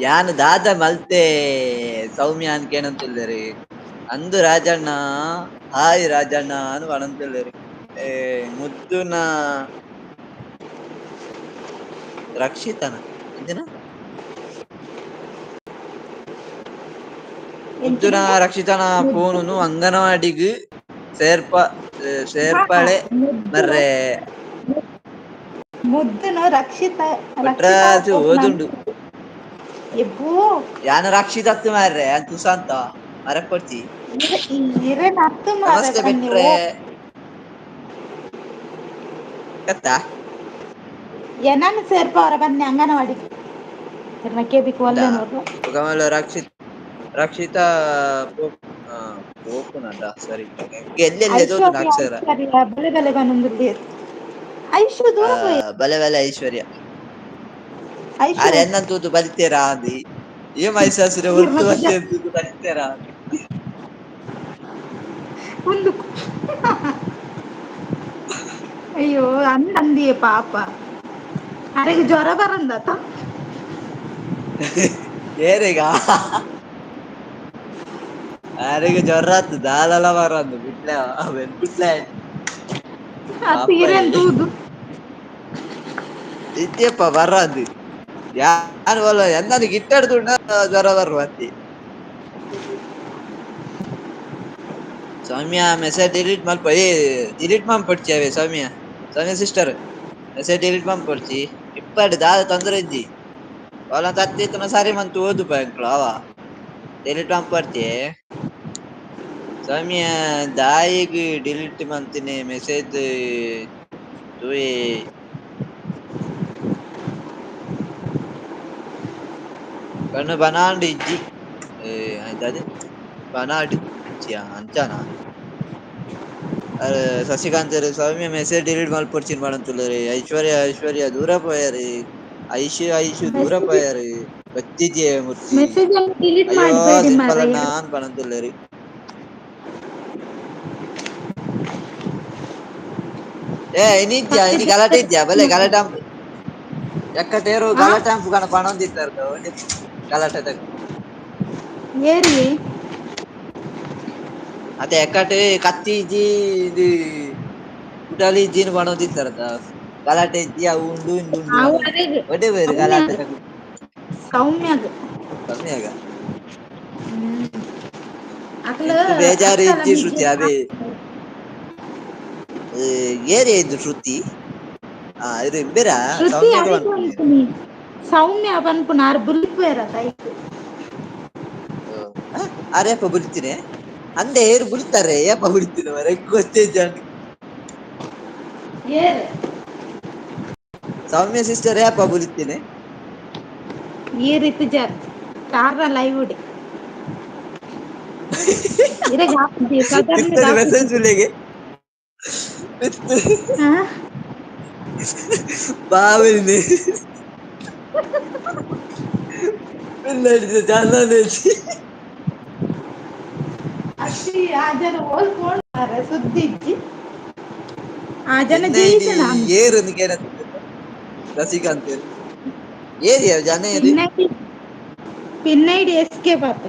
[SPEAKER 4] ಯಾನ್ ದಾದ ಮಲ್ತೆ ಸೌಮ್ಯ ಅನ್ ಕೇನೊಂದುಲ್ಲೆರ್. ಅಂದು ರಾಜಣ್ಣ ಹಾಯ್ ರಾಜಣ್ಣ ಅನ್ ಪನೊಂದುಲ್ಲೆರ್. ಏ ಮುದ್ದುನ ರಕ್ಷಿತನ ಎಂಚಿನ? ಮುದ್ದುನ
[SPEAKER 1] ಎಂಚಿನಂದೆ
[SPEAKER 4] ರಕ್ಷಿತನ
[SPEAKER 1] ಮುದ್ದು
[SPEAKER 4] ಫೋನುನು ಅಂಗನವಾಡಿಗ್ ಸೇರ್ಪ
[SPEAKER 1] ಹಾ
[SPEAKER 4] ಸೇರ್ಪಳೆ
[SPEAKER 1] ಮುದ್ದು
[SPEAKER 4] ಮರ್ರೆ.
[SPEAKER 1] ಮುದ್ದುನು ರಕ್ಷಿತ ರಕ್ಷಿತಾ
[SPEAKER 4] ಭಟ್ರಾಜು
[SPEAKER 1] ಪೋಪುನ
[SPEAKER 4] ಓದುಂಡು.
[SPEAKER 1] ಎಬ್ಬೂ
[SPEAKER 4] ಯಾನ್ ರಕ್ಷಿತತ್ತ್ ಮಾರ್ರೆ ಯಾನ್ ಸುಶಾಂತ ಮರಪೊಡ್ಚಿ.
[SPEAKER 1] ಇರೆನ ಅತ್ತ್ ಮಾರ್ರೆ
[SPEAKER 4] ನಮಸ್ತೆ
[SPEAKER 1] ಬನ್ನಿ
[SPEAKER 4] ಭಟ್ರೆ.
[SPEAKER 1] ಓ
[SPEAKER 4] ಕತ್ತಾ
[SPEAKER 1] ಎನನ್ ಸೇರ್ಪವರ ಬನ್ನಿ ಅಂಗನವಾಡಿ ಇರ್ನ ಕೆಬಿಕ್
[SPEAKER 4] ಉಂದಾ
[SPEAKER 1] ಒಲ್ಲೆ ನೋಡ್ರ.
[SPEAKER 4] ಬೊಕ ರಕ್ಷಿತ್ ರಕ್ಷಿತಾ ಪೋಪ್ ಪೋಪುನದ ಸರಿ ಎಲ್ಲೆಲ್ಲಿ ತೋತುಂಡು
[SPEAKER 1] ಐಶ್ವರ್ಯ
[SPEAKER 4] ಅಕ್ಷರ.
[SPEAKER 1] ಐಶ್ವರ್ಯ ಬಲೆ ಬಲೆ ಪನೊಂದುಲ್ಲೆರ್. ಐಶು
[SPEAKER 4] ಆ
[SPEAKER 1] ದೂರ ಪೋಯೆ.
[SPEAKER 4] ಬಲೆ ಬಲೆ ಐಶ್ವರ್ಯ.
[SPEAKER 1] ಐಶು
[SPEAKER 4] ಆರ್ ಎನ್ನನ್ ತೂದು ಬಲಿತೇರಾ ಅಂದಿ. ಏ ಮೈಸಾಸುರ
[SPEAKER 1] ಇರ್ನ
[SPEAKER 4] ಒರ್ತು
[SPEAKER 1] ಕುಜ
[SPEAKER 4] ಬತ್ತೆ ತೂದು ಬಲಿತೇರಾ.
[SPEAKER 1] ಉಂದು ಅಯ್ಯೋ ಅಂದ್ ಅಂದಿಯೇ ಪಾಪ. ಅರೆಗ್ ಜ್ವರ ಬರಂದತ.
[SPEAKER 4] ಏರೆಗಾ ಆರೆಗ್ ಜ್ವರ ಅತ್ ದಾಲಲ ಬರಂದ್ ಬುಡ್ಲೆ ಅವೆನ್ ಬುಡ್ಲೆ.
[SPEAKER 1] ಅತ್
[SPEAKER 4] ಪಾಪ
[SPEAKER 1] ಇರೆನ್ ತೂದು.
[SPEAKER 4] ಇತ್ಯಪ್ಪ ಬರಂದ್ ಯಾನ್ ಓಲ ಎನ್ನನ್ ಗಿಟ್ಟಡ್ ತೂಂಡ ಜ್ವರ ಬರು ಅತ್ತೆ. ಸೌಮ್ಯ ಮೆಸೇಜ್ ಡಿಲೀಟ್ ಮಲ್ಪ ಏ ಡಿಲೀಟ್ ಮನ್ಪೊಡ್ಚಿ ಅವೆ ಸೌಮ್ಯ ಸೌಮ್ಯ ಸಿಸ್ಟರ್ ಮೆಸೇಜ್ ಡಿಲೀಟ್ ಮನ್ಪೊಡ್ಚಿ ಇಪ್ಪಡ್ ದಾಲ ತೊಂದ್ರೆ ಇಜ್ಜಿ. ಓಲ ತತ್ತಿತ್ತ್ಂಡ ಸರಿ ಮಂತ್ ಓದುಪ ಎಂಕುಲು ಅವ ಡಿಲೀಟ್ ಮನ್ಪೊರ್ಚಿ. ಸೌಮ್ಯ ದಾಯೆಗ್ ಡಿಲೀಟ್ ಮಂತಿನಿ ಮೆಸೇಜ್ ತೂಯೆ. ಕಣ್ಣು ಬನಾಂಡ್ ಇಜ್ಜಿ ದಾದೆ ಬನಾಡ್ ಇಜ್ಜಿಯ ಅಂಚನ. ಶಶಿಕಾಂತೆರ್ ಸೌಮ್ಯ ಮೆಸೇಜ್ ಡಿಲೀಟ್ ಮನ್ಪೊಡ್ಚಿ ಪನೊಂದುಲ್ಲೆರ್ ಐಶ್ವರ್ಯ ಐಶ್ವರ್ಯ ದೂರ ಪೋಯೆರ್. ಐಶು ಐಶು ದೂರ
[SPEAKER 1] ಮೆಸೇಜ್
[SPEAKER 4] ಪೋಯೆರ್ ಬತ್ತಿಜೆ ಮೂರ್ತಿ
[SPEAKER 1] ಮೆಸೇಜ್ ಅನ್ನು ಡಿಲೀಟ್
[SPEAKER 4] ಅಯ್ಯೋ
[SPEAKER 1] ಮಾಡಬೇಡಿ
[SPEAKER 4] ಸಿಂಪಲ್
[SPEAKER 1] ಮಾರ್ರೆ.
[SPEAKER 4] ಅಣ್ಣ ಅಂದ್ ಪನೊಂದುಲ್ಲೆರ್. ಏ ಇನಿಜ್ಜ ಇನಿ ಗಲಾಟೆ ಇಜ್ಜ ಬಲೆ ಗಲಾಟೆ ಎಕ್ಕಟೇರು
[SPEAKER 1] ಆ
[SPEAKER 4] ಗಲಾಟೆ ಆನ್ಪುಗನ ಪನೊಂದಿತ್ತಾರ ಗಲಾಟೆದ
[SPEAKER 1] ಏರಿ
[SPEAKER 4] ಅತ್ತೆ ಎಕ್ಕಟ್ ಕತ್ತಿ ಇಜ್ಜಿ ಇದು ಕುಟಾಲಿ ಇಜ್ಜಿನ್ ಪನೊಂದಿತ್ತಾರತ ಗಲಾಟೆ ಇಜ್ಜಿ ಅವು ಉಂಡು ಇಂದು ಉಂಡು
[SPEAKER 1] ಅವು
[SPEAKER 4] ಪನೊಂದು
[SPEAKER 1] ಅರೆಗ್
[SPEAKER 4] ಒಡ್ಡೆ ಬೇರು
[SPEAKER 1] ಸೌಮ್ಯಾಗ್
[SPEAKER 4] ಗಲಾಟೆ
[SPEAKER 1] ಸೌಮ್ಯಾಗ್.
[SPEAKER 4] ಕಮ್ಮಿಯಾಗ
[SPEAKER 1] ಹ್ಮ್ ಅಕ್ಲ
[SPEAKER 4] ಎಂಕ್ ಬೇಜಾರು
[SPEAKER 1] ಅಕ್ಕಲ
[SPEAKER 4] ಇಜ್ಜಿ ಶ್ರುತಿ
[SPEAKER 1] ಮಿಜ್ಜೆ
[SPEAKER 4] ಅವೇ ಏರಿಯ ಇದ್ದು ಶ್ರುತಿ ಆ ಇದು ಇಂಬೇರಾ
[SPEAKER 1] ಶ್ರುತಿ
[SPEAKER 4] ಸೌಮ್ಯಗ
[SPEAKER 1] ಅರೆಗ್
[SPEAKER 4] ಪನ್ಪುನಿ
[SPEAKER 1] ಪನ್ಪುನಿ ಸೌಮ್ಯ ಪನ್ಪುನ ಆರ್ ಬುಲ್ಪುವೆರತ ಐಕ್.
[SPEAKER 4] ಆರೇಪ ಬುಲ್ತಿನಿ ಅಂದೆ ಏರ್ ಬುಲ್ತಾರೆ ಏಪ ಬುಲ್ತಿನ ಮಾರ್ರೆ ಎಂಕ್ ಗೊತ್ತೇ ಇಜ್ಜಾಂಡ್.
[SPEAKER 1] ಏರ್
[SPEAKER 4] ಸೌಮ್ಯ ಸಿಸ್ಟರ್ ಏಪ ಬುಲ್ತಿನಿ.
[SPEAKER 1] ಈ ರೀತಿ ಜಾತ್ ಕಾರ್ನ ಲೈವ್ ಉಡೆ ಇರೆಗ್ ಆಪುಜಿ ಸಾಧಾರಣ
[SPEAKER 4] ಬಿತ್ತನೆ
[SPEAKER 1] ಆಪುಜಿ.
[SPEAKER 4] ಮೆಸೇಜ್ ಉಲ್ಲೆಗೆ ಬಿತ್ತು
[SPEAKER 1] ಹಾ
[SPEAKER 4] ಬಾವಿನಿ ಜನನೇಜಿ
[SPEAKER 1] ಅತ್ತಿ ಆ ಜನ ಓಲ್ ಪೋಂಡ್ ಮಾರ್ರೆ ಸುದ್ದಿ ಇಜ್ಜಿ. ಆ ಜನ
[SPEAKER 4] ನಿನ್ನ ಇಡೀ
[SPEAKER 1] ಜೀವಿಸನ ಅಂದ್
[SPEAKER 4] ಏರ್ ರಸಿಕಾಂತೆರ್ ಏರಿಯ ಜನ ಏರಿ
[SPEAKER 1] ಪಿನ್ನೈಡಿ ಪಿನ್ನೈಡಿ ಎಸ್ಕೇಪ್ ಆತ.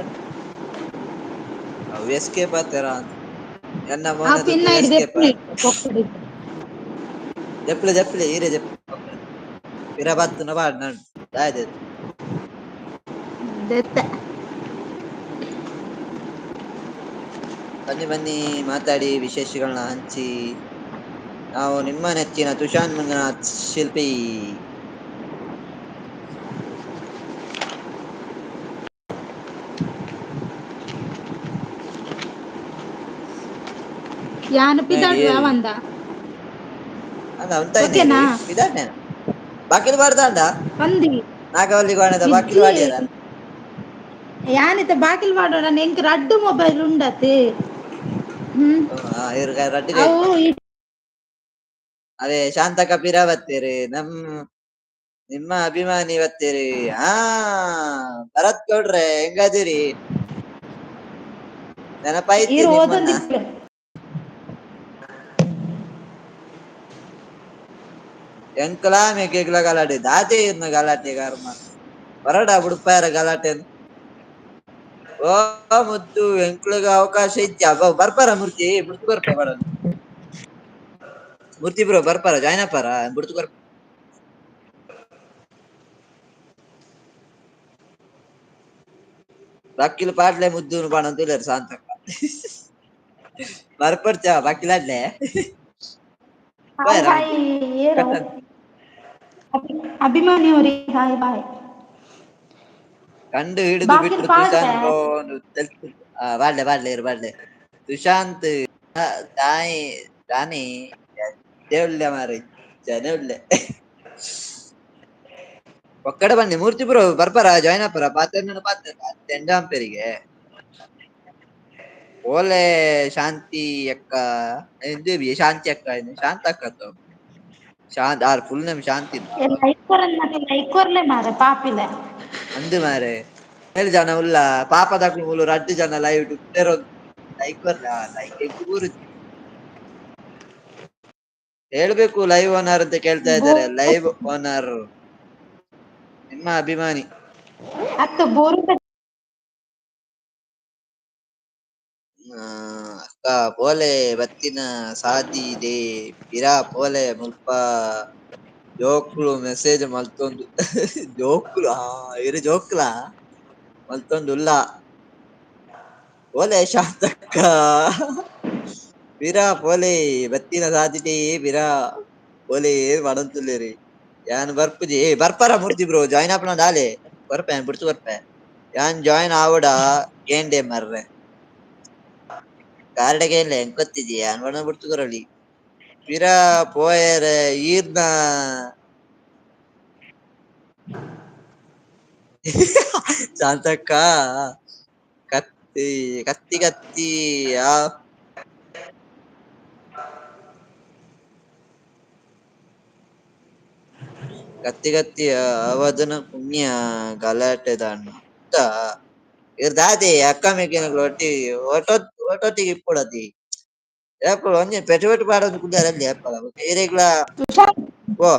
[SPEAKER 4] ಅವು ಎಸ್ಕೇಪ್ ಆತಾರ ಎನ್ನ
[SPEAKER 1] ಆ
[SPEAKER 4] ಮೋನೆ ತೂತು
[SPEAKER 1] ಪಿನ್ನೈಡಿ
[SPEAKER 4] ಎಸ್ಕೇಪ್
[SPEAKER 1] ದೆಪ್ಪುನೆ ಪೊಕ್ಕಡೆ.
[SPEAKER 4] ಜಪ್ಲೆ ಜಪ್ಲೆ ಈರೆ ಜಪ್ಲೆ ಪಿರ ಬತ್ತುನ ಪಾಡ್ನ ದಾಯೆ
[SPEAKER 1] ದೆತ್ತೆ.
[SPEAKER 4] ಬನ್ನಿ ಬನ್ನಿ ಮಾತಾಡಿ ವಿಶೇಷಗಳನ್ನ ಹಂಚಿ. ನಾವು ನಿಮ್ಮ ನೆಚ್ಚಿನ ತುಷಾನ್ ಮಂಜುನಾಥ್ ಶಿಲ್ಪಿ.
[SPEAKER 1] ಯಾನ್ ಪಿದಾಡ್ವೆ
[SPEAKER 4] ಏರು
[SPEAKER 1] ಅವಂದ.
[SPEAKER 4] ಅಂದ ಉಂತಾಯಿನಿ
[SPEAKER 1] ಓಕೆನಾ?
[SPEAKER 4] ಇದಾನೆ ಬಾಕಿಲ್ ಬಾರ್ದಾಂಡ
[SPEAKER 1] ಅಂದಿ.
[SPEAKER 4] ನಾಗವಲ್ಲಿ ಗೋಣದ ಬಾಕಿಲ್
[SPEAKER 1] ಇಜ್ಜಿ.
[SPEAKER 4] ವಾಡಿಯರ.
[SPEAKER 1] ಯಾನಿತ ಬಾಕಿಲ್ ಮಾಡೋಣ, ಎಂಕ್ ರಡ್ಡು ಮೊಬೈಲ್ ಉಂಡತೆ. ಹ್ಮ್.
[SPEAKER 4] ಇರು ರಡ್ಡು.
[SPEAKER 1] ಅವು
[SPEAKER 4] ಅದೇ ಶಾಂತಕ ಪಿರ ಬತ್ತೀರಿ, ನಮ್ ನಿಮ್ಮ ಅಭಿಮಾನಿ ಬತ್ತೀರಿ. ಹಾ ಭರತ್ ಗೌಡ್ರೆ, ಹೆಂಗದಿರಿ? ನೆನಪಾಯ್ತಿ
[SPEAKER 1] ಈರ್
[SPEAKER 4] ನಿಮ್ಮನ್ನ.
[SPEAKER 1] ಓದೊಂದಿತ್ತು.
[SPEAKER 4] ಎಂಕಲಾ ಮೇಕೆಗ್ಲ ಗಲಾಟೆ ದಾತೆ ಇರ್ನ ಗಲಾಟೆ ಕರ್ಮ ಬರಡ ಬುಡ್ಪಾಯರ ಗಲಾಟೆ. ಓ ಮುದ್ದು, ಎಂಕ್ಲಗ ಅವಕಾಶ ಇಜ್ಜ? ಬರ್ಪಾರ ಮೂರ್ತಿ ಬುಡ್ತು ಬರ್ಪ ಬರ. ಮೂರ್ತಿ ಬ್ರೋ ಬರ್ಪಾರ? ಜಾಯ್ನ್ ಅಪಾರ ಬುಡ್ತು ಬರ್ಪ. ಬಾಕಿಲ್ ಪಾಡ್ಲೆ ಮುದ್ದು ಪಣಂತುಲ್ಲೆರ್ ಶಾಂತಕ್ಕ. ಬರ್ಪರ್ಚ ಬಾಕಿಲಾಡ್ಲೆ.
[SPEAKER 1] ಹಾಯ್ ಹಾಯ್, ಏರು ಅಭಿಮಾನಿ ಅವರೇ, ಹಾಯ್ ಬಾಯ್.
[SPEAKER 4] ಕಂಡು ಹಿಡಿದು
[SPEAKER 1] ಬಾಕಿಲ್
[SPEAKER 4] ಬಿಟ್ರು
[SPEAKER 1] ಪಾಡ್ಲೆ.
[SPEAKER 4] ತುಷಾಂತ್ ಬ್ರೋ. ಬಾಡ್ಲೆ ಬಾಡ್ಲೆ ಇರು ಬಾಡ್ಲೆ. ಸುಶಾಂತ್ ತಾಯಿ ರಾಣಿ ದೇವುಳ್ಳೆ ಮಾರೆ ಜನ ಉಳ್ಳೆ ಒಕ್ಕಡೆ ಬನ್ನಿ. ಮೂರ್ತಿ ಬ್ರೋ ಬರ್ಪಾರ? ಜಾಯ್ನ್ ಅಪ್ಪರ? ಪಾತ್ರ ಪಾತ್ರ ಎಂಡಾಂಪೆರಿಗೆ ಓಲೆ. ಶಾಂತಿ ಅಕ್ಕ ಎಂದು ಶಾಂತಿ ಅಕ್ಕ ಇದು ಶಾಂತ ಅಕ್ಕ ತೋ ಶಾಂತ ಆರ್ ಫುಲ್ ನೇಮ್ ಶಾಂತಿ.
[SPEAKER 1] ಲೈಕ್ ಕೊರನ್ನ, ಲೈಕ್ ಕೊರ್ಲೆ ಮಾರೆ ಪಾಪಿಲೆ.
[SPEAKER 4] ಅಂದು ಮಾರೆ ಏಳು ಜನ ಉಲ್ಲ ಪಾಪದಕ್ಲು. ಮೂಲು ರಡ್ಡು ಜನ ಲೈವ್ ಉಪ್ಪೇರೋ. ಲೈಕ್ ಬರ್ಲ, ಲೈಕ್ ಎಂಕ್ ಬೂರುಜಿ. ಹೇಳ್ಬೇಕು, ಲೈವ್ ಓನರ್ ಅಂತ ಕೇಳ್ತಾ ಇದ್ದಾರೆ. ಲೈವ್ ಓನರ್ ನಿಮ್ಮ ಅಭಿಮಾನಿ.
[SPEAKER 1] ಅತ್ತ ಬೋರು.
[SPEAKER 4] ಅಕ್ಕ ಪೋಲೆ, ಬತ್ತಿನ ಸಾದಿ ಇದೆ ಪಿರಾ ಪೋಲೆ. ಮುಲ್ಪ ಜೋಕ್ಲು ಮೆಸೇಜ್ ಮಲ್ತೊಂದು ಜೋಕ್ಲು. ಹಾ ಇರು ಜೋಕ್ಲ ಮಲ್ತೊಂದು ಉಲ್ಲ. ಪೋಲೆ ಶಾಂತಕ್ಕ, ಪಿರಾ ಪೋಲೆ, ಬತ್ತಿನ ಸಾದಿಟೇ ಪಿರಾ ಪೋಲೆ ಪಡೊಂತುಲ್ಲೆರ್. ಯಾನ್ ಬರ್ಪುಜಿ. ಏ ಬರ್ಪಾರ ಮೂರ್ತಿ ಬ್ರೋ? ಜಾಯ್ನ್ ಆಪುನ ದಾಲೆ ಬರ್ಪೆ, ಬುಡ್ತು ಬರ್ಪೆ ಯಾನ್. ಜಾಯ್ನ್ ಆವಡ ಕೇಂಡೆ ಮರ್ರೆ ಕಾರ್ಡ ಕೇನ್ಲೆ. ಎಂಕ್ ಗೊತ್ತಿಜಿ, ಯಾನ್ ಪಂಡ ಬುಡ್ತು ಕೊರೊಲಿ. ಪಿರ ಪೋಯೆರೆ ಈರ್ನ ಶಾಂತಕ್ಕ ಕತ್ತಿ ಕತ್ತಿ ಕತ್ತಿ ಆ ಕತ್ತಿ ಕತ್ತಿ ಅವದನ ಪುಣ್ಯ ಗಲಾಟೆದ ಅಣ್ಣ ಇರ್ ದಾದೆ ಅಕ್ಕ ಮೇಕಿನಕ್ಲು ಒಟ್ಟಿ ಒಟೊ ಒಟೊಟ್ಟಿಗೆ ಇಪ್ಪೊಡತಿ ಏಪಲ ಒಂಜಿ ಪೆಟ್ಟು ಪೆಟ್ಟು ಪಾಡೊಂದು ಕುಲ್ಲೆರ್ ಏಪಲ ಇರೆಗ್ಲ.
[SPEAKER 1] ತುಷಾಂತ್.
[SPEAKER 4] ಓ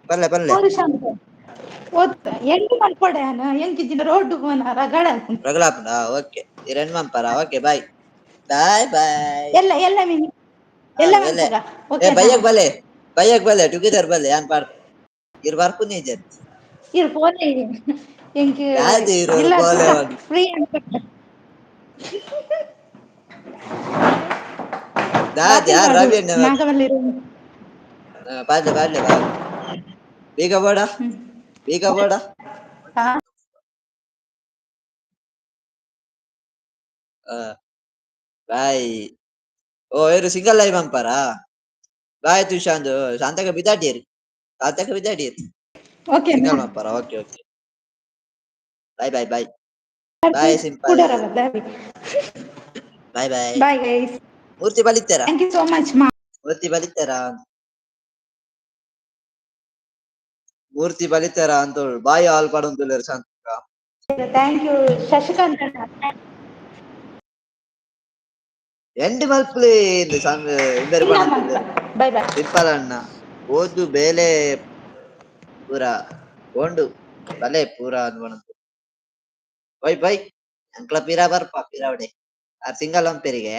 [SPEAKER 4] ಪಲ್ಲೆ ಪಲ್ಲೆ.
[SPEAKER 1] ಸುಶಾಂತ್ ಓದ್ ಎಂಟು ಮಲ್ಪೊಡೆ ಯಾನ್ ಎಂಕಿಜಿನ ರೋಡ್ ಪೋನ ರಗಳೆ ಆಪುಂಡು.
[SPEAKER 4] ರಗಲ ಆಪುಂಡಾ? ಓಕೆ, ಇರ್ ಎಂಡ್ ಮನ್ಪರ. Okay, bye bye bye.
[SPEAKER 1] ಎಲ್ಲ ಎಲ್ಲ ಮಿನಿ ಎಲ್ಲ
[SPEAKER 4] ಎಲ್ಲೆ.
[SPEAKER 1] ಮನ್ಪುಗ.
[SPEAKER 4] ಏ
[SPEAKER 1] ಓಕೆನಾ?
[SPEAKER 4] ಬಯ್ಯಗ್ ಬಲೆ, ಬಯ್ಯಗ್ ಬಲೆ, ಟುಗೆದರ್ ಬಲೆ. ಯಾನ್ ಪಾಡ್ ಇರ್ ಬರ್ಪುನೆ ಇಜ್ಜೆರ್.
[SPEAKER 1] ಇರ್ ಪೋಲೆ ಎಂಕ್.
[SPEAKER 4] ದಾದೆ ಇರು
[SPEAKER 1] ಇಲ್ಲ.
[SPEAKER 4] ಪೋಲೆ.
[SPEAKER 1] ಫ್ರೀ ಅನ್ಪುಂಡು.
[SPEAKER 4] ದಾದೆ ಯಾರ್ ರವಿ ಅಣ್ಣ?
[SPEAKER 1] ನಾಗವಲ್ಲಿ.
[SPEAKER 4] ಪಾಡ್ಲೆ ಪಾಡ್ಲೆ ಬಾಯ್. ಬೇಗ ಬೋಡ, ಬೇಗ ಬೋಡ.
[SPEAKER 1] ಹಾ.
[SPEAKER 4] ಬಾಯ್. ಓ ಇರು ಸಿಂಗಲ್ ಲೈವ್ ಅಂಪಾರಾ? ಬಾಯ್ ತುಷಾಂತ್. ಶಾಂತಕ ಬಿದಾಡಿಯರ್, ಶಾಂತಕ ಬಿದಾಡಿಯರ್.
[SPEAKER 1] ಓಕೆನಾ?
[SPEAKER 4] ಸಿಂಗಲ್ ಮಂಪಾರ? Okay okay, bye bye bye bye simple.
[SPEAKER 1] ಕೂಡ
[SPEAKER 4] ಬಾಯ್ ಬಾಯ್.
[SPEAKER 1] Bye guys.
[SPEAKER 4] ಮೂರ್ತಿ ಬಲಿತ್ತಾರ?
[SPEAKER 1] Thank you so much ಮಾ.
[SPEAKER 4] ಮೂರ್ತಿ ಬಲಿತ್ತಾರ? ಮೂರ್ತಿ ಬಲಿತ್ತಾರ ಅಂತ ಬಾಯ್ ಆಲ್ ಪಡೊಂದುಲ್ಲೆರ್ ಶಾಂತಕ್ಕ.
[SPEAKER 1] Thank you Shashikant ಅಣ್ಣ.
[SPEAKER 4] ಎಂಡ್ ಮಲ್ಪುಲೆ ಇಂದ್ ಇಂಬೆರ್ ಪಡೊಂದುಲ್ಲೆರ್.
[SPEAKER 1] Boy boy.
[SPEAKER 4] ಸಿಂಪಲ್ ಅಣ್ಣ ಓದು ಬೇಲೆ ಪೂರ ಓಂಡು ಬಲೆ ಪೂರ ಅಂದ್ ಪನೊಂದು. ಬೈ ಬೈ, ಅಂಕ್ಲ ಪಿರ ಬರ್ಪ ಪಿರವಡೆ ಆರ್ ಸಿಂಗಲ್ ಅಂಪೆರಿಗೆ.